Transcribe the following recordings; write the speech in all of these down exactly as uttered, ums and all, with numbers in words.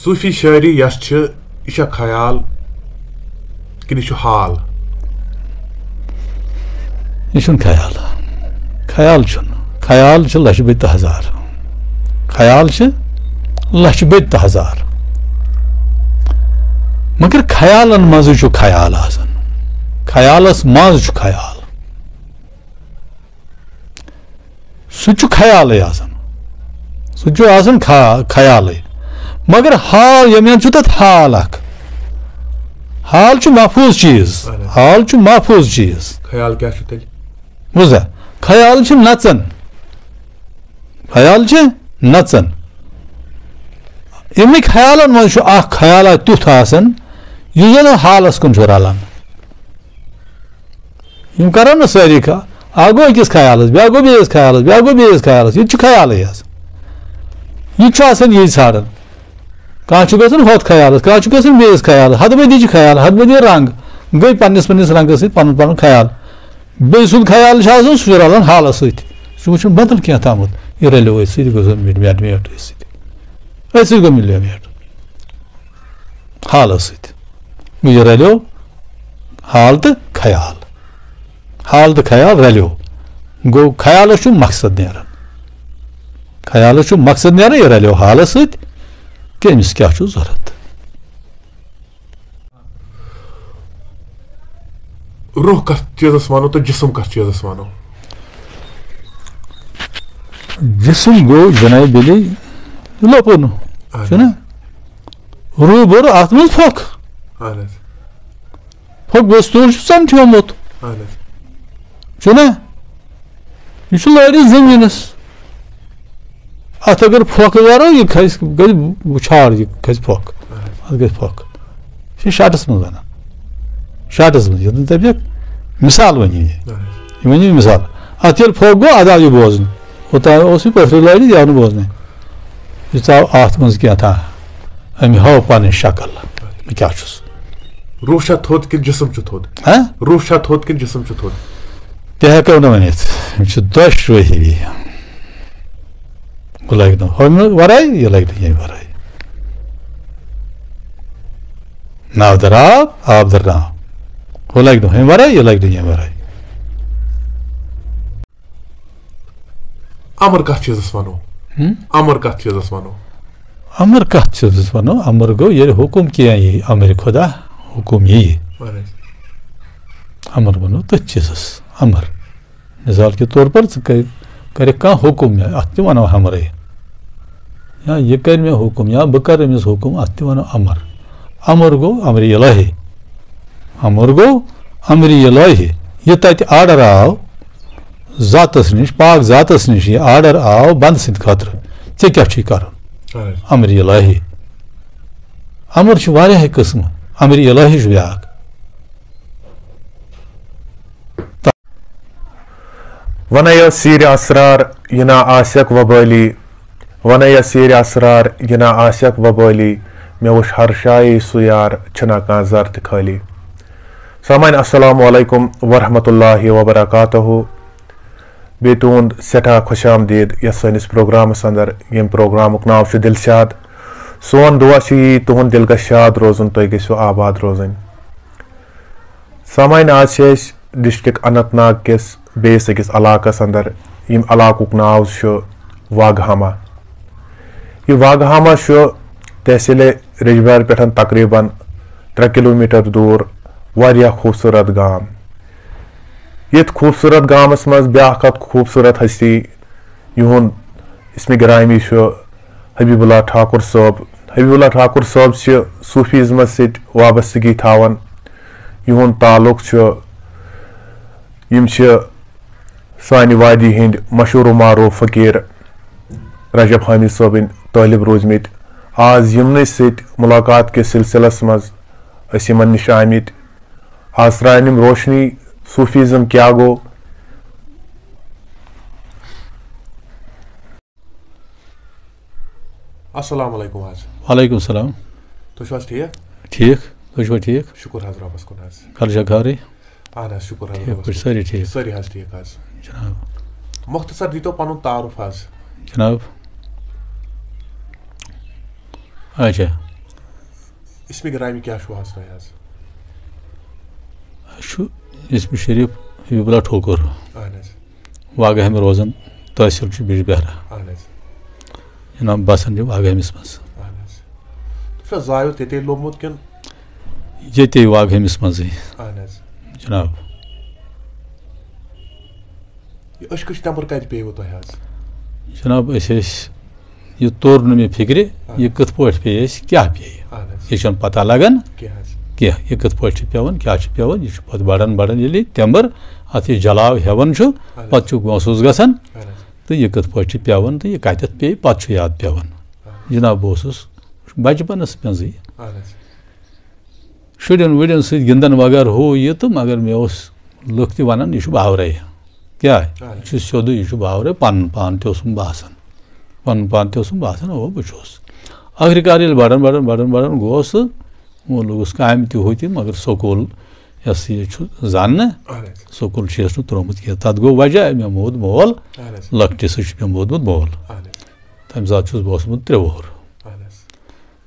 صوٗفی شٲعری یۄس چھِ، یہِ چھا خیال کِنہٕ یہِ چھُ حال؟ یہِ چھُنہٕ خیال۔ خیال چھُنہٕ۔ خیال چھُ لَچھِ بٔدۍ تہٕ ہزار۔ خیال چھِ لَچھِ بٔدۍ تہٕ ہزار۔ مگر خیالَن منٛزٕے چھُ خیال آسان۔ خیالَس منٛز چھُ خیال۔ سُہ تہِ چھُ خیالٕے آسان۔ سُہ تہِ چھُ آسان خا-، خیالٕے۔ مگر حال، ییٚمہِ اَندٕ چھُ تَتھ حال اَکھ۔ حال چھُ محفوٗظ چیٖز۔ اَہَن حظ۔ حال چھُ محفوٗظ چیٖز۔ خیال کیٛاہ چھُ تیٚلہِ؟ بوٗزا؟ خیال چھِ نَژان۔ خیال چھِ نَژان۔ یِمنٕے خیالَن منٛز چھُ اَکھ خیالا تیُتھ آسان، یُس زَن حالَس کُن چھُ رَلان۔ یِم کرن نہٕ سٲری کا-، اکھ گوٚو أکِس خیالس، بیٛاکھ گوٚو بیٚیِس خیالس، بیٛاکھ گوٚو بیٚیِس خیالس۔ یہِ تہِ چھُ خیالٕے حظ۔ یہِ تہِ چھُ آسان یی ژھانڈان۔ کانٛہہ چھُ گژھان ہۄتھ خیالس، کانٛہہ چھُ گژھان بیٚیِس خیالس، ہتہٕ بدی چھِ خیال، ہتہٕ بدی رنٛگ۔ گٔے پننِس پننِس رنٛگس سۭتۍ پنُن پنُن خیال۔ بیٚیہِ سُنٛد خیال چھُ آسان، سُہ چھُ رلان حالس سۭتۍ۔ سُہ وٕچھُن بدل کینٛہہ تامُتھ۔ یہِ رلیو أتھۍ سۭتۍ، یہِ گوٚو میٹ میٹ أتھۍ سۭتۍ۔ أتھۍ سۭتۍ گوٚو مِلیو میٹ۔ حالس سۭتۍ۔ یہِ رلیو حال تہٕ خیال۔ حال تہٕ خیال رلیو۔ گوٚو، خیالس چھُ مقصد نیران۔ خیالس چھُ مقصد نیران، یہِ رلیو حالس سۭتۍ کہِ أمِس کیٛاہ چھُ ضروٗرت۔ روح کتھ چیٖزس ونو تہٕ جسم کتھ چیٖزس ونو؟ جسم گوٚو جناب دِلی لوٚپُن، اہن چھُنہ؟ حظ۔ روح بوٚر اتھ منٛز پھۄکھ۔ اہن حظ۔ پھۄکھ بستوٗل چھُ ژَمٹھیومُت۔ اہن حظ۔ چھُنہ؟ یہِ چھُ لٲرِتھ زٔمیٖنَس۔ اَتھ اگر پھۄکھ وَرو، یہِ کھسہِ، گژھِ وُچھار، یہِ کھسہِ پھۄکھ۔ اہن حظ۔ اَتھ گژھِ پھۄکھ۔ یہِ چھِ شاٹَس منٛز وَنان۔ شاٹَس منٛز، یَتھ نہٕ تَمہِ اَکھ مِثال ؤنِو یہِ۔ اہن حظ۔ یہِ ؤنِو مِثال۔ اَتھ ییٚلہِ پھۄکھ گوٚو، اَدٕ آو یہِ بوزنہٕ۔ اوٚتام اوس یہِ پٔتھرِ لٲرِتھ، یہِ آو نہٕ بوزنَے۔ یہِ ژاو اَتھ منٛز کینٛہہ تام۔ أمۍ ہٲو پنٕنۍ شکل، بہٕ کیٛاہ چھُس۔ روح چھا تھوٚد کِنہٕ جسم چھُ تھوٚد؟ ہہ؟ روح چھا تھوٚد کِنہٕ جسم چھُ تھوٚد؟ تہِ ہٮ۪کو نہٕ ؤنِتھ۔ یِم چھِ دۄشوٕے ہِوی۔ ہُہ لگہِ نہٕ ہُمہِ ورٲے، یہِ لگہِ نہٕ ییٚمہِ ورٲے۔ ناو در آب، آب در ناو۔ ہُہ لگہِ نہٕ ہُمہِ ورٲے، یہِ لگہِ نہٕ ییٚمہِ ورٲے۔ امر کتھ چیٖزس ونو؟ ہم؟ امر کتھ چیٖزس ونو؟ امر کتھ چیٖزس ونو؟ امر گوٚو ییٚلہِ حُکُم کینٛہہ یی، امرِ خۄدا، حُکُم یی۔ اہن حظ۔ امر ونو تٔتھۍ چیٖزس امر۔ مثال کے طور پر ژٕ کر-، کرکھ کانٛہہ حُکُم مےٚ، اتھ تہِ ونو امرے۔ یا یہِ کرِ مےٚ حُکُم، یا بہٕ کرٕ أمِس حُکُم، اتھ تہِ ونو امر۔ امر گوٚو امرِ الہی۔ امر گوٚو امرِ الہی۔ یہِ تتہِ آرڈر آو، ذاتس نِش، پاک ذاتس نِش یہِ آرڈر آو بندٕ سٕنٛدِ خٲطرٕ، ژےٚ کیٛاہ چھُے کرُن؟ اہن حظ۔ امرِ الہی۔ امر چھُ واریاہے قٕسمہٕ، امرِ الہی چھُ بیٛاکھ۔ ونے یو سیٖرِ اسرار، یہِ نا آسیٚکھ وبٲلی۔ ونے یو سیٖرِ اسرار، یہِ نا آسیٚکھ وبٲلی۔ مےٚ وُچھ ہر جایہِ سُہ یار، چھُنہ کانٛہہ زر تہِ خٲلی۔ سامعین، السلام علیکم ورحمۃ اللہ وبرکاتہ۔ بیٚیہِ تُہُنٛد سٮ۪ٹھاہ خۄش آمدید یَتھ سٲنِس پروگرامَس اندر، ییٚمہِ پروگرامُک ناو چھُ دِلشاد۔ سون دُعا چھُ یی، تُہُنٛد دِل گژھِ شاد روزُن، تُہۍ گٔژھِو آباد روزٕنۍ۔ سامعین، آز چھِ أسۍ ڈسٹرکٹ اننت ناگ کِس بیٚیِس أکِس علاقَس اندر، ییٚمہِ علاقُک ناو چھُ واگہاما۔ یہِ واگہاما چھُ تحصیل رجبار پٮ۪ٹھ تقریباً ترٛےٚ کلوٗمیٹر دوٗر، واریاہ خوٗبصوٗرت گام۔ یتھ خوٗبصوٗرت گامس منٛز بیٛاکھ اکھ خوٗبصوٗرت ہستی، یِہُنٛد اسمِ گرامی چھُ حبیب اللہ ٹھاکُر صٲب۔ حبیب اللہ ٹھاکُر صٲب چھِ صوفیزمس سۭتۍ وابستگی تھاوان۔ یِہُنٛد تعلق چھُ، یِم چھِ سانہِ وادی ہٕنٛدۍ مشہوٗر و معروٗف فقیٖر رجب حامی صٲبٕنۍ طٲلب روٗدۍمٕتۍ۔ آز یِمنٕے سۭتۍ مُلاقات کِس سلسلس منٛز أسۍ یِمن نِش آمٕتۍ۔ آز ترٛاون یِم روشنی، صوفیزم کیٛاہ گوٚو۔ السلام علیکم حظ۔ وعلیکم السلام۔ تُہۍ چھِو حظ ٹھیٖک؟ ٹھیٖک، تُہۍ چھِوا ٹھیٖک؟ شُکُر حظ رۄبَس کُن حظ۔ گرٕ چھا خٲرٕے؟ اہن حظ، شُکُر حظ ٹھیٖک رۄبَس پٲٹھۍ، کُن۔ سٲری ٹھیٖک؟ سٲری حظ ٹھیٖک حظ۔ جناب۔ مۄختصر دیٖتو پَنُن تعارُف حظ۔ جناب۔ اچھا۔ اسمِ گرامی کیٛاہ چھُو حظ تۄہہِ حظ؟ اَسہِ چھُ اسمِ شریٖف حبیب اللہ ٹھوکُر۔ اہن حظ۔ واگہامہِ روزان، تحصیٖل چھُ بِجبہرا۔ اہن حظ۔ جناب، بسان چھُ واگہامِس منٛز۔ اہن حظ۔ تُہۍ چھُوا زایُر تیٚتے لوٚبمُت کِنہٕ؟ ییٚتے واگہامِس منٛزٕے۔ اہن حظ۔ جناب۔ یہِ عشقٕچ تمبر کتہِ پیٚیوٕ تۄہہِ حظ؟ جناب، أسۍ ٲسۍ، یہِ توٚر نہٕ مےٚ فِکرِ، یہِ کِتھ پٲٹھۍ پیٚیہِ اَسہِ، کیٛاہ پیٚیہِ۔ اہن حظ۔ یہِ چھَنہٕ پتہ لگان کیٛاہ حظ؟ کینٛہہ، یہِ کِتھ پٲٹھۍ چھِ پیٚوان، کیٛاہ چھِ پیٚوان۔ یہِ چھُ پتہٕ بڑان بڑان، ییٚلہِ یہِ تمبر اَتھ یہِ جلاو ہٮ۪وان چھُ، پتہٕ چھُ محسوٗس گژھان۔ اہن حظ۔ تہٕ یہِ کِتھ پٲٹھۍ چھِ پیٚوان تہٕ یہِ کَتٮ۪تھ پیٚیہِ، پَتہٕ چھُ یاد پیٚوان۔ جِناب، بہٕ اوسُس بَچپَنَس منٛزٕے اہن حظ۔ شُرٮ۪ن وُرٮ۪ن سۭتۍ گِنٛدان وغٲرٕ ہُہ یہِ تہٕ مگر مےٚ اوس لُکھ تہِ وَنان، "یہِ چھُ باورَے۔" کیٛاہ؟ اہن یہِ چھُ سیوٚدُے، یہِ چھُ باورَے، پَنُن پان تہِ اوسُم باسان۔ پَنُن پان تہِ اوسُم باسان، اَوا بہٕ چھُس۔ ٲخٕر کار ییٚلہِ بَڑان بَڑان بَڑان بَڑان گوس تہٕ وۄنۍ لوٚگُس کامہِ تہِ ہُہ تہِ، مگر سکوٗل یہِ ہسا یہِ چھُ زاننہٕ، اہن حظ۔ سکوٗل چھُ یَس نہٕ ترٛوومُت کینٛہہ۔ تَتھ گوٚو وجہ، مےٚ موٗد مول، اہن حظ۔ لۄکٹہِ سۭتۍ چھُ مےٚ موٗدمُت مول۔ اہن حظ۔ تَمہِ ساتہٕ چھُس بہٕ اوسمُت ترٛےٚ وُہُر۔ اہن حظ۔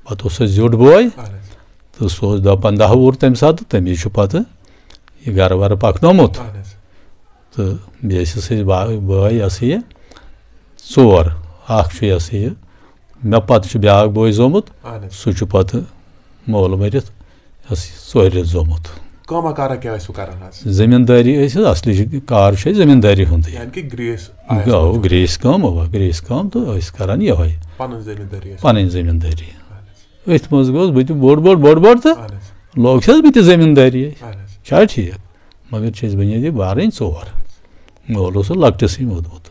پَتہٕ اوس اَسہِ زیُٹھ بوے، اہن حظ۔ تہٕ سُہ اوس دَہ پنٛداہ وُہُر تَمہِ ساتہٕ، تہٕ تٔمِس چھُ پَتہٕ یہِ گَرٕ وَرٕ پَکنومُت۔ اہن حظ۔ تہٕ بیٚیہِ ٲسِس أسۍ با-، بٲے یہِ ہسا یہِ ژور۔ اَکھ چھُ یہِ ہسا یہِ مےٚ پَتہٕ چھُ بیٛاکھ بوے زومُت، اہن حظ۔ سُہ چھُ پَتہٕ مول مٔرِتھ یہِ ہسا یہِ ژورِ رٮ۪تھ زومُت۔ کٲما کارا کیٛاہ ٲسِو کران حظ؟ زٔمیٖندٲری ٲسۍ اَصلی چھِ کار چھُ اَسہِ زٔمیٖندٲری ہُنٛدُے۔ یعنی کہِ گرٛیس گوٚو گرٛیس کٲم، اَوا، گرٛیس کٲم تہٕ ٲسۍ کران یِہوٚے پنٕنۍ زٔمیٖندٲری ٲسۍ۔ پَنٕنۍ زٔمیٖندٲری۔ اہن حظ۔ أتھۍ منٛز گوٚوس بہٕ تہِ بوٚڑ بوٚڑ بوٚڑ بوٚڑ تہٕ اہن حظ۔ لوگ چھَس بہٕ تہِ زٔمیٖندٲری۔ اہن حظ۔ چھا ٹھیٖک؟ مگر چھِ أسۍ بُنیٲدی بارٕنۍ ژور۔ مول اوس سُہ لۄکٹِسٕے موٗدمُت۔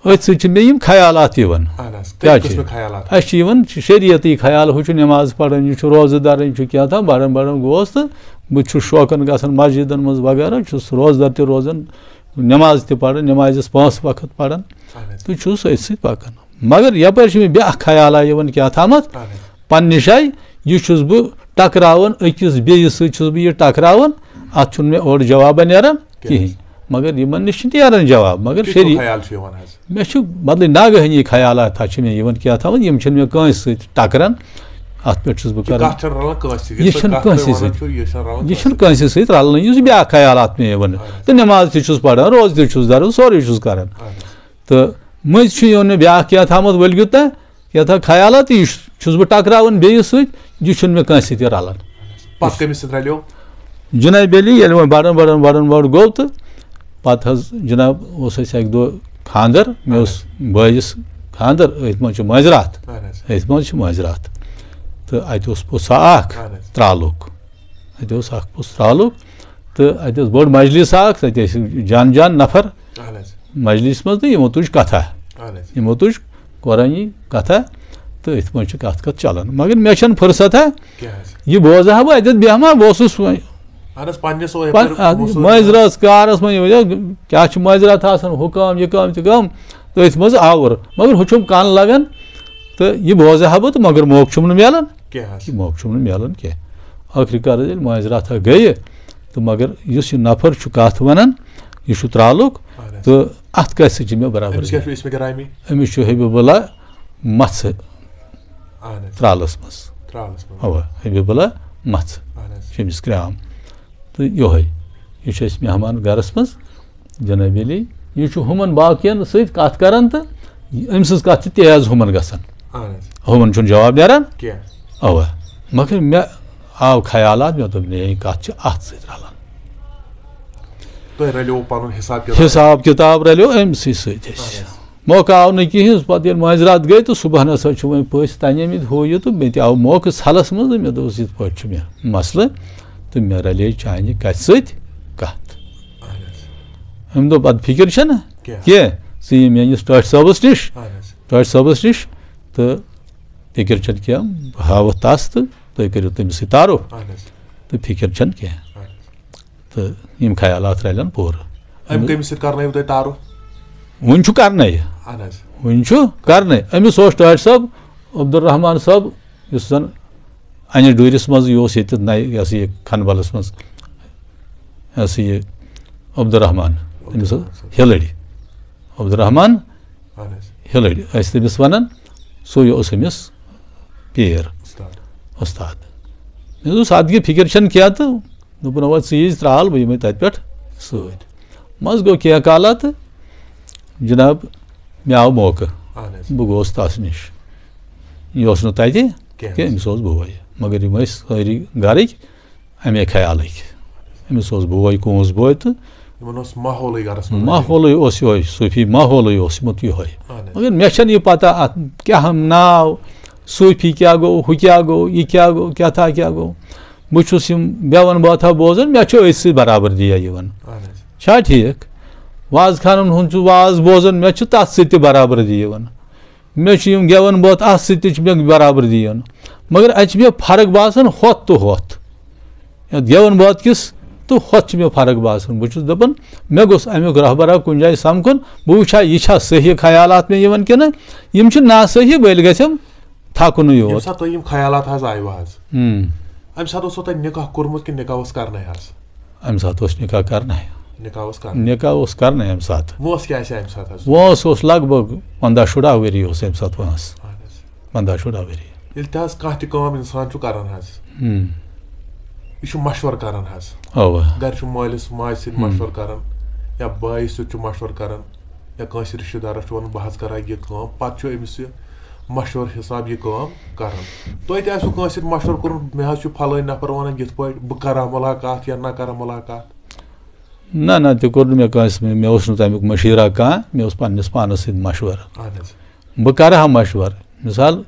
أتھۍ سۭتۍ چھِ مےٚ یِم خیالات یِوان۔ اہن حظ۔ کیٛاہ کٔمۍ چھِ؟ قٕسمٕکۍ خیالات؟ اَسہِ چھِ یِوان شریعتی خیال، ہُہ چھُ نٮ۪ماز پَران، یہِ چھُ روزٕ دَران، یہِ چھُ کینٛہہ تام بَڑان بَڑان گوس تہٕ بہٕ چھُس شوقَن گژھان مسجدَن منٛز وغیرہ، چھُس روزدَر تہِ روزان، نٮ۪ماز تہِ پَران، نٮ۪مازِ ٲس پانٛژھ وقت پَران۔ اہن حظ۔ تہٕ چھُس أتھۍ سۭتۍ پَکان۔ مگر یَپٲرۍ چھِ مےٚ بیٛاکھ خیالا یِوان کیٛاہ تامَتھ، اہن حظ۔ پننہِ جایہِ، یہِ چھُس بہٕ ٹکراوان، أکِس بیٚیِس سۭتۍ چھُس بہٕ یہِ ٹکراوان، اَتھ چھُنہٕ مےٚ اورٕ جوابہ نیران کینٛہہ۔ کِہیٖنۍ۔ مگر یِمن نِش چھِ نیران جواب، مگر کِتھ شریٖف خیال چھُ یِوان حظ؟ مےٚ چھُ بدلٕے ناگہٲنی خیالات حظ چھِ مےٚ یِوان کیٛاہ تھاوان، یِم چھِنہٕ مےٚ کٲنٛسہِ سۭتۍ ٹکران، اَتھ پٮ۪ٹھ چھُس بہٕ کہِ کران۔ کَتھ چھَنہٕ رَلان کٲنٛسہِ سۭتۍ، یہِ یۄس تۄہہِ چھُنہٕ کَتھ تۄہہِ کٲنٛسہِ وَنان سۭتۍ۔ چھُو، یہِ چھَنہٕ رَلان یہِ کٲنٛسہِ چھُنہٕ کٲنٛسہِ سۭتۍ رَلنٕے، یُس بیٛاکھ خیالات مےٚ یِوان۔ اہن حظ۔ تہٕ نٮ۪ماز تہِ چھُس پَران، روزٕ تہِ چھُس دَران، سورُے چھُس کران۔ اہن حظ۔ تہٕ مٔنٛزۍ چھُ یِوان مےٚ بیٛاکھ کیٛاہ تھامَتھ ؤلۍ گیُت تہٕ کیٛاہ تھا خیالات، یہِ چھُ-، چھُس بہٕ ٹکراوان بیٚیِس سۭتۍ، یہِ چھُنہٕ مےٚ کٲنٛسہِ سۭتۍ رَلان۔ پَتہٕ کٔمِس سۭتۍ رَلیو؟ جناب علی ییٚلہِ وۄنۍ بَڑان بَڑان بَڑان بَڑ گوٚو تہٕ پَتہٕ حظ جناب اوس اَسہِ اَکہِ دۄہ خانٛدر، مےٚ اوس بٲیِس خانٛدر، أتھۍ منٛز چھِ مٲنٛزِ راتھ، اہن حظ۔ أتھۍ منٛز چھِ مٲنٛزِ راتھ۔ تہٕ اَتہِ اوس پوٚژھ اَکھ اہن حظ۔ ترٛالُک، اَتہِ اوس اَکھ پوٚژھ ترٛالُک، تہٕ اَتہِ اوس بٔڑ مجلس اَکھ، تَتہِ ٲسۍ جان جان نفر اہن حظ۔ مجلس منٛز تہٕ یِمو تُج کَتھا، اہن حظ۔ یِمو تُج قرآنی کَتھا، تہٕ أتھۍ منٛز چھِ کَتھ کَتھ چَلان۔ مگر مےٚ چھَنہٕ فرصت ہا، کیٛاہ حظ؟ یہِ بوزٕ ہا بہٕ اَتٮ۪تھ بیٚہمہٕ ہا، بہٕ اوسُس وۄنۍ اہن حظ، پننِس اوے پن-، یَپٲرۍ اَتھ پونٛسہٕ مٲنٛزِ رٲژ کارَس منٛز یہِ وَنہِ کیٛاہ چھُ مٲنٛزِ راتھ آسان، ہُہ کٲم، یہِ کٲم، تہِ کٲم، تہٕ أتھۍ منٛز آوُر۔ مگر ہُہ چھُم کَن لَگان تہٕ یہِ بوزٕ ہا بہٕ تہٕ مگر موقعہٕ چھُم نہٕ مِلان، کیٛاہ حظ؟ یہِ موقعہٕ چھُم نہٕ مِلان کینٛہہ۔ ٲخری کار ییٚلہِ مٲنٛزِ راتھا گٔیہِ تہٕ مگر یُس یہِ نفر چھُ کَتھ وَنان، یہِ چھُ ترٛالُک، اہن حظ۔ تہٕ اَتھ کَتھِ سۭتۍ چھِ مےٚ برابر۔ أمِس کیٛاہ چھُ اسمِ گرامی؟ أمِس چھُ حبیب اللہ مَژھٕ اہن حظ۔ ترٛالَس منٛز۔ ترٛالَس منٛز۔ اَوا، حبیب اللہ مَژھٕ اہن حظ۔ چھِ أمِس کرٛام۔ تہٕ یِہوٚے، یہِ چھُ اَسہِ مہمان گَرَس منٛز، جناب علی۔ یہِ چھُ ہُمَن باقیَن سۭتۍ کَتھ کَران تہٕ أمۍ سٕنٛز کَتھ چھِ تیز ہُمَن گژھان۔ اہن حظ۔ ہُمَن چھُنہٕ جواب نیران۔ کینٛہہ۔ اَوا، مگر مےٚ آو خیالات، مےٚ دوٚپ، "نہ، یہِ کَتھ چھِ اَتھ سۭتۍ رَلان۔" تۄہہِ رَلیو پَنُن حِساب کِتاب؟ حِساب کِتاب رَلیو أمۍ سٕے سۭتۍ اَسہِ۔ اہن حظ۔ موقعہٕ آو نہٕ کِہیٖنۍ، پَتہٕ ییٚلہِ مٲنٛزِ راتھ گٔے تہٕ صُبحَن ہسا چھُ وۄنۍ پٔژھۍ تَنہِ آمٕتۍ ہُہ یہِ تہٕ مےٚ تہِ آو موقعہٕ ژھَلَس منٛز تہٕ مےٚ دوٚپُس، "یِتھ پٲٹھۍ چھُ مےٚ مسلہٕ تہٕ مےٚ رَلے چانہِ کَتھِ سۭتۍ کَتھ۔" اہن حظ۔ أمۍ دوٚپ، "اَدٕ فِکِر چھَنہٕ کیٛاہ؟ کینٛہہ، ژٕ یہِ میٛٲنِس ٹٲٹھۍ صٲبَس نِش، اہن حظ۔ ٹٲٹھۍ صٲبَس نِش تہٕ فِکِر چھَنہٕ کینٛہہ، بہٕ ہاوَتھ تَس تہٕ تُہۍ کٔرِو تٔمِس سۭتۍ تعارُف اہن حظ۔ تہٕ فِکِر چھَنہٕ کینٛہہ۔" اہن حظ۔ تہٕ یِم خیالات رَلن پوٗرٕ۔ أمۍ کٔمِس سۭتۍ کَرنٲیِو تۄہہِ تعارُف؟ وُنہِ چھُ کَرنَے۔ اہن حظ۔ وُنہِ چھُ کَرنَے۔ أمِس اوس ٹٲٹھۍ صٲب عبدالرحمان صٲب، یُس زَن اَنہِ ڈوٗرِس منٛز یہِ اوس ییٚتہِ نَیہِ، یہِ ہسا یہِ کھنہٕ بَلَس منٛز، یہِ ہسا یہِ عبدالرحمان، أمِس اوس ہِلٔڑۍ۔ عبدالرحمان اہن حظ۔ ہِلٔڑۍ ٲسۍ تٔمِس وَنان، سُے اوس أمِس پیٖر۔ اُستاد۔ وۄستاد۔ مےٚ دوٚپُس، "اَدٕ کیٛاہ فِکِر چھَنہٕ کینٛہہ تہٕ"، دوٚپُن، "اَوا ژٕ ییٖزِ ترٛال، بہٕ یِمَے تَتہِ پٮ۪ٹھ سۭتۍ۔" منٛزٕ گوٚو کینٛہہ کالا تہٕ جِناب مےٚ آو موقعہٕ۔ اہن حظ۔ بہٕ گوس تَس نِش۔ یہِ اوس نہٕ تَتہِ کینٛہہ۔ کینٛہہ، أمِس اوس بوے۔ مگر یِم ٲسۍ سٲری گَرٕکۍ اَمے خیالٕکۍ۔ أمِس اوس بوے، کونٛس بوے تہٕ یِمَن اوس ماحولٕے گَرَس منٛز۔ ماحولٕے اوس یِہوٚے، صوٗفی ماحولٕے اوس یِمَن یِہوٚے۔ اہن حظ۔ مگر مےٚ چھَنہٕ یہِ پَتہ اَتھ کیٛاہ ناو، صوٗفی کیٛاہ گوٚو، ہُہ کیٛاہ گوٚو، یہِ کیٛاہ گوٚو، کیٛاہ تھا کیٛاہ گوٚو۔ بہٕ چھُس یِم گٮ۪وَن بٲتھا بوزان، مےٚ چھُ أتھۍ سۭتۍ برابردی یِوان۔ اہن حظ۔ چھا ٹھیٖک؟ وازٕ خانَن ہُنٛد چھُ واز بوزان، مےٚ چھُ تَتھ سۭتۍ تہِ برابردی یِوان۔ مےٚ چھُ یِم گٮ۪وَن بٲتھ، اَتھ سۭتۍ تہِ چھِ مےٚ برابردی یِوان۔ مگر اَتہِ چھِ مےٚ فرق باسان ہۄتھ تہٕ ہۄتھ۔ یَتھ گٮ۪وَن بٲتھ کِس تہٕ ہۄتھ چھِ مےٚ فرق باسان۔ بہٕ چھُس دَپان، مےٚ گوٚژھ اَمیُک رہبرا کُنہِ جایہِ سَمکھُن، بہٕ وٕچھِ ہا، یہِ چھا صحیح خیالات مےٚ یِوان کِنہٕ یِم چھِ ناصحیح، بٔلۍ گژھٮ۪م تھَکُنُے ییٚمہِ یوت۔ ساتہٕ تۄہہِ یِم خیالات حظ آیوٕ حظ، ہُم۔ اَمہِ ساتہٕ اوسوٕ تۄہہِ نِکاح کوٚرمُت کِنہٕ نِکاح اوس کَرنَے حظ؟ اَمہِ ساتہٕ اوس نِکاح کَرنَے۔ نِکاح اوس کَرنَے۔ نِکاح اوس کَرنَے اَمہِ ساتہٕ۔ وٲنٛس کیٛاہ آسہِ ہا اَمہِ ساتہٕ حظ؟ وٲنٛس اوس لگ بگ پنٛداہ شُراہ ؤری اوس اَمہِ ساتہٕ وٲنٛس۔ اَہَن حظ۔ پنٛداہ شُراہ ؤری۔ ییٚلہِ تہِ حظ کانٛہہ تہِ کٲم اِنسان چھُ کَران حظ، ہُم۔ یہِ چھُ مَشوَرٕ کَران حظ۔ اَوا۔ گَرِ چھُ مٲلِس ماجہِ سۭتۍ ہُم۔ مَشوَرٕ کَران یا بایِس سۭتۍ چھُ مَشوَرٕ کَران یا کٲنٛسہِ رِشتہٕ دارَس چھُ وَنان، "بہٕ حظ کَرٕ ہا یہِ کٲم"، پَتہٕ چھُ أمِس یہِ مَشوَرٕ حِساب یہِ کٲم کَران۔ تۄہہِ تہِ آسِوٕ کٲنٛسہِ سۭتۍ مَشوَرٕ کوٚرمُت، "مےٚ حظ چھُ پھلٲنۍ نفر وَنان یِتھ پٲٹھۍ، بہٕ کَرٕ ہا مُلاقات یا نہ کَرٕ ہا مُلاقات"؟ نہ، نہ، تہِ کوٚر نہٕ مےٚ کٲنٛسہِ، مےٚ، مےٚ اوس نہٕ تَمیُک مٔشیٖرا کانٛہہ، مےٚ اوس پنٛنِس پانَس سۭتۍ مَشوَرٕ۔ اَہَن حظ۔ بہٕ کَرٕ ہا مَشوَرٕ۔ مِثال،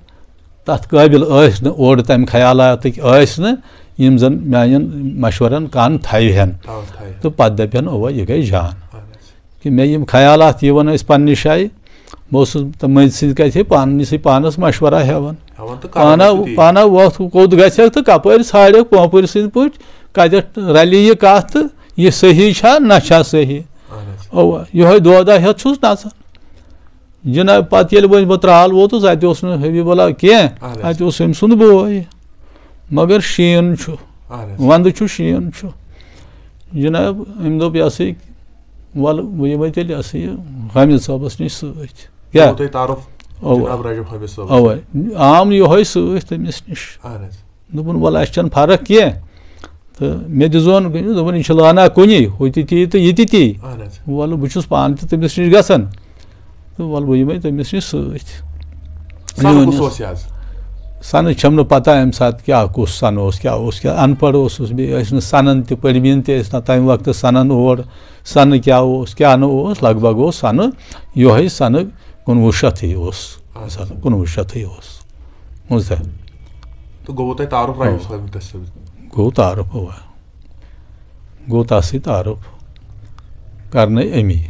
تَتھ قٲبِل ٲسۍ نہٕ، اورٕ تَمہِ خیالاتٕکۍ ٲسۍ نہٕ، یِم زَن میٛانٮ۪ن مَشوَرَن کَن تھاوِ ہَن۔ تھاوَن، تھاوِ ہَن۔ تہٕ پَتہٕ دَپہِ ہَن، "اَوا، یہِ گٔے جان۔" اَہَن حظ۔ کہِ مےٚ یِم خیالات یِوان ٲسۍ پنٛنہِ جایہِ، بہٕ اوسُس تہٕ مٔنٛزۍ سٕنٛدۍ کَتھِ پانہٕ سٕے پانَس مَشوَرا ہٮ۪وان۔ ہٮ۪وان تہٕ کران پانہ، ٲسِو تی۔ پانہ وۄتھ کوٚت گژھکھ تہٕ کَپٲرۍ ژھانٛڈکھ پٲپٕرۍ سٕنٛدۍ پٲٹھۍ، کَتٮ۪تھ رَلہِ یہِ کَتھ تہٕ یہِ صحیح چھا نہ چھا صحیح۔ اَہَن حظ۔ اَوا، یِہوٚے دۄدا ہٮ۪تھ چھُس نَژان۔ جِناب، پَتہٕ ییٚلہِ وۄنۍ بہٕ ترٛال ووتُس، اَتہِ اوس نہٕ حبیب اللہ کینٛہہ، اَہَن حظ۔ اَتہِ اوس أمۍ سُنٛد بوے۔ مگر شیٖن چھُ، اَہَن حظ۔ وَنٛدٕ چھُ، شیٖن چھُ۔ جِناب، أمۍ دوٚپ، یہِ ہسا یہِ، وَلہٕ بہٕ یِمَے تیٚلہِ، یہِ ہسا یہِ، حامد صٲبَس نِش سۭتۍ۔ کیٛاہ؟ دِمو تۄہہِ تعارُف اَوا۔ جِناب رجب حٲمِد صٲبَس اَوا۔ سۭتۍ۔ عام یِہوٚے سۭتۍ تٔمِس نِش۔ اَہَن حظ۔ دوٚپُن، "وَلہٕ اَسہِ چھَنہٕ فرق کینٛہہ۔" تہٕ مےٚ دِژون کُنہِ، دوٚپُن، "یہِ چھِ لٲنا کُنی، ہُہ تہِ تی تہٕ یہِ تہِ تی۔" اَہَن حظ۔ وَلہٕ بہٕ چھُس پانہٕ تہِ تٔمِس نِش گژھان۔ تہٕ وَلہٕ بہٕ یِمَے تٔمِس نِش سۭتۍ۔ سَنہٕ کُس اوس یہِ حظ؟ سَنہٕ چھَم نہٕ پَتہ اَمہِ ساتہٕ کیٛاہ، کُس سَنہٕ اوس، کیٛاہ اوس، کیٛاہ، اَن پَڑھ اوسُس، بیٚیہِ ٲسۍ نہٕ سَنَن تہِ پٔرۍمٕتۍ تہِ ٲسۍ نہ تَمہِ وقتہٕ سَنَن اور، سَنہٕ کیٛاہ اوس، کیٛاہ نہٕ اوس، لگ بگ اوس سَنہٕ یِہوٚے سَنہٕ کُنوُہ شیٚتھٕے اوس، اَہَن حظ۔ سَنہٕ کُنوُہ شیٚتھٕے اوس۔ بوٗزتھا؟ تہٕ گوٚوٕ تۄہہِ تعارُف رجب اَوا۔ صٲبنہِ سۭتۍ؟ گوٚو تعارُف، اَوا۔ گوٚو تَس سۭتۍ تعارُف کرنَے أمی۔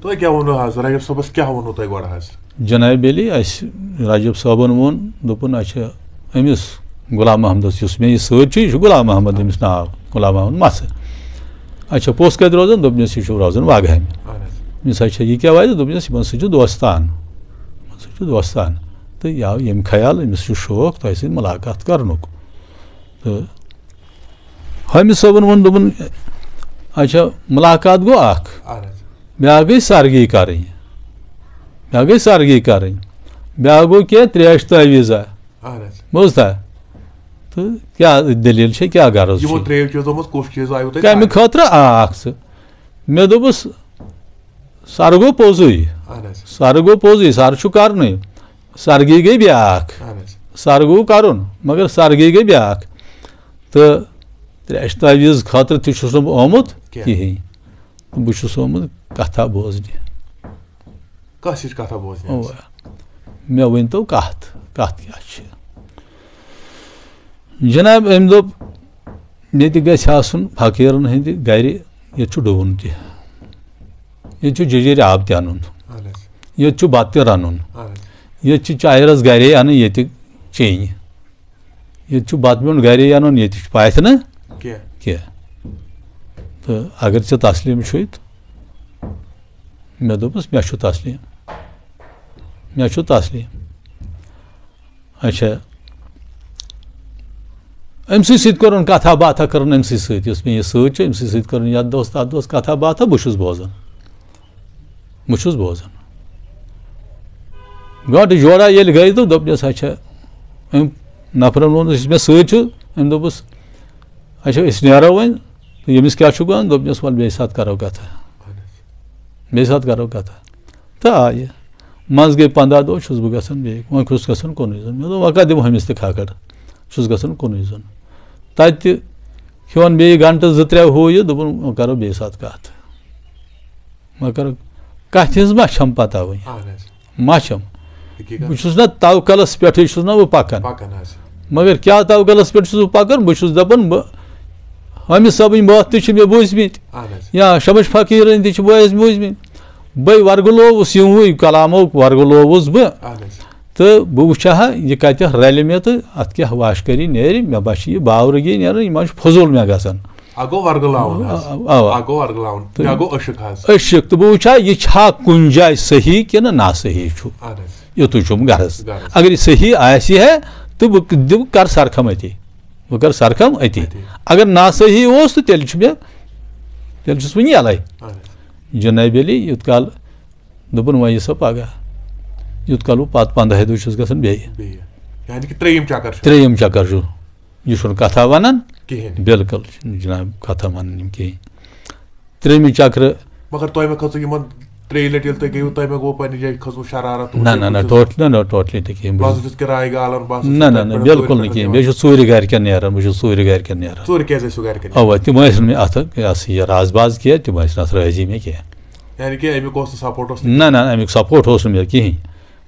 تۄہہِ کیٛاہ ووٚنوٕ حظ؟ رجب صٲبَس کیٛاہ ووٚنوٕ تۄہہِ گۄڈٕ حظ؟ جناب علی، اَسہِ رجب صٲبَن ووٚن، دوٚپُن، اچھا، أمِس غلام محمدَس، یُس مےٚ یہِ سۭتۍ چھُ، یہِ چھُ غلام محمد، أمِس ناو غلام محمد مَژھٕ۔ اچھا، پوٚژھ کَتہِ روزان؟ دوٚپنَس، یہِ چھُ روزان واگہامہِ۔ اہن حظ۔ أمِس، اچھا، یہِ کیٛاہ وَتہِ؟ دوٚپنَس، یِمَن سۭتۍ چھُ دوستان، یِمَن سۭتۍ چھُ دوستان۔ تہٕ یہِ آو ییٚمہِ خیال، أمِس چھُ شوق تۄہہِ سۭتۍ مُلاقات کَرنُک۔ تہٕ حامد صٲبَن ووٚن، دوٚپُن، اچھا، مُلاقات گوٚو اَکھ، اہن حظ۔ بیٛاکھ گٔے سرگی کَرٕنۍ، بیٛاکھ گٔے سرگی کَرٕنۍ، بیٛاکھ گوٚو کینٛہہ ترٛیش تعویٖذہ۔ اہن حظ۔ بوٗزتھا؟ تہٕ کیٛاہ دٔلیٖل چھےٚ، کیٛاہ غرض یِمو چھِ؟ ترٛیٚیو چیٖزو منٛز کُس چیٖز آیوٕ تۄہہِ کَمہِ پانہٕ؟ خٲطرٕ آکھ ژٕ؟ مےٚ دوٚپُس، سَر گوٚو پوٚزُے۔ اہن حظ۔ سَر گوٚو پوٚزُے، سَر چھُ کَرنُے۔ سرگی گٔے بیٛاکھ۔ اہن حظ۔ سَر گوٚو کَرُن، مگر سرگی گٔے بیٛاکھ۔ تہٕ ترٛیش تعویٖذ خٲطرٕ تہِ چھُس نہٕ بہٕ آمُت کینٛہہ۔ کِہیٖنۍ۔ بہٕ چھُس آمُت کَتھا بوزنہِ۔ کَس ہِش کَتھا بوزنہِ حظ؟ اَوا۔ مےٚ ؤنۍ تو کَتھ، کَتھ کیٛاہ چھِ؟ جناب، أمۍ دوٚپ، ییٚتہِ گژھِ آسُن فقیٖرَن ہٕنٛدِ گَرِ، ییٚتہِ چھُ ڈُوُن تہِ، ییٚتہِ چھُ جٔجیٖرِ آب تہِ اَنُن، اہن حظ۔ ییٚتہِ چھُ بَتہٕ تہِ رَنُن، اہن حظ۔ ییٚتہِ چھِ چایہِ رَس گَرے اَنٕنۍ، ییٚتہِ چیٚنۍ۔ ییٚتہِ چھُ بَتہٕ میوٚنٛڈ گَرے اَنُن، ییٚتہِ چھُ پاتھِ نہٕ کینٛہہ۔ کینٛہہ۔ تہٕ اگر ژےٚ تسلیٖم چھُے تہٕ مےٚ دوٚپُس، "مےٚ چھُ تسلیٖم، مےٚ چھُ تسلیٖم۔" اچھا، أمۍ سٕے سۭتۍ کوٚرُن کَتھا باتھا، کٔرٕن أمۍ سٕے سۭتۍ، یُس مےٚ یہِ سۭتۍ چھُ، أمۍ سٕے سۭتۍ کٔرٕن یَتھ دۄہَس تَتھ دۄہَس کَتھا باتھا، بہٕ چھُس بوزان۔ بہٕ چھُس بوزان۔ گٲنٛٹہٕ جوڑا ییٚلہِ گٔے تہٕ دوٚپنَس، اچھا، أمۍ نفرن ووٚن، یُس مےٚ سۭتۍ چھُ، أمۍ دوٚپُس، "اچھا، أسۍ نیرو وۄنۍ، تہٕ ییٚمِس کیٛاہ چھُ گژھان؟" دوٚپنَس، "وَلہٕ، بیٚیہِ ساتہٕ کرو کَتھا، بیٚیہِ ساتہٕ کرو کَتھا۔" تہٕ آیہِ۔ منٛزٕ گٔے پنٛداہ دۄہ، چھُس بہٕ گژھان بیٚیہِ، وۄنۍ چھُس گژھان کُنُے زوٚن۔ مےٚ دوٚپ، "وۄنۍ کَتھ دِمہٕ ہُمِس تہِ کھکھر؟" چھُس گژھان کُنُے زوٚن۔ تَتہِ تہِ کھیوٚن بیٚیہِ گھنٹہٕ زٕ ترٛےٚ ہُہ یہِ، دوٚپُن، "وۄنۍ کرو بیٚیہِ ساتہٕ کَتھ۔" مگر کَتھِ ہِنٛز ما چھَم پَتہ وۄنۍ؟ اہن حظ۔ ما چھَم۔ حقیٖقت۔ بہٕ چھُس نہ توکَلَس پٮ۪ٹھٕے چھُس نہ بہٕ پَکان۔ پَکان حظ۔ مگر کیٛاہ توکَلَس پٮ۪ٹھ چھُس بہٕ پَکان؟ بہٕ چھُس دَپان، بہٕ، حامد صٲبٕنۍ بٲتھ تہِ چھِ مےٚ بوٗزمٕتۍ۔ اہن حظ۔ یا شمس فقیٖرٕنۍ تہِ چھِ بوٗزمٕتۍ۔ بہٕ ورگلووُس یِہُے کلامو، ورگلووُس بہٕ۔ اہن حظ۔ تہٕ بہٕ وٕچھِ ہا، یہِ کَتہِ رَلہِ مےٚ تہٕ اَتھ کیٛاہ واشکٲری نیرِ، مےٚ باسہِ یہِ باورٕگی نیران، یہِ ما چھُ فضوٗل مےٚ گژھان۔ اَگو ورگلاوُن حظ۔ آ، آ، آ۔ اَگو ورگلاوُن۔ تہٕ مےٚ گوٚو عشق حظ۔ عشق، تہٕ بہٕ وٕچھِ ہا، یہِ چھا کُنہِ جایہِ صحیح کِنہٕ ناصحیح چھُ۔ اہن حظ۔ یُتُے چھُم غرض۔ غرض۔ اگر یہِ صحیح آسہِ ہے، تہٕ بہٕ ک-، دِمہٕ کَرٕ سرکھم أتی۔ بہٕ کَرٕ سرکھم أتی۔ أتی۔ اگر ناصحیح اوس، تہٕ تیٚلہِ چھُ مےٚ، تیٚلہِ چھُس وۄنۍ یَلَے۔ اہن حظ۔ جنابِ علی، یُتھ کال دوٚپُن، "وۄنۍ یہِ سا پگاہ"، یُتھ کال بہٕ پَتہٕ پنٛداہہِ دۄہہِ چھُس گژھان بیٚیہِ۔ بیٚیہِ۔ یعنی کہِ ترٛیٚیِم چکر چھُ۔ ترٛیٚیِم چکر چھُ۔ یہِ چھُنہٕ کتھا ونان۔ کِہیٖنۍ۔ بالکل چھُنہٕ جناب کتھا ونان یِم کِہیٖنۍ۔ ترٛیٚیِمہِ چکرٕ۔ مگر تۄہہِ مہ کھٔژوٕ یِمن ترٛیٚیہِ لٹہِ ییٚلہِ تُہۍ گٔیوٕ، تۄہہِ مہ گوٚو پننہِ جایہِ کھٔژمٕژ شرارت؟ نہ، نہ، نہ، ٹوٹلی، نہ، نہ، ٹوٹلی نہٕ کِہیٖنۍ۔ بہٕ بہٕ ہسا چھُس چھُس کِراے گالان، بہٕ ہسا نہ، چھُس نہ، تَتہِ نہ، پٮ۪ٹھ بالکل ژوٗرِ نہٕ پٮ۪ٹھ کِہیٖنۍ۔ یِوان۔ بیٚیہِ چھُس ژوٗرِ گرِکٮ۪ن نیران، بہٕ چھُس ژوٗرِ گرِکٮ۪ن نیران۔ ژوٗرِ کیٛازِ ٲسِو گرِکٮ۪ن اَوا، نیران؟ تِم ٲسۍ نہٕ مےٚ اَتھ، یہِ ہسا یہِ راز باز کینٛہہ، تِم ٲسۍ نہٕ اَتھ رٲضی مےٚ کینٛہہ۔ یعنی کہِ اَمیُک اوس نہٕ سپورٹ اوس نہٕ نہ، نہ، اَمیُک سپورٹ اوس نہٕ مےٚ کِہیٖنۍ۔ بہٕ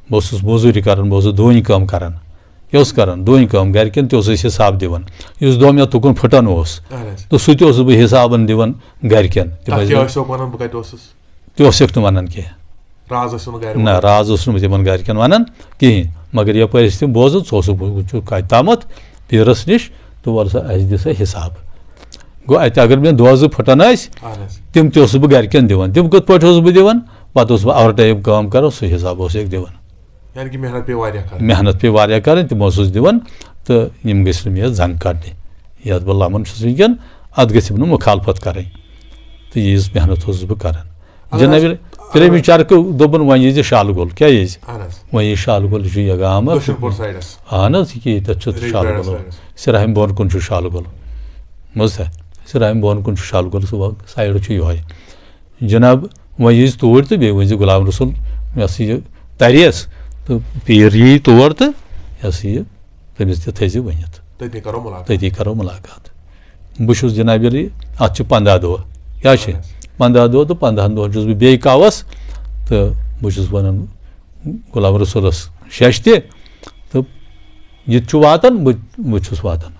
اوسُس موٚزوٗرۍ کران، بہٕ اوسُس ڈوٗنۍ کٲم کران۔ کیٛاہ اوس کران؟ ڈوٗنۍ کٲم، گرِکٮ۪ن تہِ اوسُس حساب دِوان۔ یُس دۄہ مےٚ تُکُن پھٕٹان اوس، اہن حظ۔ تہٕ سُہ تہِ اوسُس بہٕ حسابن دِوان گرِکٮ۪ن۔ تِم تَتھ ٲسۍ کیٛاہ مےٚ ٲسِو وَنان، بہٕ کَتہِ اوسُس؟ تہِ اوسُکھ نہٕ وَنان کینٛہہ۔ راز ٲسِو نہٕ گرِ نہ، وَنان؟ راز اوسُس نہٕ بہٕ تِمن گرِکٮ۪ن وَنان کِہیٖنۍ۔ مگر یَپٲرۍ ٲسۍ تِم بوزان، ژٕ اوسُکھ، بہٕ چھُس کَتہِ تامَتھ پیٖرَس نِش، تہٕ وَلہٕ سا، اَسہِ دِ سا حِساب۔ گوٚو، اَتہِ اگر مےٚ دۄہ زٕ پھٕٹان ٲسۍ، اہن حظ۔ تِم تہِ اوسُس بہٕ گرِکٮ۪ن دِوان۔ تِم کِتھ پٲٹھۍ اوسُس بہٕ دِوان؟ پَتہٕ اوسُس بہٕ اوٚوَر ٹایم کٲم کران، سُہ حِساب اوس اَکھ دِوان۔ یعنی کہِ محنت پیٚیہِ واریاہ کَرٕنۍ۔ محنت پیٚیہِ واریاہ کَرٕنۍ، تِم اوسُس دِوان، تہٕ یِم گٔژھۍ نہٕ مےٚ زنٛگ کَڑنہِ۔ یَتھ بہٕ لَمان چھُس وٕنکٮ۪ن، اَتھ گٔژھِم نہٕ مُخالفت کَرٕنۍ۔ تہٕ ییٖژ محنت اوسُس بہٕ کَران۔ اگر جناب، حظ، ترٛیٚیِمہِ اگر چرکہٕ دوٚپُن، "وۄنۍ ییٖزِ شالہٕ گول۔" کیٛاہ ییٖزِ؟ اہن حظ۔ وۄنۍ ییٖزِ شالہٕ گول، یہِ چھُ یہِ گام اَکھ۔ دٔچھُن پوٗر سایڈَس۔ اہن حظ، یہِ کیٛاہ ییٚتٮ۪تھ چھُ ریج شالہٕ پیڑَس گول؟ سایڈَس۔ سِراہِم بۄن کُن چھُ شالہٕ گول۔ بوٗزتھا؟ سِراہِم بۄن کُن چھُ شالہٕ گول، سُہ سایڈ چھُ یِہوٚے۔ جناب، وۄنۍ ییٖزِ توٗرۍ تہٕ بیٚیہِ ؤنۍزِ غلام رسول، یہِ ہسا یہِ تریس تہٕ پیٖر یی تور تہٕ یہِ ہسا یہِ تٔمِس تہِ تھٲیزِ ؤنِتھ۔ تٔتی کرو مُلاقات۔ تٔتی کرو مُلاقات۔ بہٕ چھُس جناب علی، اَتھ چھِ پنٛداہ دۄہ۔ کیٛاہ چھِ؟ اہن حظ۔ پنٛداہ دۄہ تہٕ پنٛداہَن دۄہَن چھُس بہٕ بیٚیہِ کاوَس تہٕ بہٕ چھُس وَنان غلام رسولَس شٮ۪ش تہِ تہٕ یہِ تہِ چھُ واتان، بہٕ، بہٕ چھُس واتان۔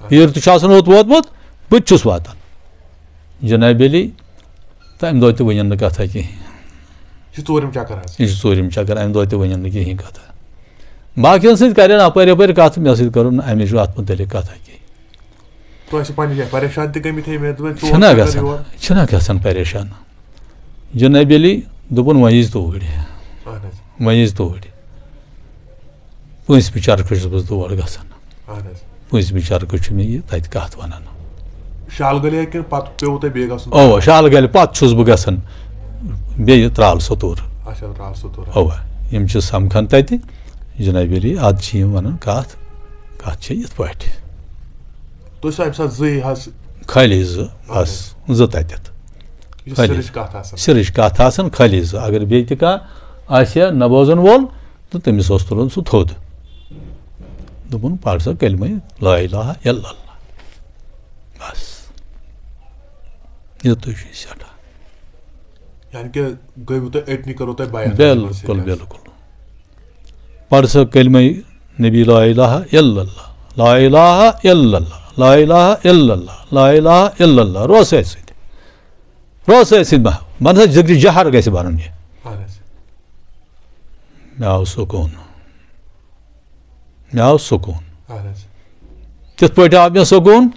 پیٖر تہِ چھُ آسان اوٚت ووتمُت، بہٕ تہِ چھُس واتان۔ جناب علی، تَمہِ دۄہ تہِ ؤنِن نہٕ کَتھا کِہیٖنۍ۔ یہِ چھُ ژوٗرِم چکر حظ۔ یہِ چھُ ژوٗرِم چکر، اَمہِ دۄہ تہِ ؤنِن نہٕ کِہیٖنۍ کَتھا۔ باقیَن سۭتۍ کَرن اَپٲرۍ یَپٲرۍ کَتھ، مےٚ سۭتۍ کَرُن نہٕ اَمِچ اَتھ مُتعلِق کَتھا کِہیٖنۍ۔ تۄہہِ ٲسِو پنٕنہِ جایہِ پریشان تہِ گٔمٕتۍ، ہے، مےٚ دوٚپ، ژور چھِنہ چکر گژھان، یور۔ چھِنہ گژھان پریشان۔ جناب علی دوٚپُن، "وۄنۍ ییٖزِ توٗرۍ، اہن حظ۔ وۄنۍ ییٖزِ توٗرۍ۔" پٲنٛژمہِ چرکہٕ چھُس بہٕ تور گژھان۔ اہن حظ۔ پٲنٛژمہِ چرکہٕ چھُ مےٚ یہِ تَتہِ کَتھ وَنان۔ شالہٕ گلی کِنہٕ پَتہٕ پیوٚو تۄہہِ بیٚیہِ گژھُن؟ اَوا، شالہٕ گلی پَتہٕ چھُس بہٕ گژھان بیٚیہِ ترٛال ستوٗر۔ اچھا، ترٛال ستوٗر۔ اَوا، یِم چھِ سَمکھان تَتہِ۔ جناب علی، اَدٕ چھِ یِم وَنان کَتھ، کَتھ چھِ یِتھ پٲٹھۍ۔ تُہۍ چھِو اَمہِ ساتہٕ زٕے حظ؟ خٲلی زٕ، اہن بَس، حظ۔ زٕ تَتٮ۪تھ۔ یہِ چھِ خٲلی سِرٕچ کَتھ آسان۔ سِرٕچ کَتھ آسان، خٲلی زٕ۔ اگر بیٚیہِ تہِ کانٛہہ آسہِ ہا نہ بوزَن وول، تہٕ تٔمِس اوس تُلُن سُہ تھوٚد۔ دوٚپُن، "پَر سا کلمَے لا الہ الا اللہ۔" بَس۔ یُتُے چھُ یہِ سٮ۪ٹھاہ۔ یعنی کہِ گٔیوٕ تۄہہِ أتنی، کٔرٕو تۄہہِ بیعت بالکل، سۭتۍ حظ؟ بالکل۔ پَر سا کلمَے نبی لا الہ الا اللہ، لا الہ الا اللہ، لا الہ الا اللہ، لا الہ الا اللہ۔ روسَے سۭتۍ۔ روسَے سۭتۍ ما، بَنسا ذِکرِ جہر گژھِ بَنُن یہِ۔ اہن حظ۔ مےٚ آو سکوٗن۔ مےٚ آو سکوٗن۔ اہن حظ۔ تِتھ پٲٹھۍ آو مےٚ سکوٗن،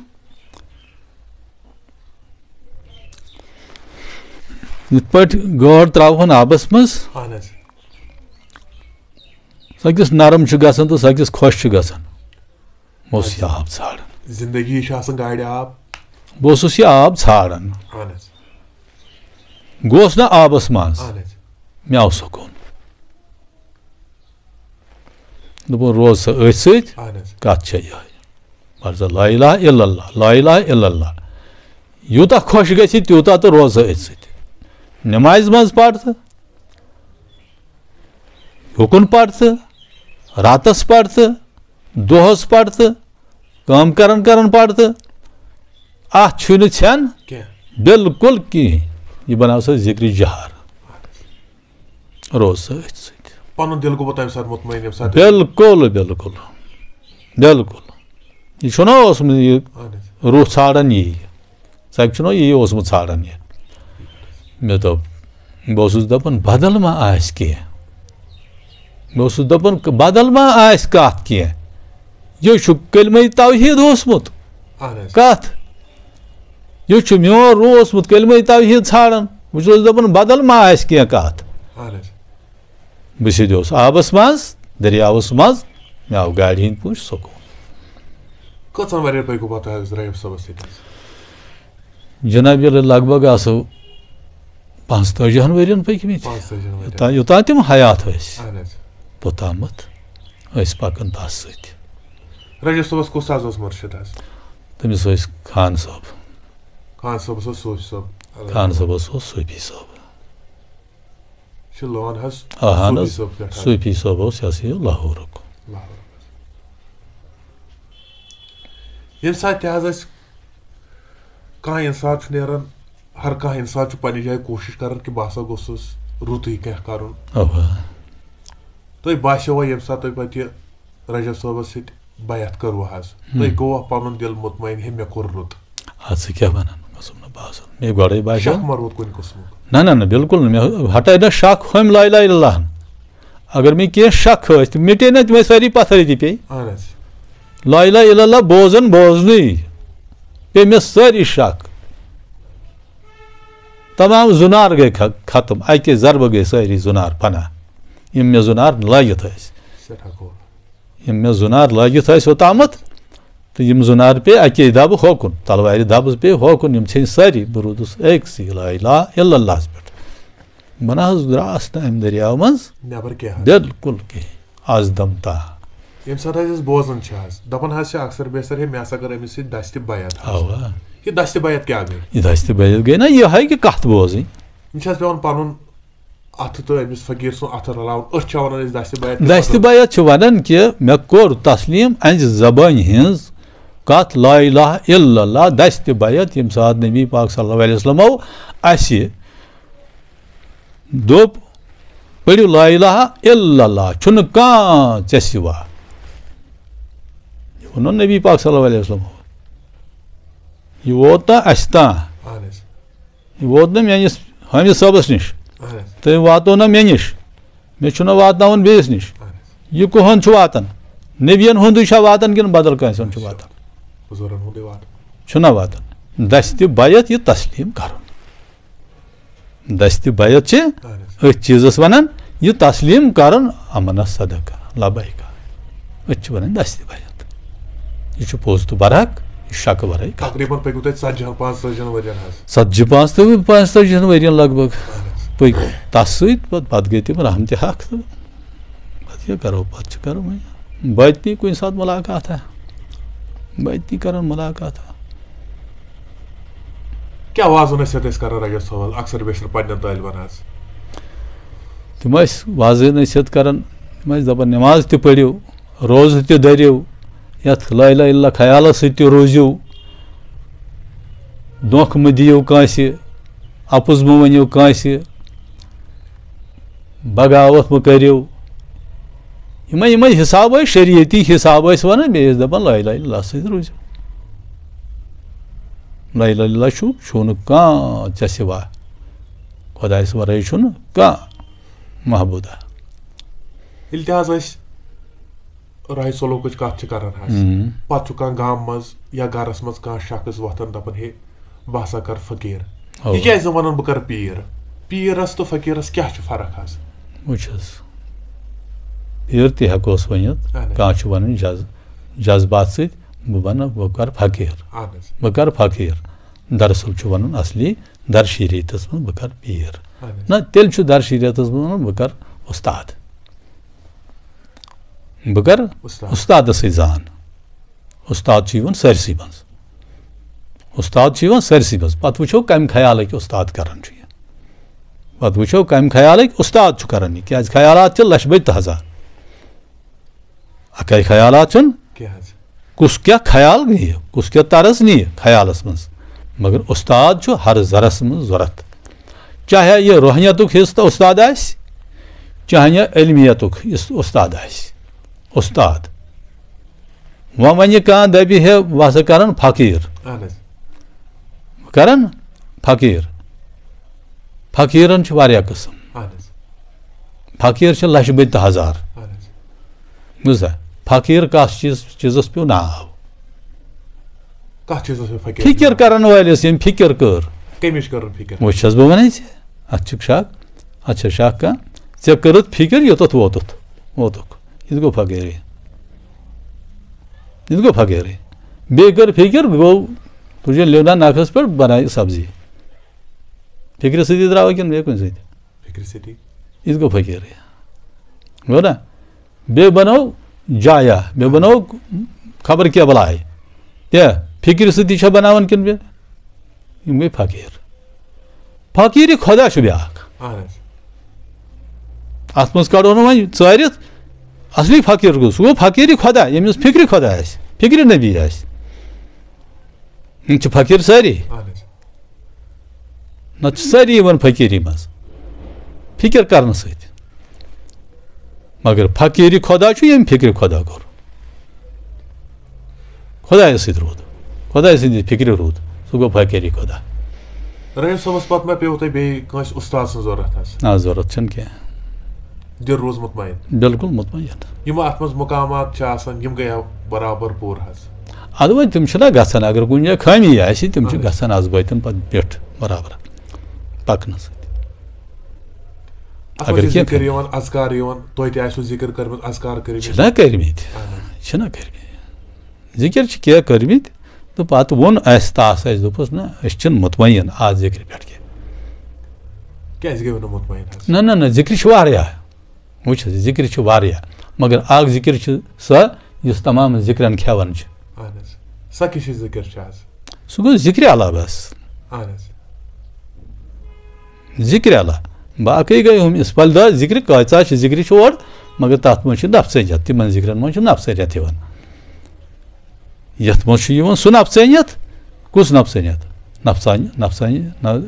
یِتھ پٲٹھۍ گٲڈ ترٛاوہون آبَس منٛز، اہن حظ۔ سۄ کِژھ نرم چھِ گژھان تہٕ سۄ کِژھ خۄش چھِ گژھان۔ بہٕ اوسُس یہِ آب ژھانٛڈان۔ زندگی چھِ آسان گاڑِ آب۔ بہٕ اوسُس یہِ آب ژھانٛڈان۔ اہن حظ۔ گوس نہ آبَس منٛز۔ اہن حظ۔ مےٚ آو سکوٗن۔ دوٚپُن، روز سا أتھۍ سۭتۍ، اہن حظ۔ کتھ چھےٚ یِہوٚے۔ پَر سا لا الہ الا اللہ، لا الہ الا اللہ۔ یوٗتاہ خۄش گژھِ تیوٗتاہ تہٕ روز سا أتھۍ سۭتۍ۔ نمازِ منٛز پَر تہٕ، یوکُن پَر تہٕ، راتس پَر تہٕ، دۄہس پَر تہٕ، کٲم کران کران پَر تہٕ۔ اتھ چھُے نہٕ ژھٮ۪ن کینٛہہ۔ بالکل کِہیٖنۍ۔ یہِ بناو سا ذکرِ جہر۔ روز سا أتھۍ سۭتۍ۔ پنُن دِل گوٚو تَمہِ ساتہٕ مطمعین ییٚمہِ ساتہٕ۔ بالکل، بالکل، بالکل۔ یہِ چھُنہ اوسمُت یہِ اہن حظ۔ روح ژھانڈان یی۔ ژکہِ چھُنہ یی اوسمُت ژھانڈان یہِ۔ مےٚ دوٚپ، بہٕ اوسُس دَپان، بدل ما آسہِ کینٛہہ؟ بہٕ اوسُس دَپان، بدل ما آسہِ کَتھ کینٛہہ؟ یہِ چھُ کلمَے توحیٖد اوسمُت۔ اہن حظ۔ کَتھ؟ یہِ چھُ میون روح اوسمُت کلمَے توحیٖد ژھانڈان۔ بہٕ چھُس دَپان، بدل ما آسہِ کینٛہہ کَتھ؟ اہن حظ۔ بہٕ سیٚدیوس آبس منٛز، دٔریاوس منٛز، مےٚ آو گاڑِ ہٕنٛدۍ پٲٹھۍ سکوٗن۔ کٔژن ؤرین پٔکِو پتہٕ حضرت رجب صٲبس سۭتۍ حظ؟ جناب، ییٚلہِ لگ بگ آسو پانٛژتٲجِہن ؤرین پٔکمٕتۍ۔ پانٛژتٲجِہن ؤرین۔ یوٚتام، یوٚتام تِم حیات ٲسۍ، اہن حظ۔ توٚتامتھ ٲسۍ پکان تس سۭتۍ۔ رجب صٲبس کُس حظ اوس مرشد حظ؟ تٔمِس ٲسۍ خان صٲب۔ خان صٲبس اوس صوفی صٲب۔ خان صٲبس اوس صوفی صٲب۔ چھُ لون حظ اہن صوفی حظ، صٲب پٮ۪ٹھ حظ۔ صوفی صٲب اوس، یہِ ہسا یہِ لاہورُک۔ لاہورُک حظ۔ ییٚمہِ ساتہٕ تہِ حظ اَسہِ کانٛہہ اِنسان چھُ نیران، ہر کانٛہہ اِنسان چھُ پننہِ جایہِ کوٗشِش کران کہِ بہٕ ہسا گوٚژھُس رُتُے کینٛہہ کرُن۔ اَوا۔ تۄہہِ باسیوا ییٚمہِ ساتہٕ تۄہہِ پتہٕ یہِ رجب صٲبس سۭتۍ بیعت کٔروٕ حظ، ہم۔ تۄہہِ گوٚوا پنُن دِل مطمعین، ہے، مےٚ کوٚر رُت؟ اتھ سۭتۍ کیٛاہ ونان؟ گژھُم نہٕ باسُن۔ مےٚ گۄڈے باسیو۔ شک ما روٗد کُنہِ قٕسمُک؟ نہ، نہ، نہ، بالکل نہٕ۔ مےٚ ہٹے نہ شک ہُمہِ لا الہ الا اللہ ہن۔ اگر مےٚ کینٛہہ شک ٲسۍ، تِم مِٹے نہ، تِم ٲسۍ سٲری پتھرے تہِ پیٚیہِ۔ اہن حظ۔ لا الہ الا اللہ بوزان بوزنٕے پیٚیہِ مےٚ سٲری شک۔ تمام زُنار گٔے خ-، ختم، اکے ضربہٕ گٔے سٲری زُنار فنا، یِم مےٚ زُنار لٲگِتھ ٲسۍ۔ سٮ۪ٹھاہ گوٚب۔ یِم مےٚ زُنار لٲگِتھ ٲسۍ اوٚتامَتھ، تہٕ یِم زُنار پیٚیہِ اَکے دَبہٕ ہوکُن، تَلوارِ دَبہٕ پیٚیہِ ہوکُن، یِم ژھیٚنۍ سٲری۔ بہٕ روٗدُس أکسٕے لا اِلٰہَ اِلَّا اللہَس پٮ۪ٹھ۔ بہٕ نہ حظ درٛاس نہٕ اَمہِ دٔریاو منٛز نٮ۪بر کیٛاہ حظ؟ بِلکُل کِہیٖنۍ، از دم تام۔ ییٚمہِ ساتہٕ حظ أسۍ بوزان چھِ حظ، دَپان حظ چھِ اکثر بیشتر، ہے، مےٚ ہسا کٔر أمِس سۭتۍ دستِ بیعت حظ۔ اَوا۔ یہِ دستِ بیعت کیٛاہ گٔے؟ یہِ دستِ بیعت گٔے نہ یِہوٚے کہِ کَتھ بوزٕنۍ۔ یِم چھِ اَسہِ پٮ۪وان پَنُن اَتھٕ تہٕ أمِس فقیٖر سُنٛد اَتھٕ رَلاوُن۔ أسۍ چھِ وَنان أسۍ دستِ بیعت کِتھ دستِ پٲٹھۍ؟ بیعت چھِ وَنان کہِ مےٚ کوٚر تسلیٖم اَہنٛزِ زبٲنۍ ہٕنٛز کَتھ لا اِلٰہَ اِلَّا اللہ، دستِ بیعت، ییٚمہِ ساتہٕ نبی پاک صلی اللہ علیہ وسلمو اَسہِ دوٚپ، "پٔرِو لا اِلٰہَ اِلَّا اللہ، چھُنہٕ کانٛہہ ژےٚ سِوا۔" یہِ ووٚنُن نبی پاک صلی اللہ علیہ وسلمو۔ یہِ ووت نہ اَسہِ تام۔ اہن حظ۔ یہِ ووت نہٕ میٲنِس حٲمِد صٲبَس نِش۔ اہن حظ۔ تٔمۍ واتنوو نہ مےٚ نِش۔ مےٚ چھُنہ واتناوُن بیٚیِس نِش۔ اہن حظ۔ یہِ کُہُنٛد چھُ واتان؟ نبیَن ہُنٛدُے چھا واتان کِنہٕ بدل کٲنٛسہِ ہُنٛد چھُ واتان؟ بُزرگن ہُنٛدُے واتان۔ چھُنہ واتان۔ دستِ بیعت یہِ تسلیٖم کرُن۔ دستِ بیعت چھِ اہن حظ۔ أتھۍ چیٖزَس وَنان، یہِ تسلیٖم کرُن، امنہ صدقہ، لبیکہ۔ أتھۍ چھِ وَنان دستِ بیعت۔ یہِ چھُ پوٚز تہٕ برحق، یہِ شکہٕ ورٲے کَتھ۔ تقریباً پٔکِو تۄہہِ ژتجی ہن، پانٛژتٲجی ہن ؤرین حظ۔ ژتجی، پانٛژتٲجی، پانٛژتٲجی ہن ؤرین لگ بگ پٔکۍ تَس سۭتۍ، پتہٕ، پتہٕ گٔے تِم رحمتِ حق تہٕ پتہٕ کیٛاہ کرو، پتہٕ چھِ کرو وۄنۍ۔ باطنی کُنہِ ساتہٕ مُلاقات ہا، باطنی کرن مُلاقات ہا۔ کیٛاہ وازٕ نصیحت ٲسۍ کران رجب صٲب حظ، اکثر بیشتر پننٮ۪ن طٲلبن حظ؟ تِم ٲسۍ وازٕ نصیحت کران، تِم ٲسۍ دپان، نماز تہِ پٔرِو، روزٕ تہِ دٔرِو، یتھ لا اله الا اللہ خیالس سۭتۍ تہِ روٗزِو، دھوکہٕ مہٕ دِیِو کٲنٛسہِ، اپُز مہٕ ؤنِو کٲنٛسہِ، بغاوت مہٕ کٔرِو۔ یِمے، یِمے حساب ٲسۍ، شریعتی حساب ٲسۍ ونان، بیٚیہِ ٲسۍ دپان، لا اله الا اللہ سۭتۍ روٗزِو۔ لا اله الا اللہ چھُ، چھُنہٕ کانٛہہ ژےٚ سوا۔ خۄدایَس ورٲے چھُنہٕ کانٛہہ معبوٗدہ۔ ییٚلہِ تہِ حظ أسۍ راہہِ سلوکٕچ کَتھ چھِ کَران حظ، ہم۔ پَتہٕ چھُ کانٛہہ گامہٕ منٛز یا گَرَس منٛز کانٛہہ شخص وۄتھان دَپان، "ہے، بہٕ ہسا کَرٕ فقیٖر۔" اَوا۔ یہِ کیٛازِ نہٕ وَنان، "بہٕ کَرٕ پیٖر"؟ پیٖرَس تہٕ فقیٖرَس کیٛاہ چھُ فرق حظ؟ وٕچھ حظ، پیٖر تہِ ہٮ۪کوس ؤنِتھ، اَہَن حظ۔ کانٛہہ چھُ وَنان جذ-، جذبات سۭتۍ، "بہٕ بَنہٕ، بہٕ کَرٕ فقیٖر، اَہَن حظ۔ بہٕ کَرٕ فقیٖر۔" دراصل چھُ وَنُن اَصلی در شریعتَس منٛز، "بہٕ کَرٕ پیٖر۔" اَہَن حظ۔ نہ، تیٚلہِ چھُ در شریعتَس منٛز وَنُن، "بہٕ کَرٕ اُستاد۔" بہٕ کَرٕ اُستاد۔ اُستادَس سۭتۍ زان۔ اُستاد چھُ یِوان سٲرسٕے منٛز۔ اُستاد چھُ یِوان سٲرسٕے منٛز۔ پَتہٕ وٕچھو کَمہِ خیالٕکۍ اُستاد کَران چھُ یہِ۔ پَتہٕ وٕچھو کَمہِ خیالٕکۍ اُستاد چھُ کَران یہِ۔ کیٛازِ خیالات چھِ لَچھِ بٔدۍ تہٕ ہَزار۔ اَکٕے خیالات چھُنہٕ۔ کیٛاہ حظ؟ کُس کیٛاہ خیال نِیہِ، کُس کیٛاہ طرز نِیہِ خیالَس منٛز۔ مگر اُستاد چھُ ہر ذرَس منٛز ضوٚرَتھ۔ چاہے یہِ روحنیتُک حصہٕ تہٕ اُستاد آسہِ، چاہے یہِ علمیتُک یُس اُستاد آسہِ۔ اُستاد۔ وۄنۍ وَنہِ کانٛہہ دَپہِ ہے، بہٕ ہسا کَرَن فقیٖر۔ اہن حظ۔ کَرَن فقیٖر۔ فقیٖرَن چھِ واریاہ قٕسٕم۔ اہن حظ۔ فقیٖر چھِ لَچھِ بٔدۍ تہٕ ہَزار۔ اہن حظ۔ بوٗزتھا؟ فقیٖر کَس چیٖز، چیٖزَس پیوٚو ناو؟ کَتھ چیٖزَس پیوٚو فقیٖر؟ فِکِر کَرَن وٲلِس، ییٚمۍ فِکِر کٔر۔ کٔمِچ کٔرٕن فِکِر؟ وۄنۍ چھَس بہٕ وَنان ژےٚ، اَتھ چھُکھ شک؟ اَتھ چھا شک کانٛہہ؟ ژےٚ کٔرٕتھ فِکِر، یوٚتَتھ ووتُتھ، ووتُکھ۔ یہِ تہِ گوٚو فقیٖرٕے۔ یہِ تہِ گوٚو فقیٖرٕے۔ بیٚیہِ کٔر فِکِر، گوٚو تُجہِ لیٚونا نَکھَس پٮ۪ٹھ، بَنایہِ سبزی۔ فِکرِ سۭتی درٛاوا کِنہٕ بیٚیہِ کُنہِ سۭتۍ؟ فِکرِ سۭتی۔ یہِ تہِ گوٚو فقیٖرٕے۔ گوٚو نا؟ بیٚیہِ بَنٲو جایا، بیٚیہِ بَنٲو خبر کیٛاہ بَلاے۔ تہِ فِکرِ سۭتی چھا بَناوان کِنہٕ بیٚیہِ؟ یِم گٔے فقیٖر۔ فقیٖرِ خۄدا چھُ بیٛاکھ۔ اہن حظ۔ اَتھ منٛز کَڑو نہٕ وۄنۍ ژٲرِتھ، اَصلی فقیٖر گوٚو، سُہ گوٚو فقیٖرِ خۄدا، ییٚمِس فِکرِ خۄدا آسہِ، فِکرِ نبی آسہِ۔ یِم چھِ فقیٖر سٲری۔ اہن حظ۔ نَتہٕ چھِ سٲری یِوان فقیٖری منٛز، فِکِر کَرنہٕ سۭتۍ۔ مگر فقیٖرِ خۄدا چھُ، ییٚمۍ فِکرِ خۄدا کوٚر۔ خۄدایَس سۭتۍ روٗد، خۄدایہِ سٕنٛدِ فِکرِ روٗد، سُہ گوٚو فقیٖرِ خۄدا۔ رحیٖم صٲبَس پَتہٕ ما پیوٚو تۄہہِ بیٚیہِ کٲنٛسہِ اُستاد سٕنٛز ضوٚرَتھ حظ؟ نہ، ضوٚرَتھ چھَنہٕ کینٛہہ۔ دِل روٗز مطمئن؟ بِلکُل مطمئن۔ یِم اَتھ منٛز مقامات چھِ آسان، یِم گٔیا برابر پوٗرٕ حظ؟ اَدٕ وۄنۍ تِم چھِنہ گژھان، اگر کُنہِ جایہِ خٲمی آسہِ، تِم چھِ اہن حظ۔ گژھان اَزبٲتٮ۪ن پَتہٕ پٮ۪ٹھ برابر پَکنہٕ سۭتۍ۔ اَتھ اگر منٛز چھِ کینٛہہ ذِکِر خٲمی۔ یِوان، اذکار یِوان، تۄہہِ تہِ آسِوٕ ذِکِر کٔرمٕتۍ، اذکار کٔرمٕتۍ۔ چھِنہ کٔرمٕتۍ؟ اہن حظ۔ چھِنہ کٔرمٕتۍ۔ ذِکِر چھِ کینٛہہ کٔرمٕتۍ، تہٕ پَتہٕ ووٚن اَسہِ، تَس اَسہِ، دوٚپُس، نہ، أسۍ چھِنہٕ مطمئن آز ذِکرِ پٮ۪ٹھ کینٛہہ۔ کیٛازِ گٔیوٕ نہٕ مطمئن حظ؟ نہ، نہ، نہ، ذِکرِ چھِ واریاہ۔ وٕچھ حظ، ذِکرِ چھِ واریاہ، مگر اَکھ ذِکِر چھِ سۄ، یُس تمام ذِکرَن کھٮ۪وان چھِ۔ اہن حظ۔ سۄ کِژھ ہِش ذِکِر چھِ حظ؟ سُہ گوٚو ذِکرِ اللہ بَس۔ اہن حظ۔ ذِکرِ اللہ۔ باقٕے گٔے ہُم اِسپَل دہ ذِکرِ، کۭژاہ چھِ ذِکرِ چھِ اورٕ، مگر تَتھ منٛز چھِ نفسٲنیت، تِمَن ذِکرَن منٛز چھِ نفسٲنیت یِوان۔ یَتھ منٛز چھُ یِوان سُہ نفسٲنیت، کُس نفسٲنیت؟ نفسانی، نفسانی، نہ-،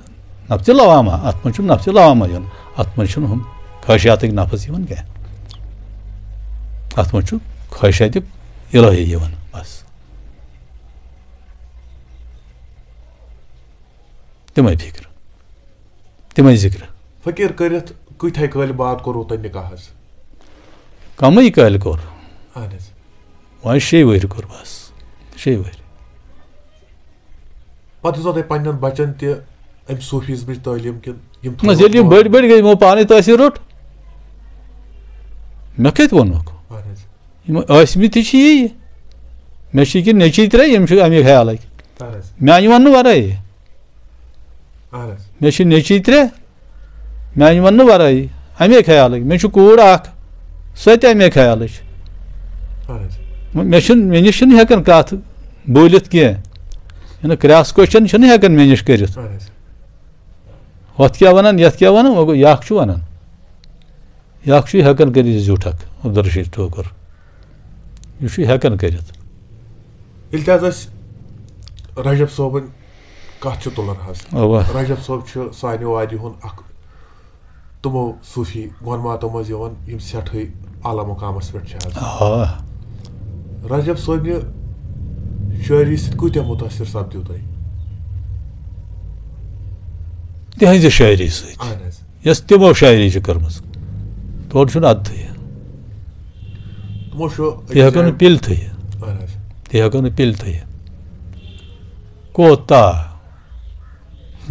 نفسِ لوامہ، اَتھ منٛز چھُ نفسِ لوامہ یِوان، اَتھ منٛز چھُنہٕ ہُم خٲہِشاتٕکۍ نفس یِوان کینٛہہ، اَتھ منٛز چھُ خٲہِشاتِ الہی یِوان، بس۔ تِمے فِکرٕ، تِمے ذِکرٕ۔ فقیٖر کٔرِتھ کۭتِہے کٲلۍ بعد کوٚروٕ تۄہہِ نکاح حظ؟ کمٕے کٲلۍ کوٚر۔ اہن حظ۔ وۄنۍ شیٚیہِ ؤہرِ کوٚر بس، شیٚیہِ ؤہرِ۔ پتہٕ دِژوا تۄہہِ پننٮ۪ن بچن تہِ امہِ صوفیزمٕچ تعلیٖم کِنہٕ یِم نہ، تھٲوٕ ییٚلہِ یِم پانہٕ؟ بٔڑۍ بٔڑۍ گٔے، یِمو پانے تٲثیر روٚٹ۔ مےٚ کتہِ ووٚنُکھ؟ اہن حظ۔ یِم ٲسمٕتۍ تہِ چھِ یی۔ مےٚ چھِ ییٚکیٛاہ نیٚچی ترٛےٚ، یِم چھِ اَمے خیالٕکۍ۔ اہن حظ۔ میٛانہِ وننہٕ ورٲیی۔ اہن حظ۔ مےٚ چھِ نیٚچی ترٛےٚ، میٛانہِ وننہٕ ورٲیی، اَمے خیالٕکۍ۔ مےٚ چھُ کوٗر اکھ، سۄ تہِ اَمے خیالٕچ۔ اہن حظ۔ مےٚ چھُنہٕ، مےٚ نِش چھُنہٕ ہٮ۪کان کتھ بوٗلِتھ کینٛہہ، یعنی cross question چھُنہٕ ہٮ۪کان مےٚ نِش کٔرِتھ۔ اہن حظ۔ ہۄتھ کیٛاہ ونان، یتھ کیٛاہ ونان، وۄنۍ گوٚو یہِ اکھ چھُ ونان۔ یہِ اکھ چھُ ہٮ۪کان کٔرِتھ زیُٹھ اکھ عبدالرشید ٹھوکر۔ یہِ چھُ ہٮ۪کان کٔرِتھ۔ ییٚلہِ تہِ حظ أسۍ رجب صٲبٕنۍ کتھ چھِ تُلان حظ، اَوا۔ رجب صٲب چھُ سانہِ وادِ ہُنٛد اکھ تِمو صوٗفی گۄنماتو منٛز یِوان، یِم سٮ۪ٹھٕے اعلیٰ مقامس پٮ۪ٹھ چھِ حظ۔ آ۔ رجب صٲبنہِ شٲعری سۭتۍ کۭتیٛاہ مُتٲثِر سپدِو تُہۍ؟ تِہنٛزِ شٲعری سۭتۍ۔ اہن حظ۔ یۄس تِمو شاعری چھِ کٔرمٕژ، تورٕ چھُنہٕ اَدتھٕے۔ تِمو چھُ تہِ ہٮ۪کو نہٕ پِلتھٕے۔ اہن حظ۔ تہِ ہٮ۪کو نہٕ پِلتھٕے۔ کوتاہ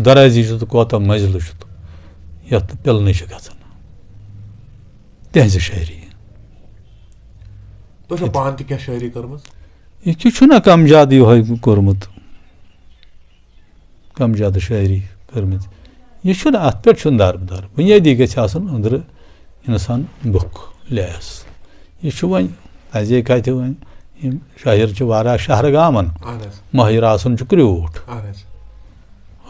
درٲزی چھُ تہٕ کوتاہ مٔنزِلہٕ چھُ تہٕ یَتھ نہٕ پِلنٕے چھُ گژھان۔ تِہنٛزِ شٲعری۔ تُہۍ چھِو پانہٕ تہِ کینٛہہ شٲعری کٔرمٕژ؟ یہِ تہِ چھُنہ کم زیادٕ یِہوٚے کوٚرمُت۔ کم زیادٕ شٲعری کٔرمٕژ۔ یہِ چھُنہٕ، اَتھ پٮ۪ٹھ چھُنہٕ دارمدار۔ بُنیٲدی گژھِ آسُن أنٛدرٕ اِنسان بُک لیس۔ یہِ چھُ وۄنۍ اَسہِ کَتہِ وۄنۍ؟ یِم شٲعر چھِ واریاہ شہرٕ گامَن، اہن حظ۔ مٲہِر آسُن چھُ کرٛیوٗٹھ۔ اہن حظ۔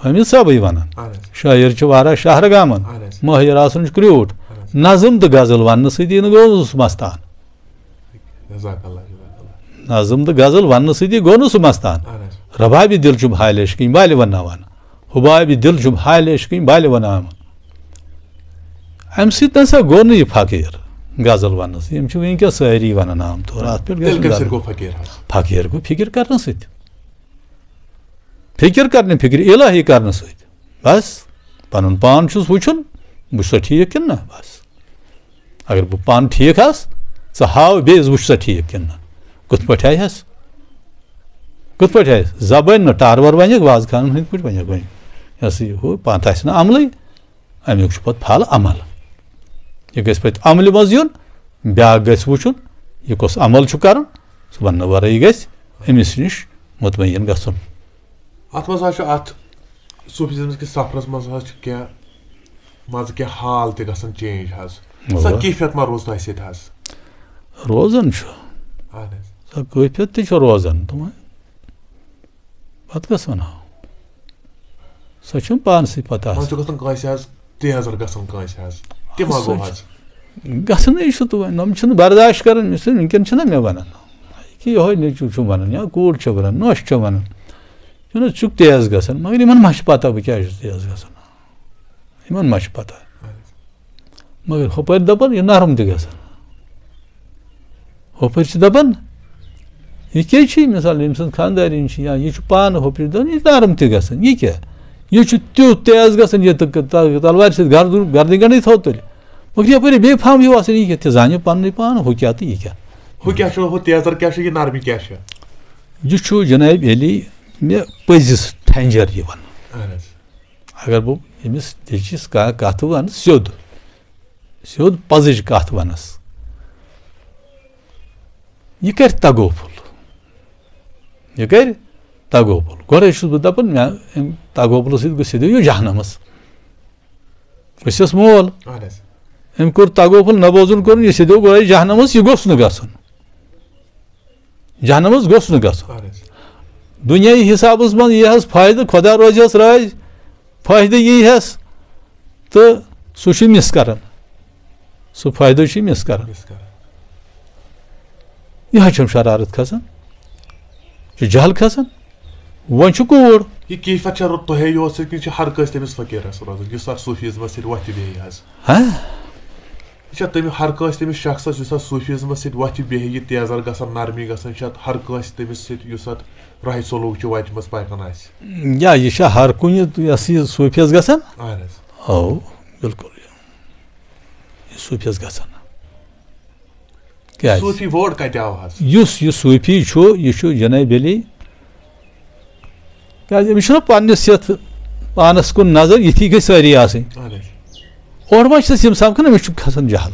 حٲمِد صٲبٕے وَنان۔ اہن حظ۔ شٲعر چھِ واریاہ شہرٕ گامَن، اہن حظ۔ مٲہِر آسُن چھُ کرٛیوٗٹھ۔ اہن حظ۔ نظم تہٕ غزل وَننہٕ سۭتی نہٕ گوٚو نہٕ سُہ مستان۔ جزاک اللہ، جزاک اللہ۔ نظم تہٕ غزل وَننہٕ سۭتی گوٚو نہٕ سُہ مستان۔ اہن حظ۔ ربابِ دِل چھُم حالہِ عشقٕنۍ بالہِ وَنناوان۔ حبابِ دِل چھُم حالہِ عشقٕنۍ بالہِ وَناوان۔ اَمہِ سۭتۍ نہ سا گوٚو نہٕ یہِ فقیٖر غزل وَننَس۔ یِم چھِ وٕنکیٚس سٲری وَنان عام طور اَتھ پٮ۪ٹھ گژھِ تیٚلہِ کَمہِ سۭتۍ غزل۔ گوٚو فقیٖر حظ؟ فقیٖر گوٚو فِکِر کَرنہٕ سۭتۍ۔ فِکِر کَرنہٕ، فِکرِ الٰہی کَرنہٕ سۭتۍ۔ بَس، پَنُن پان چھُس وٕچھُن، بہٕ چھُسا ٹھیٖک کِنہٕ نہ؟ بَس۔ اگر بہٕ پانہٕ ٹھیٖک آسہٕ، ژٕ ہاو بیٚیِس، بہٕ چھُسا ٹھیٖک کِنہٕ نہ؟ کِتھ پٲٹھۍ آسہِ؟ کِتھ پٲٹھۍ آسہِ؟ زبٲنۍ نہٕ ٹارور ونٮ۪کھ، وازٕ خانن ہٕنٛدۍ پٲٹھۍ ونٮ۪کھ وۄنۍ۔ یہِ ہسا یہِ ہُہ، پانہٕ تہِ آسہِ نہٕ عملٕے، امیُک چھُ پتہٕ پھل عمل۔ یہِ گژھِ پتہٕ عملہِ منٛز یُن، بیٛاکھ گژھِ وٕچھُن، یہِ کۄس عمل چھُ کران، سُہ وننہٕ ورٲیی گژھِ أمِس نِش مطمعین گژھُن۔ اتھ منٛز حظ چھُ اتھ صوفیزمس کِس سفرس منٛز حظ چھُ کینٛہہ مان ژٕ کینٛہہ حال تہِ گژھان چینج حظ۔ سۄ اَوا۔ کیفیت ما روٗز تۄہہِ سۭتۍ حظ؟ روزان چھُ۔ اہن حظ۔ سۄ کیفیت تہِ چھِ روزان۔ تِم پتہٕ کۄس وَنہو؟ سۄ چھَم پانسٕے پتہ مان آسان۔ ژٕ گژھان کٲنٛسہِ حظ، تیزر گژھان کٲنٛسہِ حظ۔ تہِ ما سۄ گوٚو چھِ حظ؟ گژھنٕے چھُ تہٕ وۄنۍ، یِم چھِنہٕ برداش کران، یُس وٕنکیٚن چھِنہ مےٚ وَنان۔ یہِ کہِ یِہوٚے نیٚچوٗ چھُ وَنان یا کوٗر چھےٚ وَنان، نۄش چھےٚ وَنان۔ چھُنہٕ حظ ژٕ چھُکھ تیز گژھان، مگر یِمن ما چھِ پتہ بہٕ کیٛازِ چھُس تیز گژھان؟ یِمن ما چھِ پتہ؟ مگر ہُپٲرۍ دَپان، یہِ نرم تہِ گژھان۔ ہُپٲرۍ چھِ دَپان، یہِ کیٛازِ چھِ، مثال، ییٚمہِ سٕنٛز خانٛدارِنۍ چھِ یا یہِ چھُ پانہٕ ہُپٲرۍ دَپان، یہِ چھُ نرم تہِ گژھان۔ یہِ کیٛاہ؟ یہِ چھُ تیُتھ تیز گژھان، یہِ تہٕ تل-، تلوارِ سۭتۍ گردُن، گردٕنۍ گنٛڈٕے تھوٚد تُلہِ۔ مگر یَپٲرۍ بے فہم ہیوٗ آسان، یہِ کیٛاہ؟ تہِ زانہِ پننُے پان، ہُہ کیٛاہ تہٕ یہِ کیٛاہ۔ ہُہ کیٛاہ چھُ، ہُہ تیزر کیٛاہ چھُ، یہِ نرمی کیٛاہ چھِ؟ یہِ چھُ جناب علی مےٚ پٔزِس ٹھنجر یِوان۔ اہن حظ۔ اگر بہٕ أمِس نیٚچوِس کانٛہہ کَتھ وَنہٕ سیوٚد، سیوٚد پَزٕج کَتھ وَنَس، یہِ کَرِ تَگوفُل، یہِ کَرِ تَگوفُل۔ گۄڈَے چھُس بہٕ دَپان، مےٚ اَمہِ تَگوفُلہٕ سۭتۍ گوٚو سیوٚدُے یہِ جہنَمَس۔ أسۍ ٲس مول۔ اہن حظ۔ أمۍ کوٚر تَگوفُل، نہ بوزُن کوٚرُن، یہِ سیوٚدُے گوٚو جہنَمَس، یہِ گوٚژھ نہٕ گژھُن۔ جہنمس گوٚژھ نہٕ گژھُن۔ اہن حظ۔ دُنیاہی حسابس منٛز یی حظ فٲیدٕ، خۄدا روزِ حظ رٲضۍ، فٲیدٕ یی حظ، تہٕ سُہ چھُ مِس کران۔ سُہ فٲیدٕ چھُ مِس کران۔ مِس کران۔ یہِ حظ چھَم شرارت کھسان، چھُ جہل کھسان۔ وۄنۍ چھُ کوٗر۔ یہِ کیفیت چھےٚ رو-، تۄہے یوت سۭتۍ کِنہٕ چھِ ہر کٲنٛسہِ تٔمِس فقیٖرس روزان، یُس اتھ صوفیزمس سۭتۍ وۄتھِ بیٚہہِ حظ؟ ہاں؟ یہِ چھا تٔمِس ہر کٲنٛسہِ تٔمِس شخصس، یُس اتھ صوفیزمس سۭتۍ وۄتھِ بیٚہہِ، یہِ تیزر گژھان، نرمی گژھان، یہِ چھا ہر کٲنٛسہِ تٔمِس سۭتۍ، یُس اتھ راہِ سلوک چہِ وتہِ منٛز پکان آسہِ؟ یا یہِ چھا ہر کُنہِ یۄس یہِ صوفیس گژھان؟ اہن حظ۔ او، بالکل۔ یہِ صوفیس گژھان۔ کیٛازِ؟ صوفی word کتہِ آو حظ؟ یُس یہِ صوفی چھُ، یہِ چھُ جناب علی۔ کیٛازِ أمِس چھُنہ پننِس یتھ پانس کُن نظر، یِتھی گٔژھۍ سٲری آسٕنۍ۔ اہن حظ۔ اورٕ ما چھِس یِم سمکھان، أمِس چھُ کھسان جہل۔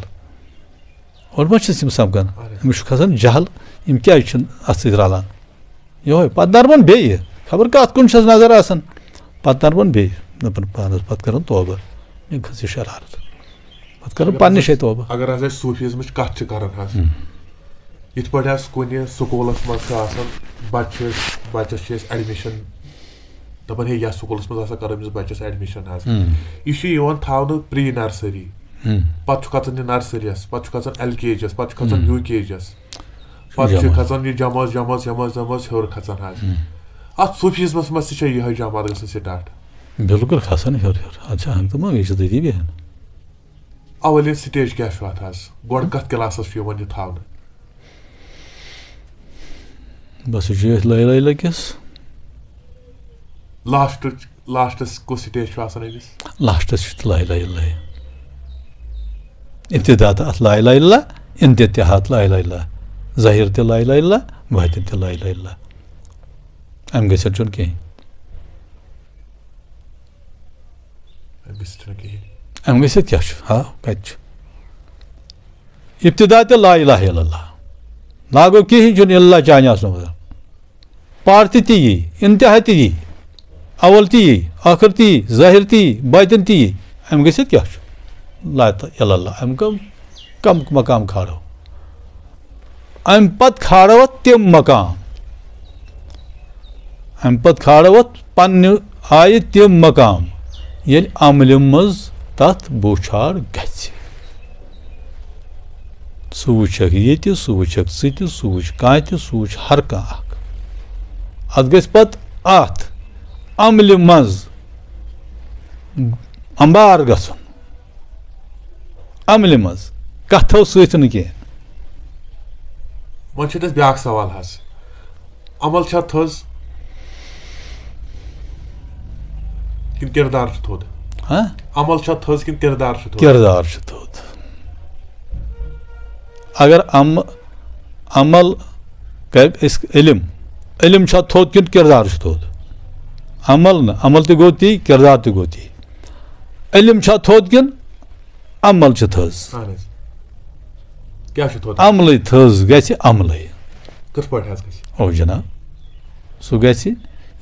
اورٕ ما چھِس یِم سمکھان، اہن حظ۔ أمِس چھُ کھسان جہل، یِم کیٛازِ چھِنہٕ اتھ سۭتۍ رلان؟ یِہوٚے، پتہٕ نرمن بیٚیہِ، خبر کتھ کُن چھس نظر آسان۔ پتہٕ نرمن بیٚیہِ، دپان پانس، پتہٕ کران توبہ، مےٚ کھٔژ یہِ شرارت۔ پتہٕ کران اگر پننہِ حظ جایہِ توبہ۔ اگر حظ أسۍ صوفیزمٕچ کتھ چھِ کران حظ، ہم۔ یِتھ پٲٹھۍ حظ کُنہِ سکوٗلس منٛز چھُ آسان، بچہٕ چھِ أسۍ، بچس چھِ أسۍ admission، دپان، ہے، یتھ سکوٗلس منٛز ہسا کرو أمِس بچس admission حظ۔ ہم۔ یہِ چھُ یِوان تھاونہٕ pre nursery، ہم۔ پتہٕ چھُ کھژان یہِ nursery یس، پتہٕ چھُ کھژان L K G یس، پتہٕ چھُ کھژان ہم۔ U K G یس۔ پتہٕ چھُ جمٲژ۔ کھژان یہِ جمٲژ، جمٲژ، جمٲژ، جمٲژ ہیوٚر کھژان حظ۔ ہم۔ اتھ صوفیزمس منٛز تہِ چھےٚ یِہوٚے جمٲژ گژھان start۔ بالکل کھسان ہیوٚر ہیوٚر۔ اتھ چھِ ہنٛگتہٕ منٛگے، یہِ چھِ تٔتی بیٚہان۔ اولین stage کیٛاہ چھُ اتھ حظ؟ گۄڈٕ کتھ کلاسس چھُ یِوان یہِ تھاونہٕ؟ بس یہِ چھُ یتھ لٲے لٲے لٔگِس۔ Last، lastس کُس stage چھُ آسان أمِس؟ Lastس چھُ لا اله الا اللہ۔ ابتدا تہٕ اتھ لا اله الا اللہ، انتہا تہِ اتھ لا اله الا اللہ، ظٲہر تہِ لا اله الا اللہ، باطن تہِ لا اله الا اللہ۔ امہِ گٔژھِتھ چھُنہٕ کِہیٖنۍ۔ أمِس چھُنہٕ کِہیٖنۍ۔ امہِ گٔژھِتھ کیٛاہ چھُ؟ ہا، کتہِ چھُ؟ ابتدا تہِ لا اله الا اللہ۔ لاگو کِہیٖنۍ چھُنہٕ الا اللہ چانہِ آسنہٕ بغٲر۔ پارٕ تہِ تی یی، انتہا تہِ یی، اول تہِ یی، ٲخر تہِ یی، ظٲہر تہِ یی، باطن تہِ یی۔ امہِ گٔژھِتھ کیٛاہ چھُ؟ لا اله الا اللہ۔ امہِ کم، کم مقام کھارو؟ امہِ پتہٕ کھالو اتھ تِم مقام، امہِ پتہٕ کھالو اتھ پننہِ آیہِ تِم مقام، ییٚلہِ عملہِ منٛز تتھ بوچھاڑ گژھِ۔ سُہ وٕچھکھ ییٚتہِ، سُہ وٕچھکھ ژٕ تہِ، سُہ وٕچھ کانٛہہ تہِ، سُہ وٕچھ ہر کانٛہہ اکھ۔ اتھ گژھِ پتہٕ اتھ عملہِ منٛز انبار گژھُن۔ عملہِ منٛز، کتھو سۭتۍ نہٕ کینٛہہ۔ وۄنۍ چھُ تَس بیٛاکھ سوال حظ، عمل چھا تھٔز کِنہٕ کِردار چھُ تھوٚد؟ ہاں؟ عمل چھا تھٔز کِنہٕ کِردار چھُ تھوٚد؟ کِردار چھُ تھوٚد۔ اگر عم عمل کرِ أسۍ علم، علم چھا تھوٚد کِنہٕ کِردار چھُ تھوٚد؟ عمل نہٕ، عمل تہِ گوٚو تی، کِردار تہِ گوٚو تی۔ علم چھا تھوٚد کِنہٕ عمل چھِ تھٔز؟ اہن حظ۔ کیٛاہ چھُ تھوٚد؟ عملٕے تھٔز گژھِ عملٕے۔ کِتھ پٲٹھۍ حظ گژھِ؟ او جناب، سُہ گژھِ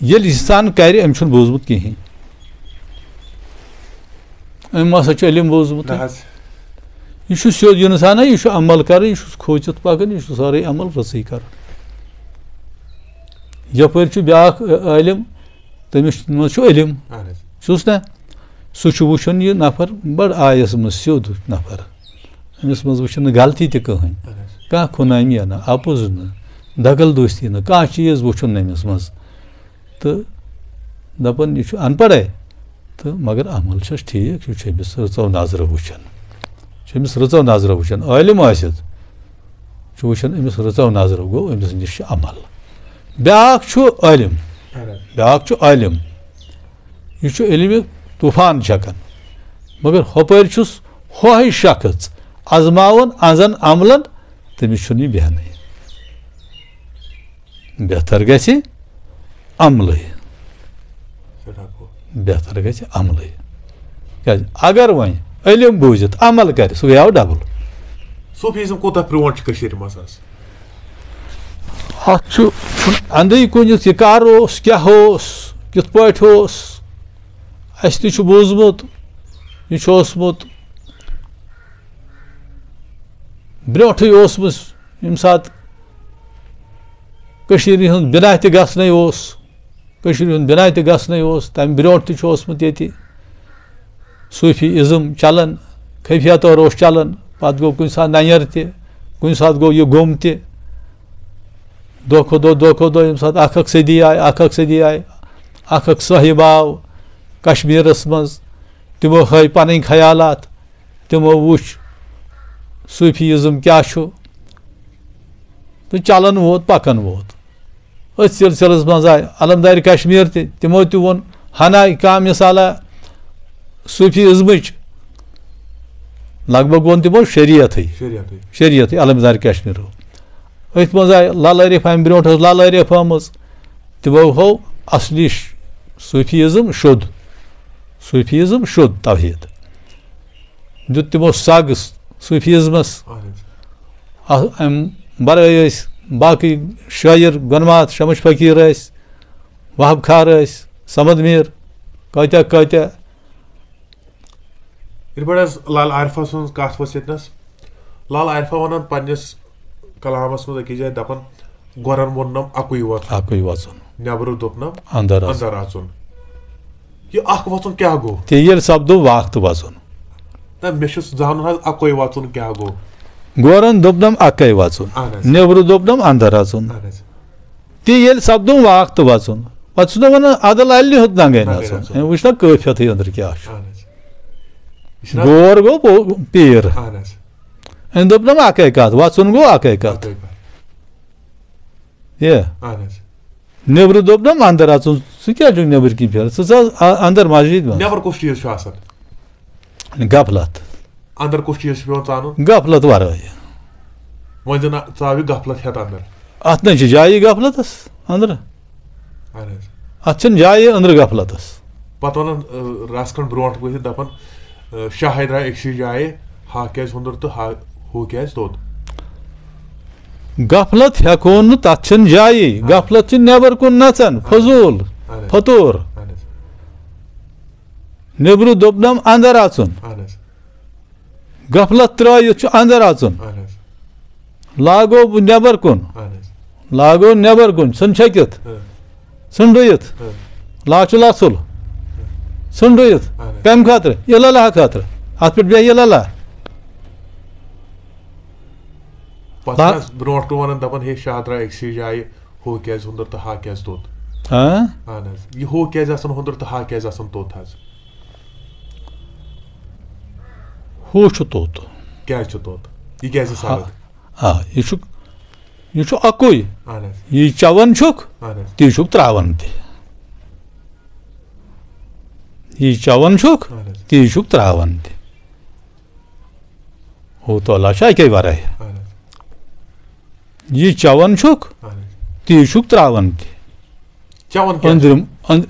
ییٚلہِ انسان کرِ، أمۍ چھُنہٕ بوٗزمُت کِہیٖنۍ۔ أمۍ ہسا چھُ علم بوٗزمُت۔ نہ حظ۔ یہِ چھُ سیوٚد انسانا، یہِ چھُ عمل کران، یہِ چھُ کھوٗژِتھ پکان، یہِ چھُ سٲرٕے عمل رٕژٕے کران۔ یپٲرۍ چھُ بیاکھ، ٲ، عٲلِم، تٔمِس منٛز چھُ علم، اہن حظ۔ چھُس نہ؟ سُہ چھُ وٕچھان یہِ نفر بڑٕ آیس منٛز سیوٚد نفر، أمِس منٛز وٕچھان نہٕ غلطی تہِ کٕہٕنۍ، اہن حظ۔ کانٛہہ کُنٲمی نہٕ، اپُز نہٕ، دخل دوستی نہٕ، کانٛہہ چیٖز وٕچھُن نہٕ أمِس منٛز۔ تہٕ دَپان، یہِ چھُ اَن پَڑھے، تہٕ مگر عمل چھَس ٹھیٖک، یہِ چھُ أمِس رٕژو نظرو وٕچھان، چھُ أمِس رٕژو نظرو وٕچھان، عٲلِم ٲسِتھ چھُ وٕچھان أمِس رٕژو نظرو، گوٚو أمِس نِش چھُ عمل۔ بیٛاکھ چھُ عٲلِم، اہن حظ۔ بیٛاکھ چھُ عٲلِم، یہِ چھُ علمِ طوفان چھَکان، مگر ہُپٲرۍ چھُس ہۄہَے شخص آزماوان اَنزَن عملَن، تٔمِس چھُنہٕ یہِ بیٚہنٕے۔ بہتر گژھِ عملٕے، سٮ۪ٹھاہ گوٚو۔ بہتر گژھِ عملٕے۔ کیٛازِ؟ اگر وۄنۍ علم بوٗزِتھ عمل کرِ، سُہ گٔیاو ڈبل۔ صوفیزم کوٗتاہ برونٛٹھ چھُ کٔشیٖرِ منٛز حظ؟ اَتھ چھُ، چھُنہٕ اَندٕے کُنہِ، یہِ کر اوس، کیٛاہ اوس، کِتھ پٲٹھۍ اوس، اَسہِ تہِ چھُ بوٗزمُت، یہِ چھُ اوسمُت برونٛٹھٕے اوسمُت، ییٚمہِ ساتہٕ کٔشیٖرِ ہُنٛد بِناہ تہِ گژھنَے اوس، کٔشیٖرِ ہُنٛد بِناہ تہِ گژھنَے اوس، تَمہِ برونٛٹھ تہِ چھُ اوسمُت ییٚتہِ صوٗفی ازم چلان، خفیہ طور اوس چلان، پَتہٕ گوٚو کُنہِ ساتہٕ نَنیر تہِ، کُنہِ ساتہٕ گوٚو یہِ گوٚم تہِ۔ دۄہ کھۄتہٕ دۄہ، دۄہ کھۄتہٕ دۄہ، ییٚمہِ ساتہٕ اَکھ اَکھ صدی آیہِ، اَکھ اَکھ صدی آیہِ، اَکھ اَکھ صٲحِب آو کشمیٖرَس منٛز، تِمو ہٲوۍ پَنٕنۍ خیالات، تِمو وُچھ صوٗفی ازم کیٛاہ چھُ، تہٕ چلان ووت، پکان ووت۔ أتھۍ سلسلس منٛز آے علمدار کشمیر تہِ، تِمو تہِ ووٚن ہنا کانٛہہ مثالا صوٗفی ازمٕچ، لگ بگ ووٚن تِمو شریعتھٕے، شریعتٕے۔ شریعتٕے علمدار کشمیرو۔ أتھۍ منٛز آے لل عارف، امہِ برونٛٹھ ٲس لل عارف آمٕژ، تِمو ہوو اصلی ش-، صوٗفی ازم شوٚد، صوٗفی ازم شوٚد توحید۔ دیُت تِمو سگ صوٗفی ازمس۔ اہن حظ۔ اتھ امہِ برٲے ٲسۍ باقٕے شٲعر، گۄنماتھ شمس فقیٖر ٲسۍ، وہب خار ٲسۍ، صمد میٖر، کٲتیٛاہ کٲتیٛاہ۔ یِتھ پٲٹھۍ حظ لال عارفہ سٕنٛز کتھ ؤژھ ییٚتنس، لال عارفہ ونان پننِس کلامس منٛز أکِس جایہِ دپان، گۄرن ووٚننم اکُے وژُن، اکُے وژُن۔ نٮ۪برٕ دوٚپنم اندر اژُن۔ اندر اژُن۔ یہِ اکھ وژُن کیٛاہ گوٚو؟ تہِ ییٚلہِ سپدو واکھ تہٕ وژُن۔ نہ، مےٚ چھُ زانُن حظ اکُے وژُن کیٛاہ گوٚو۔ گورن دوٚپنم اکے وژُن، اہن حظ۔ نیبرٕ دوٚپنم اندر اژُن۔ اہن حظ۔ تہِ ییٚلہِ سپدو واکھ تہٕ وژُن، پتہٕ چھُ دپان ادل الہِ ہیوٚت ننگے ننگے نژُن۔ نژُن۔ أمۍ وٕچھ نا کٲفیتھٕے أنٛدرٕ کیٛاہ چھُ۔ اہن حظ۔ یہِ چھُنہ گور گوٚو پو-، پیٖر۔ اہن حظ۔ أمۍ دوٚپنم اکے کتھ، وژُن گوٚو اکے کتھ۔ اکُے کتھ۔ یہِ اہن حظ۔ نیبرٕ دوٚپنم اندر اژُن، ژٕ کیٛاہ چھُکھ نیبرٕ کِنۍ پھیران؟ ژٕ ژٕ حظ اَ-، اندر مسجد منٛز۔ نٮ۪بر کُس چیٖز چھُ آسان؟ غفلت، اندر کُس چیٖز چھُ پٮ۪وان ژانُن؟ غفلت ورٲے۔ وۄنۍ زن ژاو یہِ غفلت ہٮ۪تھ اندر۔ اتھ نہ چھِ جایی غفلتس أنٛدرٕ، اہن حظ۔ اتھ چھنہٕ جایی أنٛدرٕ غفلتس۔ پتہٕ ونان، آ، رژھ کھنڈ برونٛٹھ ؤتھِتھ دپان، آ، شاہے درٛاے أکسٕے جایہِ، ہا کیٛازِ ہُنٛدُر تہٕ ہا، ہُہ کیٛازِ توٚت؟ غفلت ہٮ۪کو نہٕ، تتھ چھنہٕ جایی۔ غفلت چھِ نٮ۪بر کُن نژان، فضوٗل، اہن حظ۔ فطوٗر۔ اہن حظ۔ نیبرٕ دوٚپنم اندر اژُن۔ اہن حظ۔ غفلت ترٲوِتھ چھُ اندر اژُن۔ اہن حظ۔ لا گوٚو نٮ۪بر کُن۔ اہن حظ۔ لا گوٚو نٮ۪بر کُن، ژھُن چھٔکِتھ۔ ہاں۔ ژھُن ڈُیِتھ۔ ہاں۔ لا چھُ لَژھُل۔ ژھُن ڈُیِتھ۔ اہن حظ۔ کَمہِ خٲطرٕ؟ اِلَلہ خٲطرٕ۔ اَتھ پٮ۪ٹھ بیٚہہِ اِلَلہ۔ پتہٕ لا- چھِ حظ برونٛٹھ کُن وَنان، دَپان، "ہے، شاہ درٛاے أکسٕے جایہِ، ہُہ کیٛازِ ہُنٛدُر تہٕ ہا کیٛازِ توٚت؟" ہاں؟ اہن حظ۔ یہِ ہُہ کیٛازِ آسان ہُنٛدُر تہٕ ہا کیٛازِ آسان توٚت حظ؟ ہُہ چھُ توٚت۔ کیٛازِ چھُ توٚت؟ یہِ کیٛازِ ہا۔ سَرد؟ آ، یہِ چھُ، یہِ چھُ اَکُے۔ اہن حظ۔ یہِ چٮ۪وان چھُکھ، اہن حظ۔ تی چھُکھ ترٛاوان تہِ۔ یہِ چٮ۪وان چھُکھ، اہن حظ۔ تی چھُکھ ترٛاوان تہِ۔ ہُہ تہٕ اللہ چھُ اَکے وَرٲے۔ اہن حظ۔ یہِ چٮ۪وان چھُکھ، اہن حظ۔ تی چھُکھ ترٛاوان تہِ۔ چٮ۪وان کیٛاہ چھُ؟ أنٛدرِم، أنٛد-،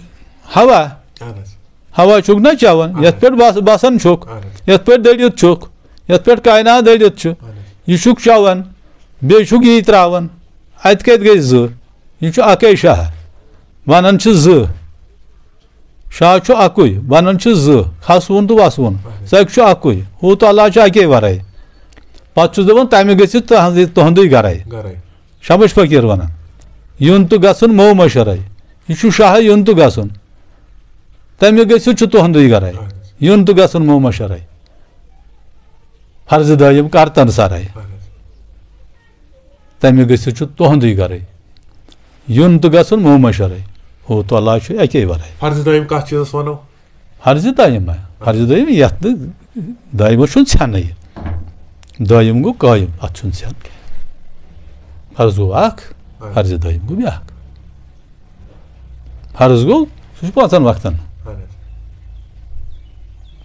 ہوا۔ اہن حظ۔ ہوا چھُکھ نہ چٮ۪وان، اہن یَتھ حظ۔ پٮ۪ٹھ بس-، بسان چھُکھ، اہن حظ۔ یَتھ پٮ۪ٹھ دٔڑِتھ چھُکھ، یَتھ پٮ۪ٹھ کاینات دٔڑِتھ چھُ۔ اہن حظ۔ یہِ چھُکھ چٮ۪وان، بیٚیہِ چھُکھ یی ترٛاوان۔ اَتہِ کَتہِ گٔے زٕ؟ یہِ چھُ اَکَے شاہ۔ وَنان چھِ زٕ۔ شاہ چھُ اَکُے، بَنان چھِ زٕ، کھسوُن تہٕ وَسوُن۔ اہن حظ۔ ژَکہِ چھُ اَکُے، ہُہ تہٕ اللہ چھُ اَکے وَرٲے۔ پَتہٕ چھُس دَپان، تَمہِ گٔژھِتھ تُہٕنٛزٕے، تُہُنٛدُے گَرَے۔ گَرَے۔ شمس فقیٖر وَنان، یُن تہٕ گژھُن مو مَشرَے۔ یہِ چھُ شاہ یُن تہٕ گژھُن۔ تَمہِ گٔژھِتھ چھُ تُہُنٛدُے گَرَے۔ اہن حظ۔ یُن تہٕ گژھُن مو مَشرَے۔ فرض دٲیِم کَر تَن سَرَے۔ اہن حظ۔ تَمہِ گٔژھِتھ چھُ تُہُنٛدُے گَرَے۔ یُن تہٕ گژھُن مو مَشرَے۔ ہُہ تہٕ اللہ چھُ اَکے وَرٲے۔ فرض دٲیِم کَتھ چیٖزَس وَنو؟ فرض دٲیِم ہا۔ فرض دٲیِم یَتھ نہٕ دٲیمَس چھُنہٕ ژھٮ۪نٕے۔ دٲیِم گوٚو قٲیِم، اَتھ چھُنہٕ ژھٮ۪ن۔ فرض گوٚو اَکھ، اہن۔ فرض دٲیِم گوٚو بیٛاکھ۔ فرض گوٚو، سُہ چھُ پانٛژَن وقتَن۔ اہن حظ۔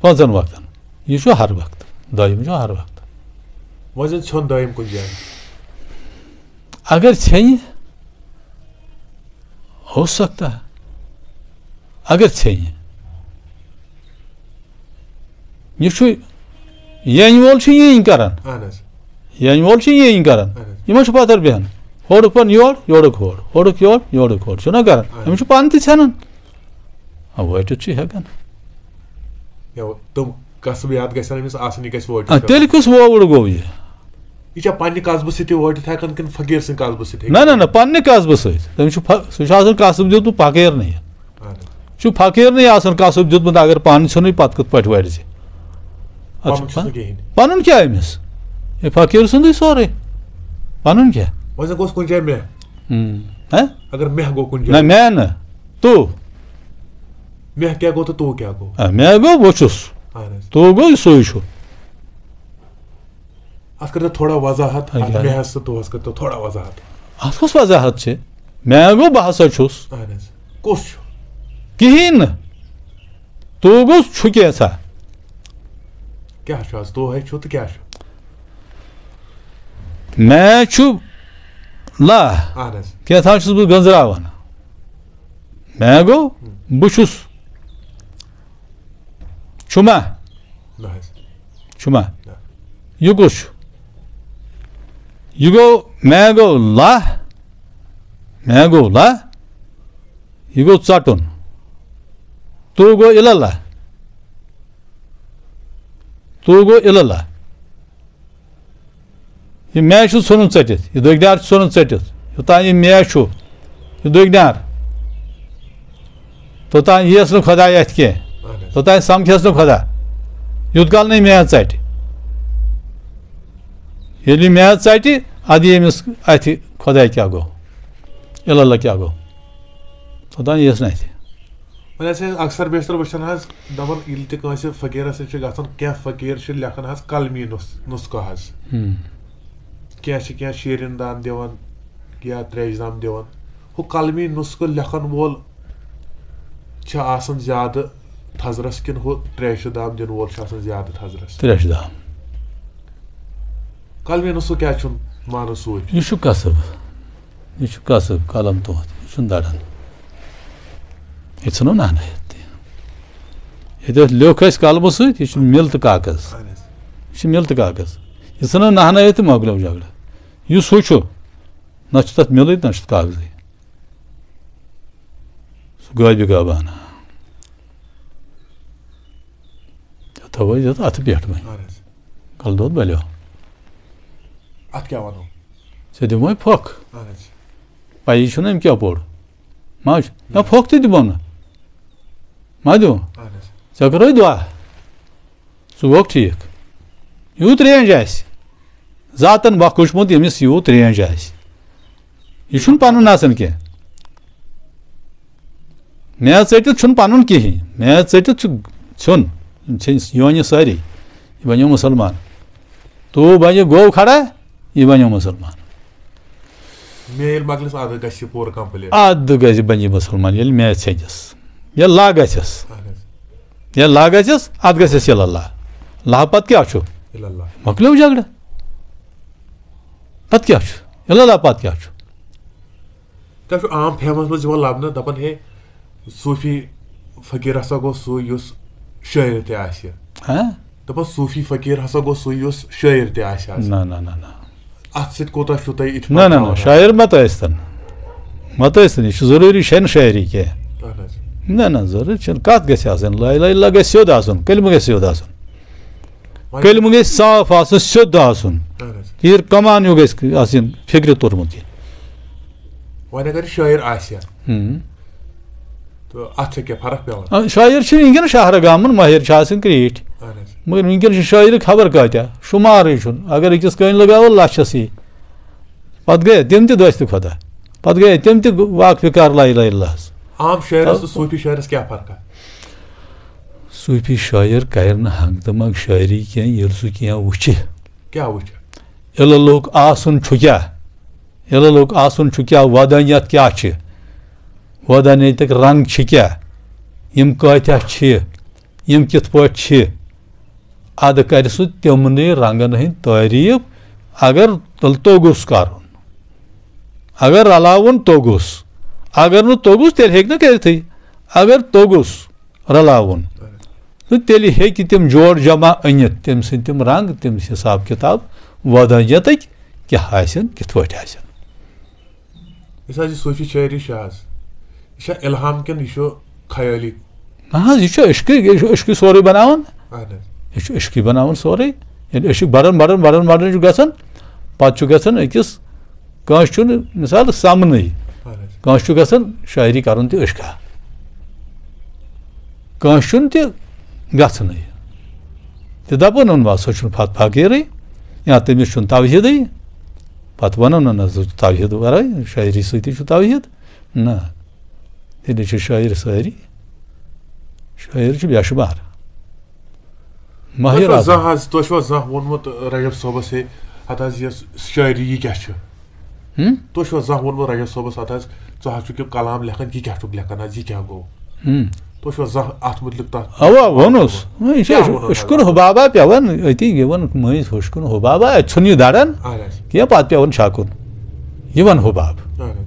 پانٛژَن وقتَن۔ یہِ چھُ ہر وقتہٕ۔ دٲیِم چھُ ہر وقتہٕ۔ وۄنۍ زَن ژھیوٚن دٲیِم کُنہِ جایہِ۔ اگر ژھیٚنہِ، ہو سکتا ہے، اگر ژھیٚنہِ۔ یہِ چھُ، یَنہِ وول چھُ یی کران۔ اہن حظ۔ یَنہِ وول چھُ یی کران۔ اہن حظ۔ یہِ ما چھُ پتھر بیٚہان؟ ہورُکھ پَن یور، یورُکھ ہور، ہورُکھ یور، یورُکھ ہور۔ چھُنہ کران؟ اہن۔ أمِس چھُ پَن تہِ ژھٮ۪نان۔ آ، وٲٹِتھ چھُ ہٮ۪کان۔ یا تِم قصبہٕ یاد گژھن أمِس آسٕنۍ، یہِ گژھِ وٲٹِتھ آ، ہٮ۪کُن۔ تیٚلہِ کُس وووُر گوٚو یہِ؟ یہِ چھا پننہِ قصبہٕ سۭتۍ وٲٹِتھ ہٮ۪کان کِنہٕ فقیٖر سٕنٛدِ قصبہٕ سۭتۍ ہیٚکہِ نہ، نہ، نہ، وٲٹِتھ؟ پننہِ قصبہٕ سۭتۍ۔ تٔمِس چھُ فَ-، سُہ چھُ آسان قصب دیُتمُت فقیٖرنٕے۔ اہن حظ۔ چھُ فقیٖرنٕے آسان قصب دیُتمُت، اگر پانہٕ ژھیوٚنُے، پتہٕ کِتھ پٲٹھۍ وٲٹۍ زِ؟ اَتھ چھُ پنُن چھُس پن-، نہٕ کِہیٖنۍ۔ پنُن کیٛاہ أمِس؟ یہِ فقیٖر سُنٛدُے سورُے۔ پنُن کیٛاہ؟ وۄنۍ زَن گوٚژھ کُنہِ جایہِ مےٚ۔ ہم۔ ہہ؟ اگر مےٚ گوٚو کُنہِ نہ، جایہِ۔ مےٚ نہٕ۔ تو۔ مےٚ کیٛاہ گوٚو تہٕ تو کیٛاہ گوٚو؟ آ، مےٚ گوٚو، بہٕ چھُس۔ اہن حظ۔ تو گوٚو، سُے چھُ۔ اَتھ کٔرۍتو تھوڑا وضاحت، اَتھ اچھا۔ مےٚ ہَس تہٕ توہَس کٔرۍتو تھوڑا وضاحت۔ اَتھ کُس وضاحت چھِ؟ مےٚ گوٚو، بہٕ ہسا چھُس۔ اہن حظ۔ کُس چھُ؟ کِہیٖنۍ نہٕ۔ تو گوٚو، چھُ کینٛژھا۔ کیٛاہ چھُ آز؟ تو ہے چھُ تہٕ کیٛاہ چھُ؟ مےٚ چھُ لا۔ اہن حظ۔ کینٛژھا چھُس بہٕ گٔنٛزراوان۔ مےٚ گوٚو، ہُم۔ بہٕ چھُس۔ چھُ ما؟ نہ حظ۔ چھُ ما؟ نہ۔ یہِ کُس چھُ؟ یہِ گوٚو، مےٚ گوٚو لا۔ مےٚ گوٚو لا۔ یہِ گوٚو ژَٹُن۔ تو گوٚو اِلَلہ۔ تو گوٚو اِلَلہ۔ یہِ مےٚ چھُ ژھُنُن ژٔٹِتھ، یہِ دٔگۍ نار چھُ ژھُنُن ژٔٹِتھ۔ یوٚتام یہِ مےٚ چھُ، یہِ دٔگۍ نار، توٚتام یِیَس نہٕ خۄداے اَتھِ کینٛہہ۔ اہن حظ۔ توٚتام سَمکھٮ۪س نہٕ خۄدا، یوٚت کال نہٕ یہِ مےٚ ژَٹہِ۔ ییٚلہِ یہِ مےٚ ژَٹہِ، اَدٕ یہِ أمِس اَتھِ خۄداے کیٛاہ گوٚو، اِلَلہ کیٛاہ گوٚو، توٚتام یِیَس نہٕ اَتھِ۔ وۄنۍ ہسا چھِ اکثر بیشتر وٕچھان حظ، دَپان ییٚلہِ تہِ کٲنٛسہِ فقیٖرَس نِش چھِ گژھان، کینٛہہ فقیٖر چھِ لیکھان حظ قلمی نُس-، نُسخہٕ حظ۔ ہُم۔ کینٛہہ چھِ کینٛہہ شیٖرِن دام دِوان یا ترٛیشہِ دام دِوان۔ ہُہ قلمی نُسخہٕ لیکھن وول چھِ آسان زیادٕ تھزرَس کِنہٕ ہُہ ترٛیشہِ دام دِنہٕ وول چھُ آسان زیادٕ تھزرَس؟ ترٛیشہِ دام۔ قلمی نُسخہٕ کیٛازِ چھُنہٕ مانان سۭتۍ؟ یہِ چھُ کسب۔ یہِ چھُ کسب، قلم تُہُنٛد، یہِ چھُنہٕ دَران۔ یہِ ژھٕنو نہٕ ہَنٲیِتھ تہِ۔ ییٚتہِ ٲس لیوٚکھ اَسہِ قلمہٕ سۭتۍ، یہِ چھُ مِل تہٕ کاغذ۔ اہن حظ۔ یہِ چھُ مِل تہٕ کاغذ۔ یہِ ژھٕنو نہٕ ہَنٲیِتھ تہٕ مۄکلیو جھگڑٕ۔ یُس ہُہ چھُ، نہ چھُ تَتھ مِلٕے، نہ چھُ تَتھ کاغذٕے۔ سُہ غٲبہِ غٲبانہ۔ تھاوو أسۍ یَتھ اَتھٕ پٮ۪ٹھ وۄنۍ۔ اہن حظ۔ کَلہٕ دود بَلیو۔ اَتھ کیٛاہ وَنو؟ ژےٚ دِمَے پھۄکھ۔ اہن حظ۔ پَیی چھُنہٕ أمۍ کیٛاہ پوٚر۔ ما چھُ؟ یا پھۄکھ تہِ دِمو نہٕ۔ ما دِمو؟ اہن حظ۔ ژےٚ کَرَے دُعا۔ ژٕ گوٚکھ ٹھیٖک۔ یوٗت رینج آسہِ۔ ذاتن بخشمُت ییٚمِس یوٗت رینج آسہِ۔ یہِ چھُنہٕ پَنُن آسان کینٛہہ۔ میژ ژٔٹِتھ چھُنہٕ پَنُن کِہیٖنۍ۔ میژ ژٔٹِتھ چھُ ژھیوٚن۔ ژھیٚنۍ یونہِ سٲری۔ یہِ بَنیو مُسلمان۔ تو بَنہِ گوٚو کھڑا، یہِ بَنیو مُسلمان۔ میل مۄکلِس اَدٕ گژھِ یہِ پوٗرٕ کمپلیٖٹ۔ اَدٕ گژھِ بَنہِ یہِ مُسلمان، ییٚلہِ میچ ژھیٚنٮ۪س۔ ییٚلہِ لا گژھٮ۪س۔ اہن حظ۔ ییٚلہِ لا گژھٮ۪س، اَدٕ گژھٮ۪س ییٚلہِ اللہ۔ لا پَتہٕ کیٛاہ چھُ؟ الا اللہ۔ مۄکلیو جھگڑٕ۔ پَتہٕ کیٛاہ چھُ؟ ییٚلہِ اللہ پَتہٕ کیٛاہ چھُ؟ تۄہہِ چھُ عام فیمَس منٛز یِوان لَبنہٕ، دَپان، ہے، صوٗفی فقیٖر ہسا گوٚو سُے یُس شٲعر تہِ آسہِ۔ ہاں؟ دَپان، صوٗفی فقیٖر ہسا گوٚو سُے یُس شٲعر تہِ آسہِ حظ۔ نہ، نہ، نہ، نہ۔ اَتھ سۭتۍ کوٗتاہ چھُو تۄہہِ اتفاق نہ، نہ، نہ، تھاوان؟ شٲعر مہ تہٕ ٲسۍتن۔ مہ تہٕ ٲسۍتن، یہِ چھُ ضروٗری، چھَنہٕ شٲعری کینٛہہ۔ اہن حظ۔ نہ، نہ، ضروٗری چھَنہٕ۔ کَتھ گژھِ آسٕنۍ؟ لا اله الا اللہ گژھِ سیوٚد آسُن، کلمہٕ گژھِ سیوٚد آسُن۔ وۄنۍ کلمہٕ گژھِ صاف آسُن، سیوٚد آسُن۔ اہن حظ۔ تیٖر کمان ہیوٗ گژھِ آسٕنۍ فِکرِ توٚرمُت یہِ۔ وۄنۍ اگر شٲعر آسہِ ہا، ہم۔ تہٕ اَتھ چھےٚ کیٛاہ فرق پٮ۪وان؟ آ، شٲعر چھِ وٕنکٮ۪ن شہرٕ گامَن، مٲہِر چھِ آسان کرٛیٖٹھۍ۔ اہن حظ۔ مگر وٕنکٮ۪ن چھِ شٲعرٕکۍ خبر کۭتیٛاہ، شُمارٕے چھُنہٕ۔ اگر أکِس کٔنۍ لگاوو، لَچھَس یی۔ پَتہٕ گٔے تِم تہِ دٔسۍ تہِ خۄدا۔ پَتہٕ گٔے تِم تہِ واقفہِ کار لا اله الا اللہَس۔ عام شٲعرَس تہٕ صوٗفی شٲعرَس کیٛاہ فرقہ؟ صوٗفی شٲعر کَرِ نہٕ ہنٛگ تہٕ منٛگ شٲعری کینٛہہ، ییٚلہِ سُہ کینٛہہ وٕچھِ۔ کیٛاہ وٕچھِ؟ اِلہٕ لوٚگ آسُن چھُ کیٛاہ؟ اِلہٕ لوٚگ آسُن چھُ کیٛاہ؟ ودٲنیت کیٛاہ چھِ؟ ودٲنیتٕکۍ رنٛگ چھِ کیٛاہ؟ یِم کۭتیٛاہ چھِ؟ یِم کِتھ پٲٹھۍ چھِ؟ اَدٕ کَرِ سُہ تِمنٕے رنٛگَن ہٕنٛدۍ تعریٖف، اگر تیٚلہِ توٚگُس کَرُن۔ اگر رلاوُن توٚگُس۔ اگر نہٕ توٚگُس، تیٚلہِ ہیٚکہِ نہٕ کٔرِتھٕے۔ اگر توٚگُس رلاوُن، تہٕ تیٚلہِ ہیٚکہِ تِم جوڑ جمع أنِتھ، تٔمۍ سٕنٛدۍ تِم رنٛگ، تٔمۍ سٕنٛدۍ حساب کِتاب، ودٲنیتٕکۍ کیٛاہ آسن، کِتھ پٲٹھۍ آسن۔ یُس حظ یہِ صوٗفی شٲعری چھِ حظ، یہِ چھا الہام کِنہٕ یہِ چھُ خیٲلی؟ نہ حظ، یہِ چھُ عشقٕے، یہِ چھُ عشقٕے سورُے بناوان۔ اہن حظ۔ یہِ چھُ عشقٕے بناوان سورُے۔ ییٚلہِ عشق بڑان، بڑان، بڑان، بڑان چھُ گژھان، پتہٕ چھُ گژھان أکِس، کٲنٛسہِ چھُنہٕ مثال سمنٕے۔ اہن حظ۔ کٲنٛسہِ چھُ گژھان شٲعری کرُن تہِ عشقا۔ کٲنٛسہِ چھُنہٕ تہِ گژھنٕے۔ تہِ دپان، اوٚن وَ، سُہ چھُنہٕ پتہٕ فقیٖرٕے، یا تٔمِس چھُنہٕ توحیٖدٕے۔ پتہٕ ونان، نہ، نہ، سُہ چھُ توحیٖد ورٲے، شٲعری سۭتی چھُ توحیٖد۔ نہ، تیٚلہِ چھِ شٲعر سٲری، شٲعر چھِ بے شُمار۔ ماہر تۄہہِ چھُوا اعظم۔ زانٛہہ حظ، تۄہہِ چھُوا زانٛہہ ووٚنمُت رجب صٲبس، ہے، ہتہٕ حظ، یۄس شٲعری، یہِ کیٛاہ چھُ؟ ہم؟ تۄہہِ چھُوا زانٛہہ ووٚنمُت رجب صٲبس، ہتہٕ حظ، ژٕ حظ چھُکھ یِم کلام لیکھان، یہِ کیٛاہ چھُکھ لیکھان حظ، یہِ کیٛاہ گوٚو؟ ہم۔ تۄہہ چھُوا زانٛہہ اتھ متعلق تتھ؟ اوا، ووٚنُس۔ وۄنۍ یہِ چھُ کیٛاہ ووٚنُن اشکُن حظ؟ حبابا پٮ۪وان أتی یِوان مٔنٛزۍ ہُشکُن حبابا، اَتہِ چھُنہٕ یہِ دَران اہن حظ۔ کینٛہہ، پتہٕ پٮ۪وان چھکُن۔ یِوان حباب۔ اہن حظ۔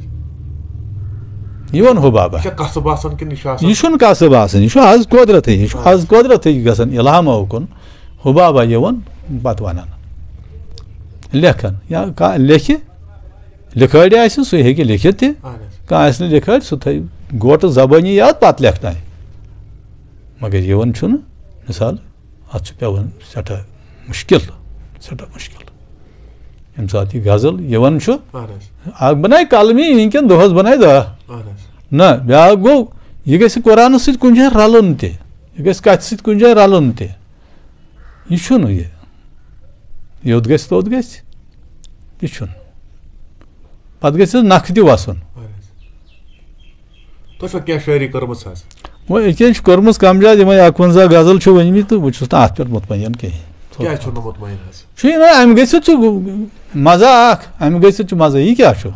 یِوان حبابا۔ یہِ چھا کسب آسان کِنہٕ یہِ چھُ آسان؟ یہِ چھُنہٕ کسب آسان، یہِ چھُ از قۄدرتٕے، یہِ چھُ از قۄدرتٕے گژھان الہام اوکُن۔ حبابا یِوان پتہٕ ونان۔ لیکھان یا کانٛہہ لیکھِ، لِکھٲرۍ آسہِ، سُہ ہیٚکہِ لیٚکھِتھ تہِ۔ اہن حظ۔ کانٛہہ آسہِ نہٕ لِکھٲرۍ، سُہ تھٲوِ گۄٹہٕ زبٲنی یاد، پتہٕ لیکھناوِ۔ مگر یِوان چھُنہٕ، مثال، اتھ چھُ پٮ۪وان سٮ۪ٹھاہ مُشکِل، سٮ۪ٹھاہ مُشکِل۔ ییٚمہِ ساتہٕ یہِ غزل یِوان چھُ، اہن حظ۔ اکھ بنایہِ قلمی وٕنکٮ۪ن دۄہس بنایہِ دَہ۔ اہن حظ۔ نہ، بیٛاکھ گوٚو، یہِ گژھِ قرآنس سۭتۍ کُنہِ جایہِ رلُن تہِ، یہِ گژھِ کتھِ سۭتۍ کُنہِ جایہِ رلُن تہِ۔ یہِ چھُنہٕ یہِ۔ یوٚت گژھِ، توٚت گژھِ۔ یہِ چھُنہٕ۔ پتہٕ گژھِ نکھٕ تہِ وسُن۔ اہن حظ۔ تۄہہِ چھو کینٛہہ شٲعری کٔرمٕژ حظ؟ وۄنۍ أکۍ چھِ کٔرمٕژ کم زیادٕ، یِمے اکوَنزاہ غزل چھِ ؤنمٕتۍ تہٕ بہٕ چھُس نہٕ اتھ پٮ۪ٹھ مطمئن کِہیٖنۍ۔ کیٛازِ چھُو نہٕ مطمئن حظ؟ چھُ یہِ نہ، امہِ گٔژھِتھ چھُ مزٕ اکھ، امہِ گٔژھِتھ چھُ مزٕ۔ یہِ کیٛاہ چھُ؟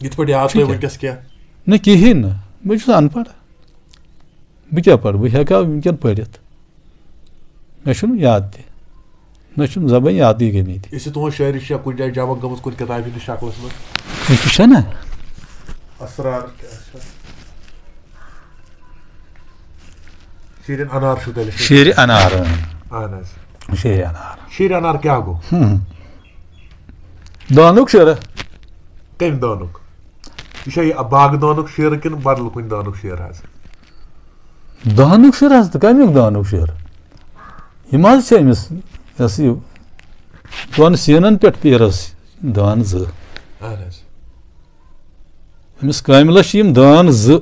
یِتھ پٲٹھۍ یاد چھُ تۄہہِ کیٛاہ؟ وٕنکیٚس کینٛہہ؟ نہ، کِہیٖنۍ نہٕ۔ بہٕ چھُس ان پڑھ۔ بہٕ کیٛاہ پرٕ؟ بہٕ ہٮ۪کا وٕنکٮ۪ن پٔرِتھ؟ مےٚ چھُنہٕ یاد تہِ۔ مےٚ چھُنہٕ زبٲنۍ یادٕے گٔمٕتۍ۔ یُس یہِ تُہٕنٛز شٲعری چھےٚ کُنہِ جایہِ جمع گٔمٕژ کُنہِ کِتابہِ ہٕنٛدِس شکلس منٛز؟ یہِ تہِ چھےٚ نا؟ اسرار کیٛاہ چھےٚ؟ شیٖرِن انار چھُو تۄہہِ لیٚچھمٕژ؟ شیٖرِ انار، اۭں۔ اہن حظ۔ شیٖرِ انار۔ شیٖرِ انار کیٛاہ گوٚو؟ ہُم۔ دانُک شعرہ۔ کٔمۍ دانُک؟ یہِ چھا یہِ باغہٕ دانُک شعر کِنہٕ بدل کُنہِ دانُک شعر حظ؟ دانُک شعر حظ، تہٕ کَمیُک دانُک شعر؟ یِم حظ چھِ أمِس، یہِ ہسا یہِ، دۄن سیٖنَن پٮ۪ٹھ پیٖرَس دان زٕ۔ اہن حظ۔ أمِس کٲمِلَس چھِ یِم دان زٕ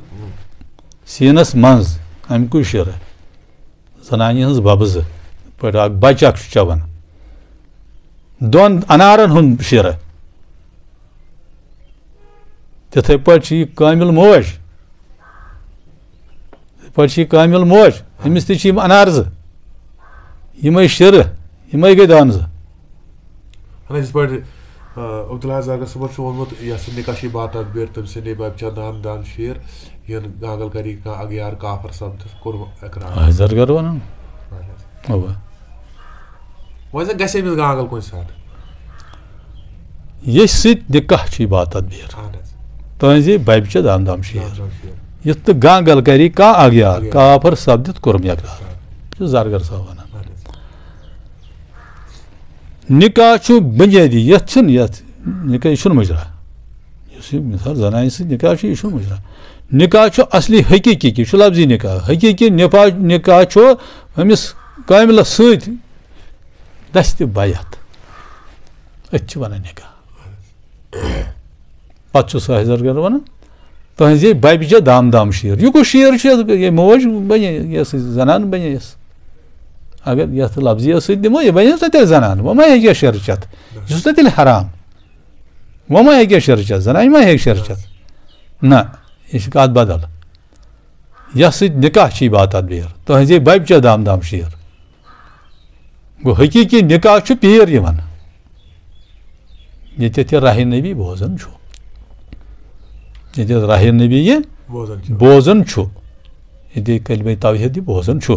سیٖنَس منٛز، اَمہِ کُے شِرٕ، زنانہِ ہٕنٛز بَبہٕ زٕ، یِتھ پٲٹھۍ اَکھ بَچہٕ اَکھ چھُ چٮ۪وان دۄن اَنارَن ہُنٛد شِرٕ۔ تِتھَے پٲٹھۍ چھِ یہِ کٲمِل موج، یِتھ پٲٹھۍ چھِ یہِ کٲمِل موج، أمِس تہِ چھِ یِم اَنار زٕ، یِمَے شِرٕ، یِمَے گٔے دان زٕ۔ اہن حظ، یِتھ پٲٹھۍ، آ، عبدالحق زرگر صٲبَن چھُ ووٚنمُت، یَس نکاح شی بات تدبیر، تٔمۍ سٕنٛدے بَبہِ چا دان دان شیر، یِن گانگل کری کانٛہہ اگیار کافر سبدٕ کوٚر اقرار۔ آ، زرگر وَنان۔ اہن حظ۔ اَوا۔ وۄنۍ زَن گژھِ أمِس گانگل کُنہِ ساتہٕ۔ ییٚژھِ سۭتۍ نکاح چھُ یہِ بات تدبیر۔ اہن حظ۔ تُہٕنٛزے بَبہِ چا دام دام شیر۔ دام دام شیر۔ یُتھ تہٕ گانگل کری کانٛہہ اگیار، اگیار۔ کافر سبدِتھ کوٚرُم اقرار۔ اقرار۔ چھُ زرگر صٲب وَنان۔ اہن حظ۔ نکاح چھُ بنیٲدی، یتھ چھُنہٕ، یتھ نکاح، یہِ چھُنہٕ مُجرا۔ یُس یہِ مثال زنانہِ سۭتۍ نکاح چھُ، یہِ چھُنہٕ مُجرا۔ نکاح چھُ اصلی حقیقی، یہِ چھُ لفظی نکاح۔ حقیقی نفا-، نکاح چھُ أمِس کاملس سۭتۍ دستِ بیعت۔ أتھۍ چھِ ونان نکاح۔ پتہٕ چھُ سُہ حضرت گرٕ ونان، تُہنٛزے بَبہِ چھےٚ دام دام شیر۔ یہِ کُس شیر چھُ؟ یہِ موج بَنے، یۄس زنان بَنے یۄس۔ اگر یَتھ لفظیَس سۭتۍ دِمو، یہِ بَنے سۄ تیٚلہِ زنان۔ وۄنۍ ما ہیٚکہِ یہِ شیر چٮ۪تھ؟ یہِ چھُ سۄ تیٚلہِ حرام۔ وۄنۍ ما ہیٚکہِ یہِ شیر چٮ۪تھ؟ زنانہِ ما ہیٚکہِ شیر چٮ۪تھ؟ نہ، یہِ چھِ کَتھ بدل۔ یَتھ سۭتۍ نکاح چھِ یہِ بات تدبیر۔ تُہنٛزے بَبہِ چھےٚ دام دام شیر۔ گوٚو، حقیقی نکاح چھُ پیٖر یِوان۔ ییٚتٮ۪تھ یہِ راہِ نبی بوزان چھُ۔ ییٚتٮ۪تھ راہِ نبی یہِ بوزان چھُ۔ بوزان چھُ۔ ییٚتہِ کلمہ توحید یہِ بوزان چھُ۔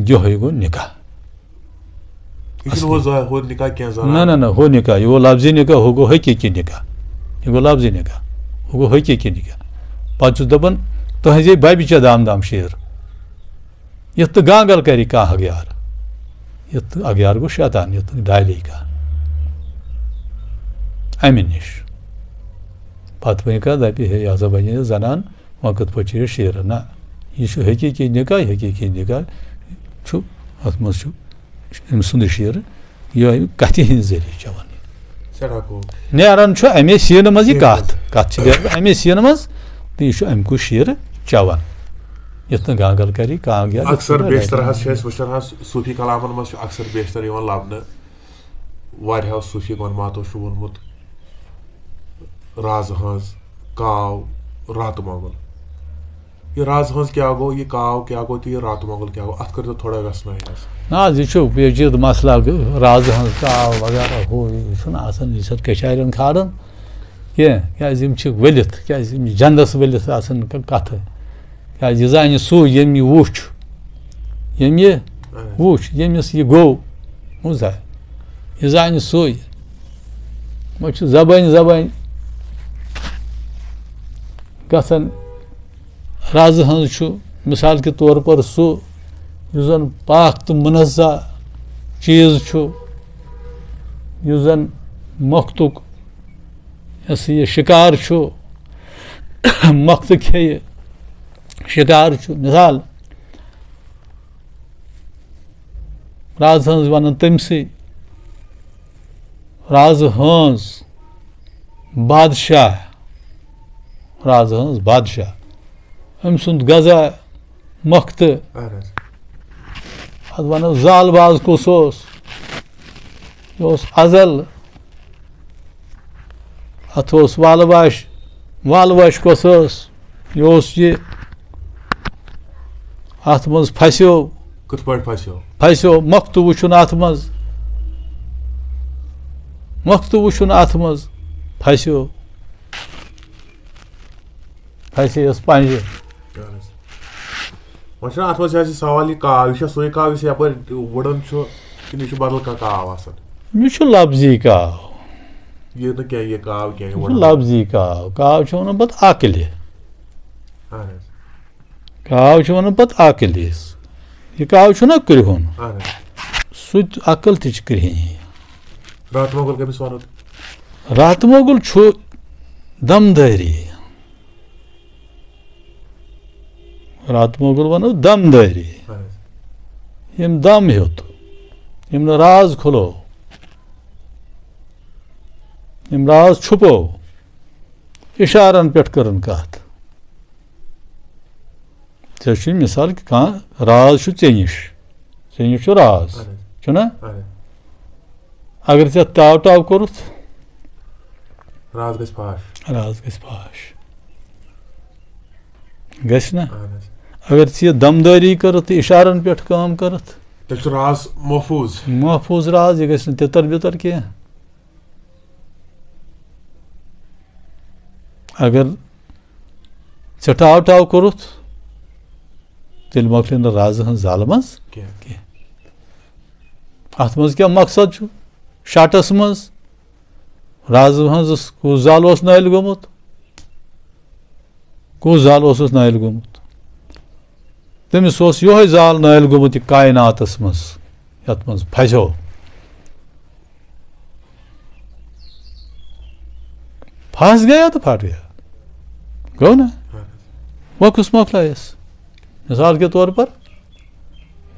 یِہوٚے گوٚو نکاح۔ یہِ چھُنہٕ ہُہ اصلی۔ زا-، ہُہ نکاح کینٛہہ زانان۔ نہ، نہ، نہ، ہُہ نکاح، یہِ گوٚو لفظی نکاح، ہُہ گوٚو حقیقی نکاح۔ یہِ گوٚو لفظی نکاح۔ ہُہ گوٚو حقیقی نکاح۔ پتہٕ چھُس دپان، تُہنٛزے ببہِ چھےٚ دام دام شیر۔ یُتھ تہٕ گانگل کری کانٛہہ اگیار۔ یُتھ تہٕ اگیار گوٚو شیطان، یُتھ تہٕ ڈالی کانٛہہ۔ امہِ نِش۔ پتہٕ وۄنۍ کانٛہہ دپہِ، ہے، یہِ ہسا بنے زنان، وۄنۍ کِتھ پٲٹھۍ چھُ یہِ شیرٕ؟ نہ، یہِ چھُ حقیقی نکاح، حقیقی نکاح چھُ، اتھ منٛز چھُ أمۍ سُنٛدٕے شیرٕ۔ یہِ کتھِ ہٕنٛدِ ذٔریعہٕ چٮ۪وان۔ سٮ۪ٹھاہ گوٚو۔ نیران چھُ امے سیٖنہٕ منٛز یہِ سیٖنہٕ کتھ۔ منٛز۔ کتھ چھِ نیران امے سیٖنہٕ منٛز تہٕ یہِ چھُ امہِ کُے شیٖرٕ چٮ۪وان۔ یُتھ نہٕ گانگل کری کانٛہہ گیٚو۔ اکثر بیشتر حظ چھِ أسۍ وٕچھان حظ، صوٗفی کلامن منٛز چھُ اکثر بیشتر یِوان لبنہٕ، واریاہو صوٗفی گۄنماتو چھُ ووٚنمُت، رازٕ ہٲنٛز، کاو، راتہٕ مۄغل۔ یہِ رازٕ ہٲنٛز کیٛاہ گوٚو، یہِ کاو کیٛاہ گوٚو تہٕ یہِ راتہٕ مۄغل کیٛاہ گوٚو، اَتھ کٔرۍزیو تھوڑا ویژھنٲیِتھ حظ۔ نہ حظ، یہِ چھُ پیچیدٕ مسلہٕ اکھ۔ رازٕ ہٲنٛز، کاو وغیرہ ہُہ یہِ چھُنہٕ آسان، یہِ چھِ اَتھ کچھارٮ۪ن کھالان کینٛہہ، کیٛازِ یِم چھِ ؤلِتھ، کیٛازِ یِم چھِ جنٛدس ؤلِتھ آسان ک-، کَتھٕ۔ کیٛازِ یہِ زانہِ سُے، ییٚمۍ یہِ وُچھ، ییٚمۍ یہِ وُچھ، ییٚمِس یہِ گوٚو، بوٗزتھا؟ یہِ زانہِ سُے۔ وۄنۍ چھُ زبٲنۍ زبٲنۍ گژھان۔ رازٕ ہٕنٛز چھُ، مثال کے طور پر، سُہ یُس زَن پاک تہٕ منزہ چیٖز چھُ، یُس زَن مۄختُک، یہِ ہسا یہِ شِکار چھُ، مۄختہٕ کھیٚیہِ شِکار چھُ۔ مثال، رازٕ ہٕنٛز وَنان تٔمۍ سٕے، رازٕ ہٲنٛز بادشاہ، رازٕ ہٲنٛز بادشاہ، أمۍ سُنٛد غذا مۄختہٕ۔ اہن حظ۔ اَتھ وَنو زال باز کُس اوس؟ یہِ اوس ازل۔ اَتھ اوس والہٕ واش، والہٕ واش کۄس ٲس؟ یہِ اوس یہِ، اَتھ منٛز پھسیو۔ کِتھ پٲٹھۍ پھسیو؟ پھسیو، مۄختہٕ وٕچھُن اَتھ منٛز، مۄختہٕ وٕچھُن اَتھ منٛز، پھسیو۔ پھسے یَس پنٛجہِ۔ اہن حظ۔ وۄنۍ چھُنہ اَتھ منٛز یہِ حظ یہِ سوال، یہِ کاو، یہِ چھا سُے کاو یُس یَپٲرۍ وُڑان چھُ، کِنہٕ یہِ چھُ بدل کانٛہہ کاو آسان؟ یہِ چھُ لفظی کاو۔ یہِ نہٕ کینٛہہ، یہِ کاو کینٛہہ، یہِ یہِ چھُ وُڑان۔ لفظی کاو۔ کاو چھِ وَنان پَتہٕ عقلہِ۔ اہن حظ۔ کاو چھِ وَنان پَتہٕ عقلہِ۔ یہِ کاو چھُنہ کرٛہُن۔ اہن حظ۔ سُہ تہِ، عقل تہِ چھِ کرٛہِنۍ۔ راتہٕ مۄغل کٔمِس وَنو تُہۍ؟ راتہٕ مۄغل چھُ دمدٲری۔ راتہٕ مۄغل وَنو دمدٲری۔ اہن حظ۔ ییٚمۍ دم ہیوٚت، ییٚمۍ نہٕ راز کھُلو، یِم راز چھُپو، اِشارن پٮ۪ٹھ کٔرٕن کتھ۔ ژےٚ چھُے مثال کہِ کانٛہہ راز چھُ ژےٚ نِش، ژےٚ نِش چھُ راز، اہن حظ۔ چھُنہ؟ اہن حظ۔ اگر ژےٚ ٹاو ٹاو کوٚرُتھ، راز گژھِ فاش۔ راز گژھِ فاش۔ گژھِ نہ؟ اہن حظ۔ اگر ژےٚ یہِ دمدٲری کٔرٕتھ تہٕ اِشارن پٮ۪ٹھ کٲم کٔرٕتھ، تیٚلہِ چھُ راز محفوٗظ۔ محفوٗظ راز، یہِ گژھِ نہٕ تِتر بِتر کینٛہہ۔ اگر ژےٚ ٹاو ٹاو کوٚرُتھ، تیٚلہِ مۄکلہِ نہٕ رازٕ ہٕنٛز زالہٕ منٛز کینٛہہ۔ کینٛہہ۔ اَتھ منٛز کیٛاہ مقصد چھُ؟ شاٹس منٛز رازٕ ہٕنٛزس کُس زال اوس نٲلۍ گوٚمُت؟ کُس زال اوسُس نٲلۍ گوٚمُت؟ تٔمِس اوس یِہوٚے زال نٲلۍ گوٚمُت یہِ کایناتس منٛز، یَتھ منٛز پھسیو۔ پھس گیا تو پھٹ گیا۔ گوٚو نا؟ وۄنۍ کُس مۄکلایس؟ مثال کے طور پر،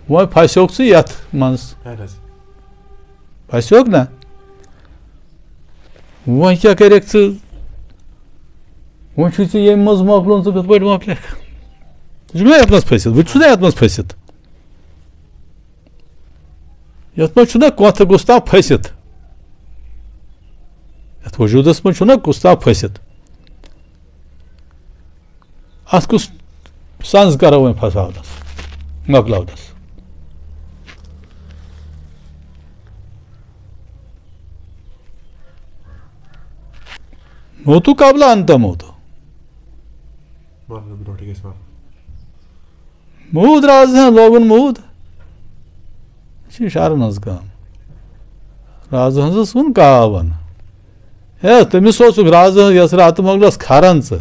وۄنۍ پھسیوکھ ژٕ یَتھ منٛز۔ اہن حظ۔ پھسیوکھ نا؟ وۄنۍ کیٛاہ کَرٮ۪کھ ژٕ؟ وۄنۍ چھُے ژےٚ ییٚمہِ منٛز مۄکلُن، ژٕ کِتھ پٲٹھۍ مۄکلکھ؟ ژٕ چھُکھ نا یَتھ منٛز پھٔسِتھ؟ بہٕ تہِ چھُس نا یَتھ منٛز پھٔسِتھ۔ یَتھ منٛز چھُنہ کۄتھ گوٚژھ تام پھٔسِتھ۔ یَتھ وجوٗدَس منٛز چھُنہ کُس تام پھٔسِتھ۔ اَتھ کُس سَنٛز کَرو وۄنۍ پھساونَس، مۄکلاونَس؟ موتو قبل ان تموتو۔ مۄکلو برونٛٹھٕے گژھِ مۄکلُن۔ موٗد رازٕ ہن لوگُن موٗد۔ یہِ چھِ اِشارن ہٕنٛز کٲم۔ رازٕ ہٕنٛز ٲس وُن کاو وَنان۔ ہے، تٔمِس اوسُکھ رازٕ ہٕنٛز یۄس راتہٕ مۄغلس کھران ژٕ،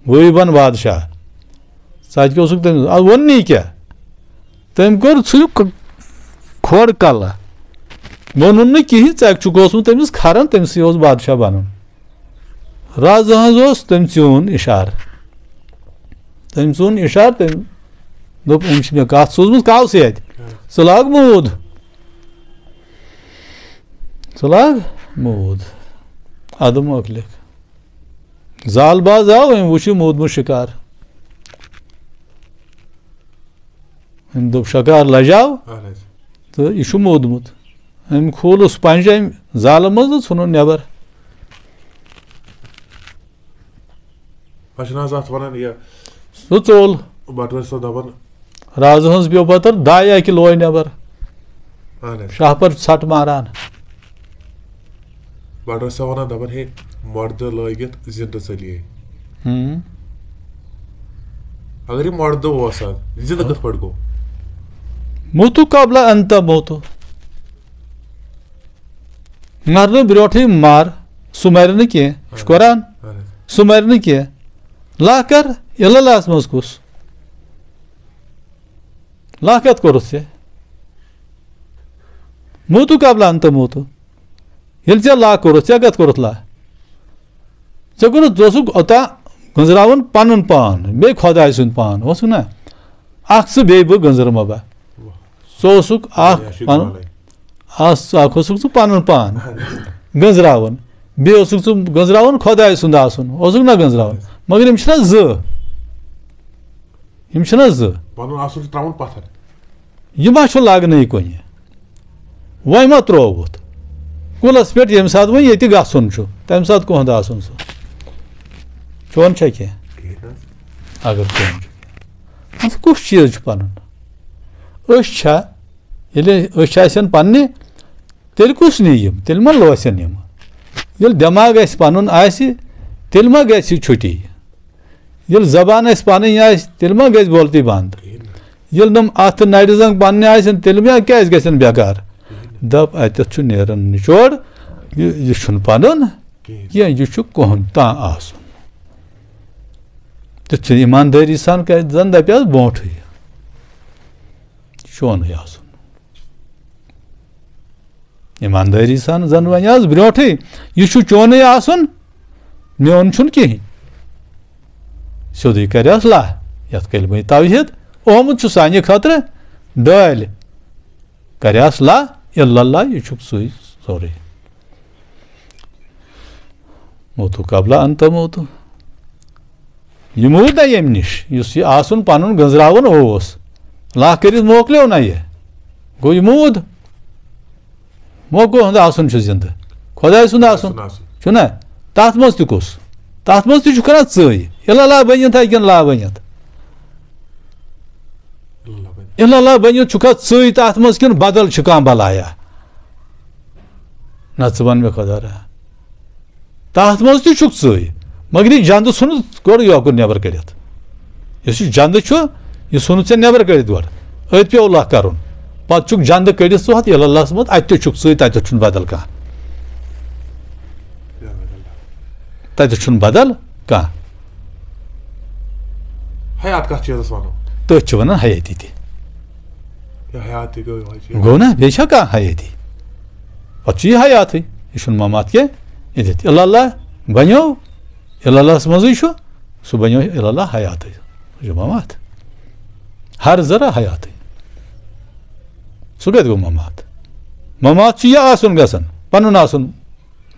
غریٖبن بادشاہ۔ ژٕ اَتہِ کیٛاہ اوسُکھ تٔمِس؟ اَدٕ ووٚن نہٕ یہِ کیٛاہ؟ تٔمۍ کوٚر ژھٕنِو ک-، کھۄڑ کلہٕ۔ ووٚنُن نہٕ کِہیٖنۍ، ژٕ اَکہِ چھُکھ اوسمُت تٔمِس کھران، تٔمِسٕے اوس بادشاہ بَنُن۔ رازٕ ہٕنٛز اوس، تٔمۍ ژیوٗن اِشارٕ۔ تٔمۍ ژیوٗن اِشارٕ، تٔمۍ دوٚپ، "أمۍ چھِ مےٚ کَتھ سوٗزمٕژ کاوسٕے اَتہِ۔ ژٕ لاگ موٗد۔ ژٕ لاگ موٗد۔" اَدٕ مۄکلِکھ۔ زال باز آو، أمۍ وُچھ یہِ موٗدمُت شِکار۔ أمۍ دوٚپ، "شکار لجاو اہن حظ۔ تہٕ یہِ چھُ موٗدمُت۔" أمۍ کھوٗلُس پنجہِ اَمہِ زالہٕ منٛز تہٕ ژھُنُن نٮ۪بر۔ پَتہٕ چھِنہٕ حظ اَتھ وَنان یہِ سُہ ژوٚل۔ بَٹہٕ ٲسۍ سۄ دَپان۔ رازٕ ہٕنٛز پیوٚو پَتہٕ دایہِ اَکہِ لوے نٮ۪بر۔ اہن حظ۔ شاہ پر ژھٹ ماران۔ بَٹہٕ ٲسۍ سۄ وَنان، دَپان، "ہے، مۄردٕ لٲگِتھ زِندٕ ژٔلیے۔" ہُم۔ اگر یہِ مۄردٕ اوس آز، زِندٕ کِتھ پٲٹھۍ گوٚو؟ موتو قبل ان تموتو۔ مرنہٕ برونٛٹھٕے مر، سُہ مرِ نہٕ کینٛہہ۔ یہِ چھُ قرآن۔ اہن حظ۔ سُہ مرِ نہٕ کینٛہہ۔ لا کر، الا اللہس منٛز کُس؟ لا کتھ کوٚرُتھ ژےٚ؟ موتو قبل ان تموتو۔ ییٚلہِ ژےٚ لا کوٚرُتھ، ژےٚ کَتھ کوٚرُتھ لا؟ ژےٚ کوٚرُتھ، ژٕ اوسُکھ اوٚتام گٔنٛزراوُن پَنُن پان، بیٚیہِ خۄداے سُنٛد پان، اوسُکھ نا؟ اَکھ ژٕ بیٚیہِ بہٕ گٔنٛزرٕ مہ بہ۔ ژٕ اوسُکھ اَکھ واریاہ چھُ پَنُن، گۄڈَے۔ آ، ژٕ اَکھ اوسُکھ ژٕ پَنُن پان گٔنٛزراوُن، بیٚیہِ اوسُکھ ژٕ گٔنٛزراوُن خۄداے سُنٛد آسُن، اوسُکھ نا گٔنٛزراوُن؟ مگر یِم چھِنہ زٕ، یِم چھِنہ زٕ۔ پَنُن آسُن چھُ ترٛاوُن پَتھر۔ یہِ ما چھُ لگنٕے کُنہِ؟ وۄنۍ ما ترٛووُتھ؟ کُلس پٮ۪ٹھ ییٚمہِ ساتہٕ وۄنۍ ییٚتہِ گژھُن چھُ، تَمہِ ساتہٕ کُہُنٛد آسُن سُہ؟ چون چھا کینٛہہ؟ ٹھیٖک حظ۔ اگر چون چھُ کینٛہہ۔ اَتھ کُس چیٖز چھُ پَنُن؟ أچھ چھا؟ ییٚلہِ أچھ آسن پَننہِ، تیٚلہِ کُس نِیہِ یِم؟ تیٚلہِ ما لوسن یِم؟ ییٚلہِ دٮ۪ماغ اَسہِ پَنُن آسہِ، تیٚلہِ ما گژھِ چھُٹی؟ ییٚلہِ زبان اَسہِ پَنٕنۍ آسہِ، تیٚلہِ ما گژھِ بولتی بنٛد؟ کِہیٖنۍ نہٕ۔ ییٚلہِ نہٕ اَتھٕ نَرِ زنٛگ پَننہِ آسن، تیٚلہِ ما کیٛازِ گژھن بیکار؟ کِہیٖنۍ نہٕ۔ دَپ، اَتٮ۪تھ چھُ نیران نِچوڑ، یہِ، یہِ چھُنہٕ پَنُن کِہیٖنۍ۔ کینٛہہ، یہِ چھُ کُہُنٛد تام آسُن۔ تیُتھ چھُ ایٖماندٲری سان کَرِ زَن دَپہِ حظ برونٛٹھٕے، چونُے آسُن۔ ایٖماندٲری سان زَن وَنہِ آز برونٛٹھٕے، یہِ چھُ چونُے آسُن، میون چھُنہٕ کِہیٖنۍ۔ سیوٚدُے کَریوس لا، یَتھ کلمَے توحیٖد آمُت چھُ سانہِ خٲطرٕ ڈٲلۍ۔ کَریوس لا الا اللہ، یہِ چھُکھ ژٕے سورُے۔ موتو قبل ان تموتو۔ یہِ موٗد نہ ییٚمہِ نِش، یُس یہِ آسُن پنُن گٔنزراوُن اوس، لَکھ کٔرِتھ موکلیو نہ یہِ۔ گوٚو یہِ موٗد۔ موقعہٕ ہُنٛد آسُن چھُ زِندٕ۔ خۄداے سُنٛد آسُن۔ سُنٛد آسُن۔ چھُنہ؟ تَتھ منٛز تہِ کُس؟ تَتھ منٛز تہِ چھُ کران ژٕے۔ اِلَللہ بٔنِتھ ہا کِنہٕ لا بٔنِتھ؟ اِلَللہ بٔنِتھ۔ اِلَللہ بٔنِتھ چھُکھا ژٕے تَتھ منٛز کِنہٕ بدل چھُ کانٛہہ بلایا؟ نہ ژٕ وَن مےٚ خۄدا را۔ تَتھ منٛز تہِ چھُکھ ژٕے، مگر یہِ جنٛدٕ ژھُنُتھ گۄڈٕ یوکُن نٮ۪بر کٔڑِتھ۔ یُس یہِ جنٛدٕ چھُ، یہِ ژھُنُتھ ژےٚ نٮ۪بر کٔڑِتھ گۄڈٕ۔ أتھۍ پیوٚو لَکھ کَرُن۔ پَتہٕ چھُکھ جنٛدٕ کٔڑِتھ ژٕ ہۄتھ اِلَللہَس منٛز، اَتہِ تہِ چھُکھ ژٕے، تَتٮ۪تھ چھُنہٕ بدل کانٛہہ۔ تَتٮ۪تھ چھُنہٕ بدل کانٛہہ۔ حیات کَتھ چیٖزَس وَنو؟ تٔتھۍ چھِ وَنان حیٲتی تہِ۔ یہِ حیات تہِ گوٚو یِہوٚے چیٖز۔ گوٚو نا؟ بیٚیہِ چھا کانٛہہ حیٲتی؟ پَتہٕ چھُ یہِ حیاتٕے۔ یہِ چھُنہٕ مَمات کینٛہہ۔ یہِ دِتھ اِلَللہ بَنیو، اِلَللہَس منٛزٕے چھُ، سُہ بَنیو اِلَللہ حیاتٕے۔ سُہ چھُ مَمات۔ ہر ذرا حیاتٕے۔ سُہ کَتہِ گوٚو مَمات؟ مَمات چھُ یہِ آسُن گژھان، پَنُن آسُن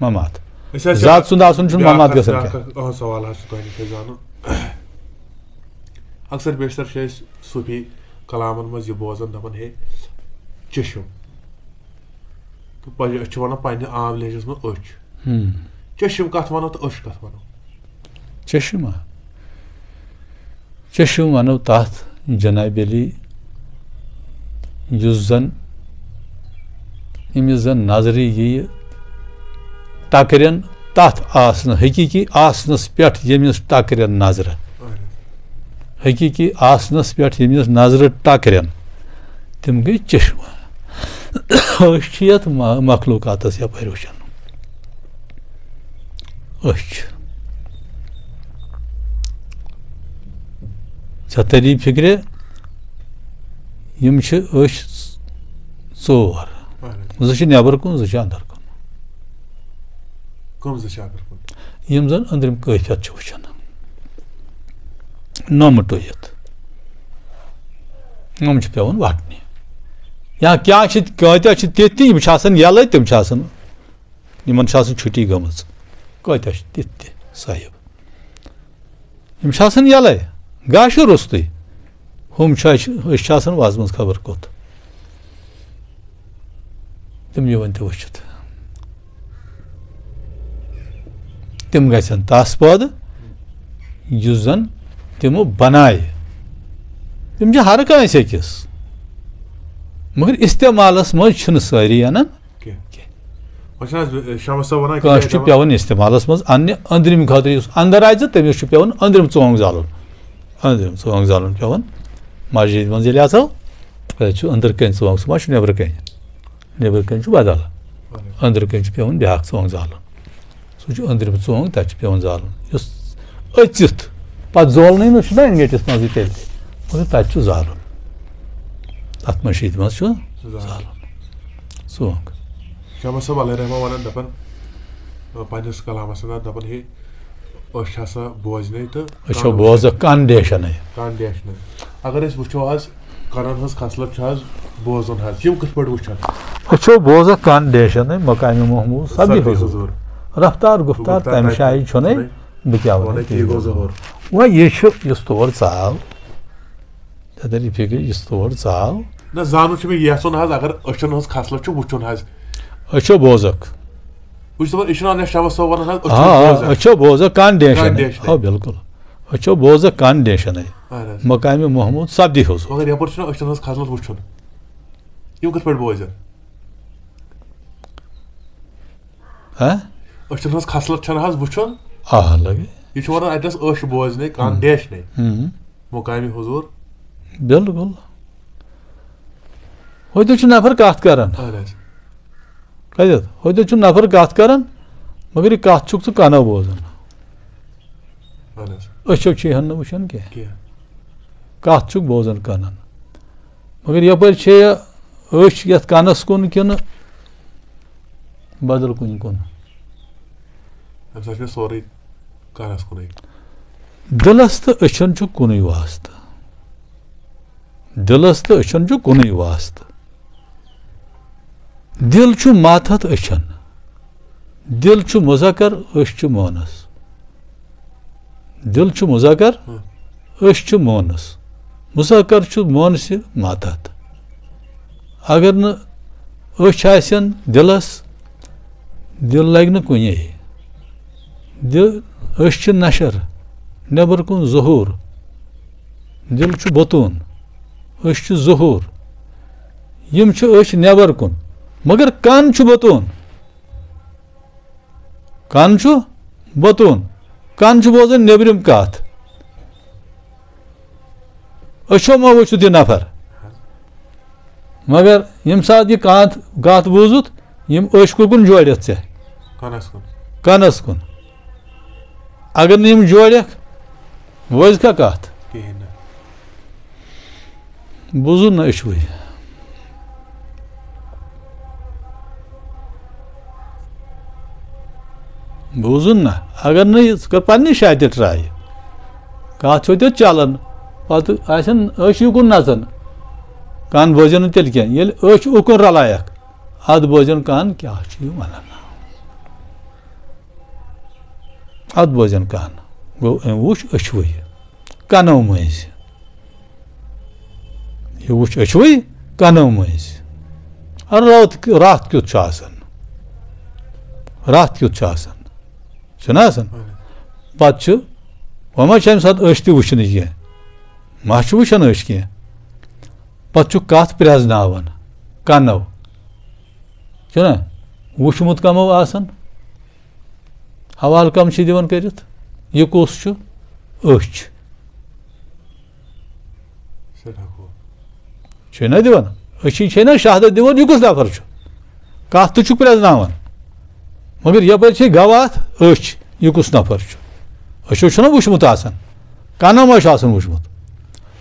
مَمات۔ أسۍ حظ چھِ ذات سُنٛد آسُن چھُنہٕ بیٛاکھ مَمات اَکھ، گژھان بیٛاکھ کینٛہہ۔ اَکھ، اَہَن، سوال حظ چھُ تۄہہِ نِش أسۍ زانُن۔ اکثر بیشتر چھِ أسۍ صوٗفی کلامن منٛز یہِ بوزان، دَپان، ہے، چشم۔ تہٕ پننہِ، أسۍ چھِ وَنان پننہِ عام لہجس منٛز أچھ۔ ہم۔ چشم کَتھ وَنو تہٕ أچھ کَتھ وَنو؟ چشم ہا؟ چشم وَنو تَتھ، جناب علی، یُس زَن، ییٚمِس زَن نظرِ یِیہِ ٹکرٮ۪ن تَتھ آسنہٕ، حقیٖقی آسنَس پٮ۪ٹھ ییٚمِس ٹکرٮ۪ن نظرٕ۔ حقیٖقی آسنَس پٮ۪ٹھ ییٚمِس نظرٕ ٹکرٮ۪ن، تِم گٔے چشمہٕ۔ أچھ چھِ یَتھ ما-، مخلوٗقاتَس یَپٲرۍ وٕچھان۔ أچھ۔ ژےٚ تری فِکرِ، یِم چھِ أچھ ژور۔ اہن حظ۔ زٕ چھِ نٮ۪بر کُن، زٕ چھِ اندر کُن۔ کٕم زٕ چھِ اندر کُن؟ یِم زن أنٛدرِم کٲفیت چھِ وٕچھان۔ نۄمہٕ ٹُوِتھ۔ یِم چھِ پٮ۪وان وٹنہِ۔ یا کیٛاہ چھِ، کۭتیٛاہ چھِ تِتھۍ تہِ، یِم چھِ آسان یَلَے، تِم چھِ آسان، یِمن چھِ آسان چھُٹی گٔمٕژ۔ کۭتیٛاہ چھِ تِتھۍ تہِ صاحب؟ یِم چھِ آسان یَلَے، گاشہِ روٚستُے۔ ہُم چھِ اَسہِ، أسۍ چھِ آسان وَزمَژ خبر کوٚت۔ تِم یِوان تہِ وٕچھِتھ۔ تِم گژھن تَس پٲدٕ، یُس زَن تِمو بَنایہِ۔ تِم چھِ ہر کٲنٛسہِ أکِس، مگر استعمالَس منٛز چھِنہٕ سٲری اَنان۔ کینٛہہ۔ کینٛہہ۔ وۄنۍ چھِنہٕ حظ، اے، شمس صٲب وَنان کٲنٛسہِ چھُ دَپان پٮ۪وان استعمالَس منٛز اَننہِ أنٛدرِمہِ خٲطرٕ، یُس اَندَر آسہِ، تٔمِس چھُ پٮ۪وان أنٛدرِم ژونٛگ زالُن۔ أنٛدرِم ژونٛگ زالُن پٮ۪وان۔ مسجد منٛز ییٚلہِ اَژو، تَتہِ چھُ أنٛدٕر کَنۍ ژونٛگ، سُہ ما چھُ نٮ۪برٕ کَنۍ؟ نٮ۪برٕ کَنۍ چھُ بدل۔ أنٛدرٕ کَنۍ چھُ پٮ۪وان بیٛاکھ ژونٛگ زالُن۔ سُہ چھُ أنٛدرِم ژونٛگ، تَتہِ چھُ پٮ۪وان زالُن۔ یُس أژِتھ پَتہٕ زولنٕے نہٕ چھُنہ أنٛگٹِس منٛزٕے تیٚلہِ تہِ، مگر تَتہِ چھُ زالُن۔ تَتھ مسجد منٛز چھُ زالُن۔ زالُن۔ ژونٛگ۔ شمس صٲب علیہ رحمہ وَنان، دَپان، پنٛنِس کلامَس اندر دَپان، ہے، أچھ چھِ آسان بوزنَے تہٕ أچھ چھو کَن وٕچھنَے۔ بوزان، کَن ڈیشَنَے۔ کَن ڈیشنَے۔ اگر أسۍ وٕچھو حظ، کَنَن ہٕنٛز خصلت چھِ حظ بوزُن حظ، یِم کِتھ پٲٹھۍ وٕچھَن؟ أچھ چھو بوزان، کَن ڈیشَنَے، مقامِ محمود سبدِ سبدِ حضور۔ حضور۔ رفتار گفتار گفتار تَمہِ تَمہِ شایہِ چھُنَے، چھُنَے۔ بہٕ کیٛاہ وَنہٕ وَنہٕ تی تی گوٚو گوٚو ظہور۔ ظہور۔ وۄنۍ یہِ چھُ، یُس تور ژاو، ژےٚ تَری فِکرِ، یُس تور ژاو۔ نہ، زانُن چھُ مےٚ یَژھُن حظ، اگر أچھَن ہٕنٛز خصلت چھُ وٕچھُن حظ۔ أچھ چھو بوزَکھ۔ بہٕ چھُس دَپان، یہِ چھُنہٕ اَنیا شمس صٲب وَنان حظ، أچھ آ، چھو آ، بوزَکھ۔ أچھ چھو بوزَکھ، کَن ڈیشَنَے۔ کَن ڈیشَنَے۔ آ، بِلکُل۔ أچھ چھو بوزَکھ، کَن ڈیشَنَے۔ اہن حظ۔ مقامِ محمود سبدِ حضور۔ مگر یَپٲرۍ چھُنہ أچھَن ہٕنٛز خصلت وٕچھُن۔ یِم کِتھ پٲٹھۍ بوزَن؟ ہہ؟ أچھَن ہٕنٛز خصلت چھَنہٕ حظ وٕچھُن۔ آ، لگے۔ یہِ چھُ وَنان اَتہِ ٲس أچھ بوزنَے، کَن ہم۔ ڈیشنَے۔ ہم۔ مقامِ حضور۔ بِلکُل۔ ہوٚتہِ چھُ نفر کَتھ کران۔ اہن حظ۔ کَتٮ۪تھ؟ ہوٚتہِ چھُ نفر کَتھ کران، مگر یہِ کَتھ چھُکھ ژٕ کَنو بوزان۔ اہن حظ۔ أچھو چھُے ہن نہٕ وٕچھان کینٛہہ۔ کینٛہہ۔ کَتھ چھُکھ بوزان کَنن۔ مگر یَپٲرۍ چھے یہِ أچھ یَتھ کَنَس کُن کِنہٕ بدل کُنہِ کُن؟ اَمہِ ساتہٕ چھُ مےٚ سورُے کَنَس کُنُے۔ دِلَس تہٕ أچھَن چھُ کُنُے واسطہٕ۔ دِلَس تہٕ أچھَن چھُ کُنُے واسطہٕ۔ دِل چھُ ماتحت أچھَن۔ دِل چھُ مُذکر، أچھ چھِ مونس۔ دِل چھُ مُذکر، ہاں۔ أچھ چھِ مونس۔ مُذکر چھُ مونسہِ ماتحت۔ اگر نہٕ أچھ آسن دِلس، دِل لگہِ نہٕ کُنے۔ دِل، أچھ چھِ نشر، نٮ۪بر کُن ظہوٗر۔ دِل چھُ بطوٗن، أچھ چھِ ظہوٗر۔ یِم چھِ أچھ نٮ۪بر کُن، مگر کن چھُ بطوٗن۔ کن چھُ بطوٗن، کن چھُ بوزان نیٚبرِم کتھ۔ أچھو ما وُچھُتھ یہِ نفر؟ مگر ییٚمہِ ساتہٕ یہِ کتھ، کتھ بوٗزُتھ، یِم أچھ کُکُن جوڑٮ۪تھ ژےٚ؟ کنس کُن۔ کنس کُن۔ اگر نہٕ یِم جوڑٮ۪کھ، بوزکھا کتھ؟ کِہیٖنۍ نہٕ۔ بوٗزُن نہ أچھوٕے۔ بوٗزُن نہ۔ اگر نہٕ یہِ، ژٕ کر پننہِ جایہِ تہِ ٹراے۔ کتھ چھو تیٚلہِ چلان، پتہٕ آسن أچھ یُکُن نژان، کن بوزن نہٕ تیٚلہِ کینٛہہ۔ ییٚلہِ أچھ اُکُن رلایکھ، ادٕ بوزن کن کیٛاہ چھُ یہِ ونان۔ ادٕ بوزن کن۔ گوٚو أمۍ وُچھ أچھوٕے، کنو مٔنٛزۍ۔ یہِ وُچھ أچھوٕے کنو مٔنٛزۍ۔ اَدٕ راتھ، راتھ کیُتھ چھُ آسان؟ راتھ کیُتھ چھُ آسان؟ چھُنہ آسان؟ پتہٕ چھُ، وۄنۍ ما چھِ اَمہِ ساتہٕ أچھ تہِ وٕچھنٕچ کینٛہہ؟ ما چھُ وٕچھان أچھ کینٛہہ؟ پتہٕ چھُ کتھ پرٛزناوان کنو۔ چھُنہ؟ وُچھمُت کمو آسان؟ حوالہٕ کم چھِ دِوان کٔرِتھ؟ یہِ کُس چھُ؟ أچھ۔ سٮ۪ٹھاہ خوب۔ چھُے نہ دِوان؟ أچھی چھے نہ شہادت دِوان، یہِ کُس نفر چھُ؟ کتھ تہِ چھُکھ پرٛزناوان، مگر یپٲرۍ چھے گواہ أچھ، یہِ کُس نفر چھُ؟ أچھو چھُنہ وُچھمُت آسان، کنو ما چھُ آسان وُچھمُت؟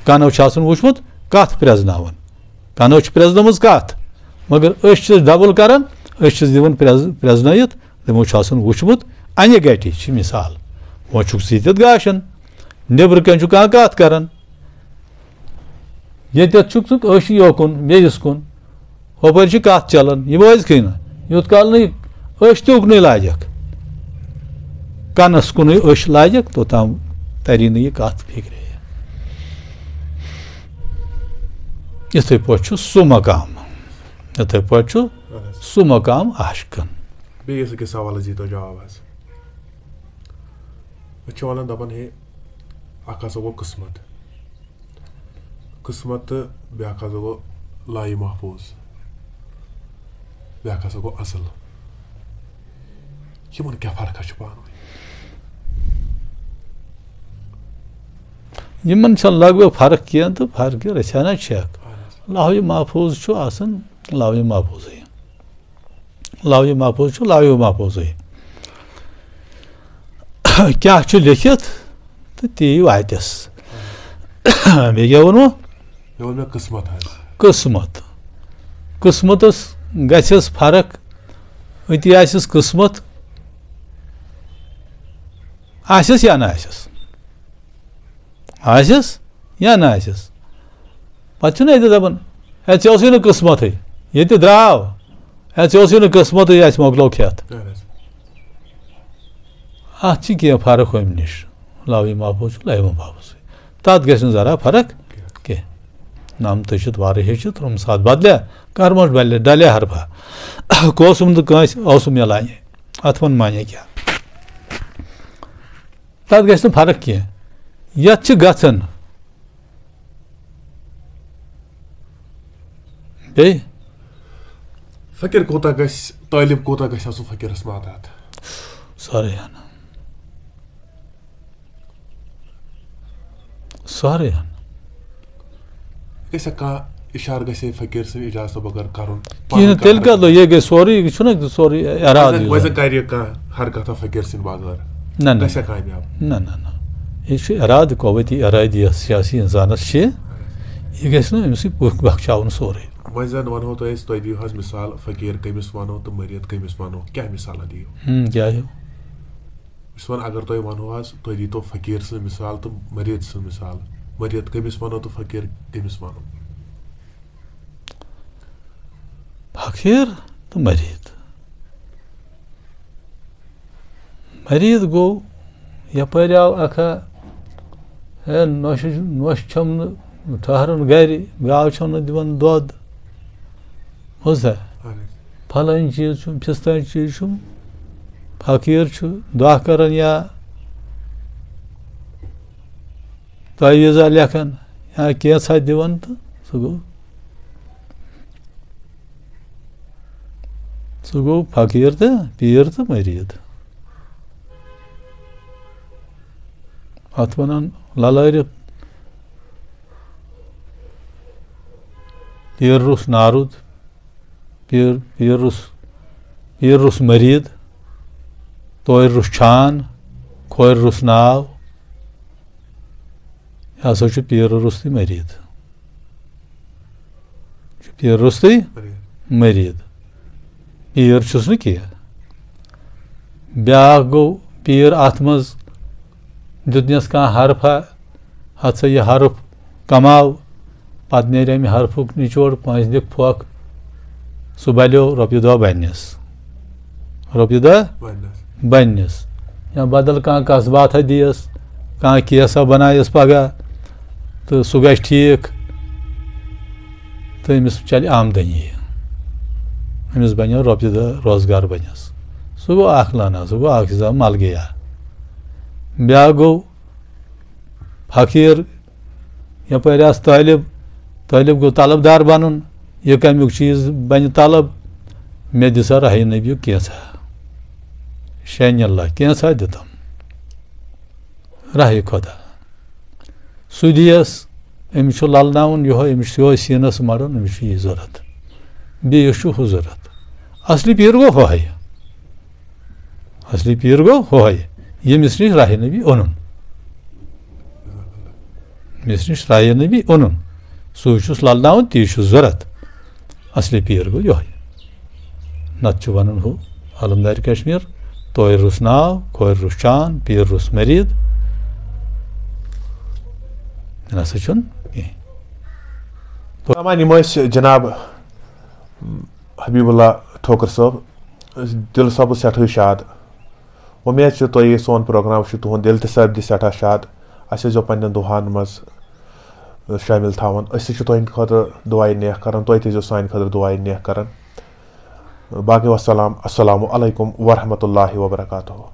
کنو چھُ آسان وُچھمُت کتھ پرٛزناوان، کنو چھِ پرٛزنٲومٕژ کتھ، مگر أچھ چھِس ڈبل کران، أچھ چھِس دِوان پرٛز-، پرٛزنٲیِتھ۔ تِمو چھُ آسان وُچھمُت، انہِ گٹہِ چھِ مثال۔ وۄنۍ چھُکھ ژٕ ییٚتٮ۪تھ گاشن، نیٚبرٕ کنہِ چھُ کانٛہہ کتھ کران۔ ییٚتٮ۪تھ چھُکھ ژٕ أچھ یوکُن، بیٚیِس کُن۔ ہُپٲرۍ چھِ کتھ چلان، یہِ بوزکھٕے نہٕ۔ یوٗت کال نہٕ یہِ أچھ تہِ اُکنُے لاجکھ، کنس کُنُے أچھ لاجکھ، توٚتام تری نہٕ یہِ کتھ فکرے۔ یِتھے پٲٹھۍ چھُ سُہ مقام۔ یِتھے پٲٹھۍ چھُ اہن حظ۔ سُہ مقام عاشقن۔ بیٚیہِ یُس أکِس سوالَس دیٖتو جواب حظ۔ أسۍ چھِ وَنان دَپان ہے، اَکھ ہسا گوٚو قٕسمت۔ قٕسمت تہٕ بیٛاکھ ہسا گوٚو لایہِ محفوٗظ۔ بیٛاکھ ہسا گوٚو اَصٕل۔ یِمَن کیٛاہ فرقہ چھِ پانہٕ ؤنۍ؟ یِمَن چھَنہٕ لگ بگ فرق کینٛہہ تہٕ فرقہِ رَژھِ ہنا چھَکھ۔ اہن حظ۔ لایہِ محفوٗظ چھُ آسان لایہِ محفوٗظٕے۔ لوحِ محفوظ چھُ لوحِ محفوظٕے۔ کیٛاہ چھُ لیٚکھِتھ تہٕ تی واتٮ۪س۔ بیٚیہِ کیٛاہ ووٚنوٕ؟ مےٚ ووٚن مےٚ قٕسمت حظ۔ قٕسمت۔ قٕسمتس گژھٮ۪س فرق، أتی آسٮ۪س قٕسمت، آسٮ۪س یا نہٕ آسٮ۪س۔ آسٮ۪س یا نہٕ آسٮ۪س۔ پتہٕ چھُنہ ییٚتہِ دَپان، "ہے، ژےٚ اوسُے نہٕ قٕسمتٕے، ییٚتہِ درٛاو، ہے، ژےٚ اوسُے نہٕ قٕسمتٕے، اَسہِ مۄکلو کھٮ۪تھ۔" اہن حظ۔ اَتھ چھِ کینٛہہ فرق ہُمہِ نِش۔ لوحِ محفوظ چھُ لوحِ محفوظٕے۔ تَتھ گژھِ نہٕ ذرا فرق کینٛہہ۔ نَم تٔچھِتھ وَرٕ ہیٚچھِتھ، رُم ساتھ بدلے، کرموش بدلے، ڈلے حرفہ۔ کوسُم تہٕ کٲنٛسہِ اوسُم یلانے۔ اَتھ وَن معنی کیٛاہ؟ تَتھ گژھِ نہٕ فرق کینٛہہ۔ یَتھ چھِ گژھان۔ بیٚیہِ؟ فقیٖر کوٗتاہ گژھِ، طٲلب کوٗتاہ گژھِ آسُن فقیٖرَس ماتحت؟ سورُے ہَن۔ سورُے ہَن۔ گژھِ کانٛہہ اِشارٕ گژھِ فقیٖر سٕنٛدِ اِجازتہٕ بغٲر کَرُن؟ کِہیٖنۍ نہٕ، تیٚلہِ کَتھ لوٚگ؟ یہِ گژھِ سورُے، یہِ چھُنہ سورُے اِرادٕ وۄنۍ یُس زَن، وۄنۍ زَن زَن۔ کَرِ کانٛہہ حرکتہ فقیٖر سٕنٛدِ بغٲر؟ نہ، نہ، گژھِ نہ۔ کامیاب؟ نہ، نہ، نہ۔ یہِ چھُ اِرادٕ، قوتِ اِرادی یۄس سیاسی اِنسانَس چھِ، یہِ گژھِ نہٕ أمِسٕے بُتھ بخچاوُن سورُے۔ وۄنۍ زَن وَنہو تۄہہِ أسۍ، تُہۍ دِیِو حظ مِثال، فقیٖر کٔمِس وَنو تہٕ مٔریٖد کٔمِس وَنو، کیٛاہ مِثالہ دِیِو؟ ہُم، کیٛاہ ہیوٗ؟ یُس وۄنۍ اگر تۄہہِ وَنہو حظ، تُہۍ دیٖتو فقیٖر سٕنٛز مِثال تہٕ مٔریٖد سٕنٛز مِثال، مٔریٖد کٔمِس وَنو تہٕ فقیٖر کٔمِس وَنو؟ فقیٖر تہٕ مٔریٖد۔ مریٖض گوٚو، یَپٲرۍ آو اَکھا، ہے، نۄشہِ، نۄش چھَم نہٕ ٹھہران گَرِ، گاو چھَم نہٕ دِوان دۄد۔ بوٗزتھا؟ اَہَن حظ۔ پھلٲنۍ چیٖز چھُم، فِستٲنۍ چیٖز چھُم، فقیٖر چھُ دعا کَران یا تعویٖذہ لیکھان یا کینٛژھا دِوان تہٕ سُہ گوٚو، سُہ گوٚو فقیٖر تہٕ پیٖر تہٕ مریٖد۔ اَتھ وَنان لَلٲرِتھ، پیٖر روٚس نارُد، پیٖر، پیٖر روٚس، پیٖر روٚس مریٖد، تورِ روٚس چھان، کھورِ روٚس ناو۔ یہِ ہسا چھُ پیٖر روٚستُے مریٖد۔ چھُ پیٖر روٚستُے مریٖد۔ پیٖر چھُس نہٕ کینٛہہ۔ بیٛاکھ گوٚو پیٖر اَتھ منٛز دیُتنَس کانٛہہ حرفہ، ہَتھ سا یہِ حرف کماو، پَتہٕ نیرِ اَمہِ حرفُک نِچوڑ، کٲنٛسہِ دِکھ پھۄکھ، سُہ بَلیو رۄپیہِ دَہ بَنِنَس۔ رۄپیہِ دَہ بَنِنَس۔ بَنِنَس۔ یا بدل کانٛہہ کَسباتھا دِیَس، کانٛہہ کیسا بَنایَس پَگاہ، تہٕ سُہ گژھِ ٹھیٖک، تہٕ أمِس چَلہِ آمدٔنی۔ أمِس بَنیو رۄپیہِ دَہ، روزگار بَنٮ۪س۔ سُہ گوٚو اَکھ لَنا، سُہ گوٚو اَکھ حِساب مَلگیا۔ بیٛاکھ گوٚو فقیٖر، یَپٲرۍ آسہٕ طٲلب، طٲلب گوٚو طلب دار بَنُن، یہِ کَمیُک چیٖز بَنہِ طلب، مےٚ دِ سا راہِ نبیُک کینٛژھا، شینہِ اللہ کینٛژھا دِتَم، راہِ خۄدا۔ سُہ دِیَس، أمِس چھُ لَلناوُن یِہوٚے، أمِس چھُ یِہوٚے سیٖنَس مَرُن، أمِس چھُ یہِ ضوٚرَتھ، بیٚیِس چھُ ہُہ ضوٚرَتھ۔ اَصلی پیٖر گوٚو ہُہے۔ اَصلی پیٖر گوٚو ہُہے، ییٚمِس نِش راہِ نبی اوٚنُن۔ ییٚمِس نِش راہِ نبی اوٚنُن، سُے چھُس لَلناوُن، تی چھُس ضوٚرَتھ۔ اَصلی پیٖر گوٚو یِہوٚے۔ نَتہٕ چھُ وَنُن ہُہ علمدار کشمیر، تورِ روٚس ناو، کھورِ روٚس چان، پیٖر روٚس مریٖد۔ یہِ نَسا چھُنہٕ کینٛہہ۔ سامان، یِم ٲسۍ جناب حبیب اللہ ٹھوکر صٲب، دِل صٲبُس سٮ۪ٹھٕے شاد۔ وۄمید چھِ تۄہہِ سون پروگرام وٕچھِتھ تُہُنٛد دِل تہِ سپدِ سٮ۪ٹھاہ شاد۔ اَسہِ ٲسۍزیو پنٛنٮ۪ن دُعاہَن منٛز، اَ، شٲمِل تھاوان۔ أسۍ تہِ چھِ تُہٕنٛدِ خٲطرٕ دُعایہِ نیک کَران، تُہۍ تہِ ٲسۍزیو سانہِ خٲطرٕ دُعایہِ نیک کَران۔ باقٕے وَسَلام، السلام علیکم ورحمۃ اللہ وبرکاتہ۔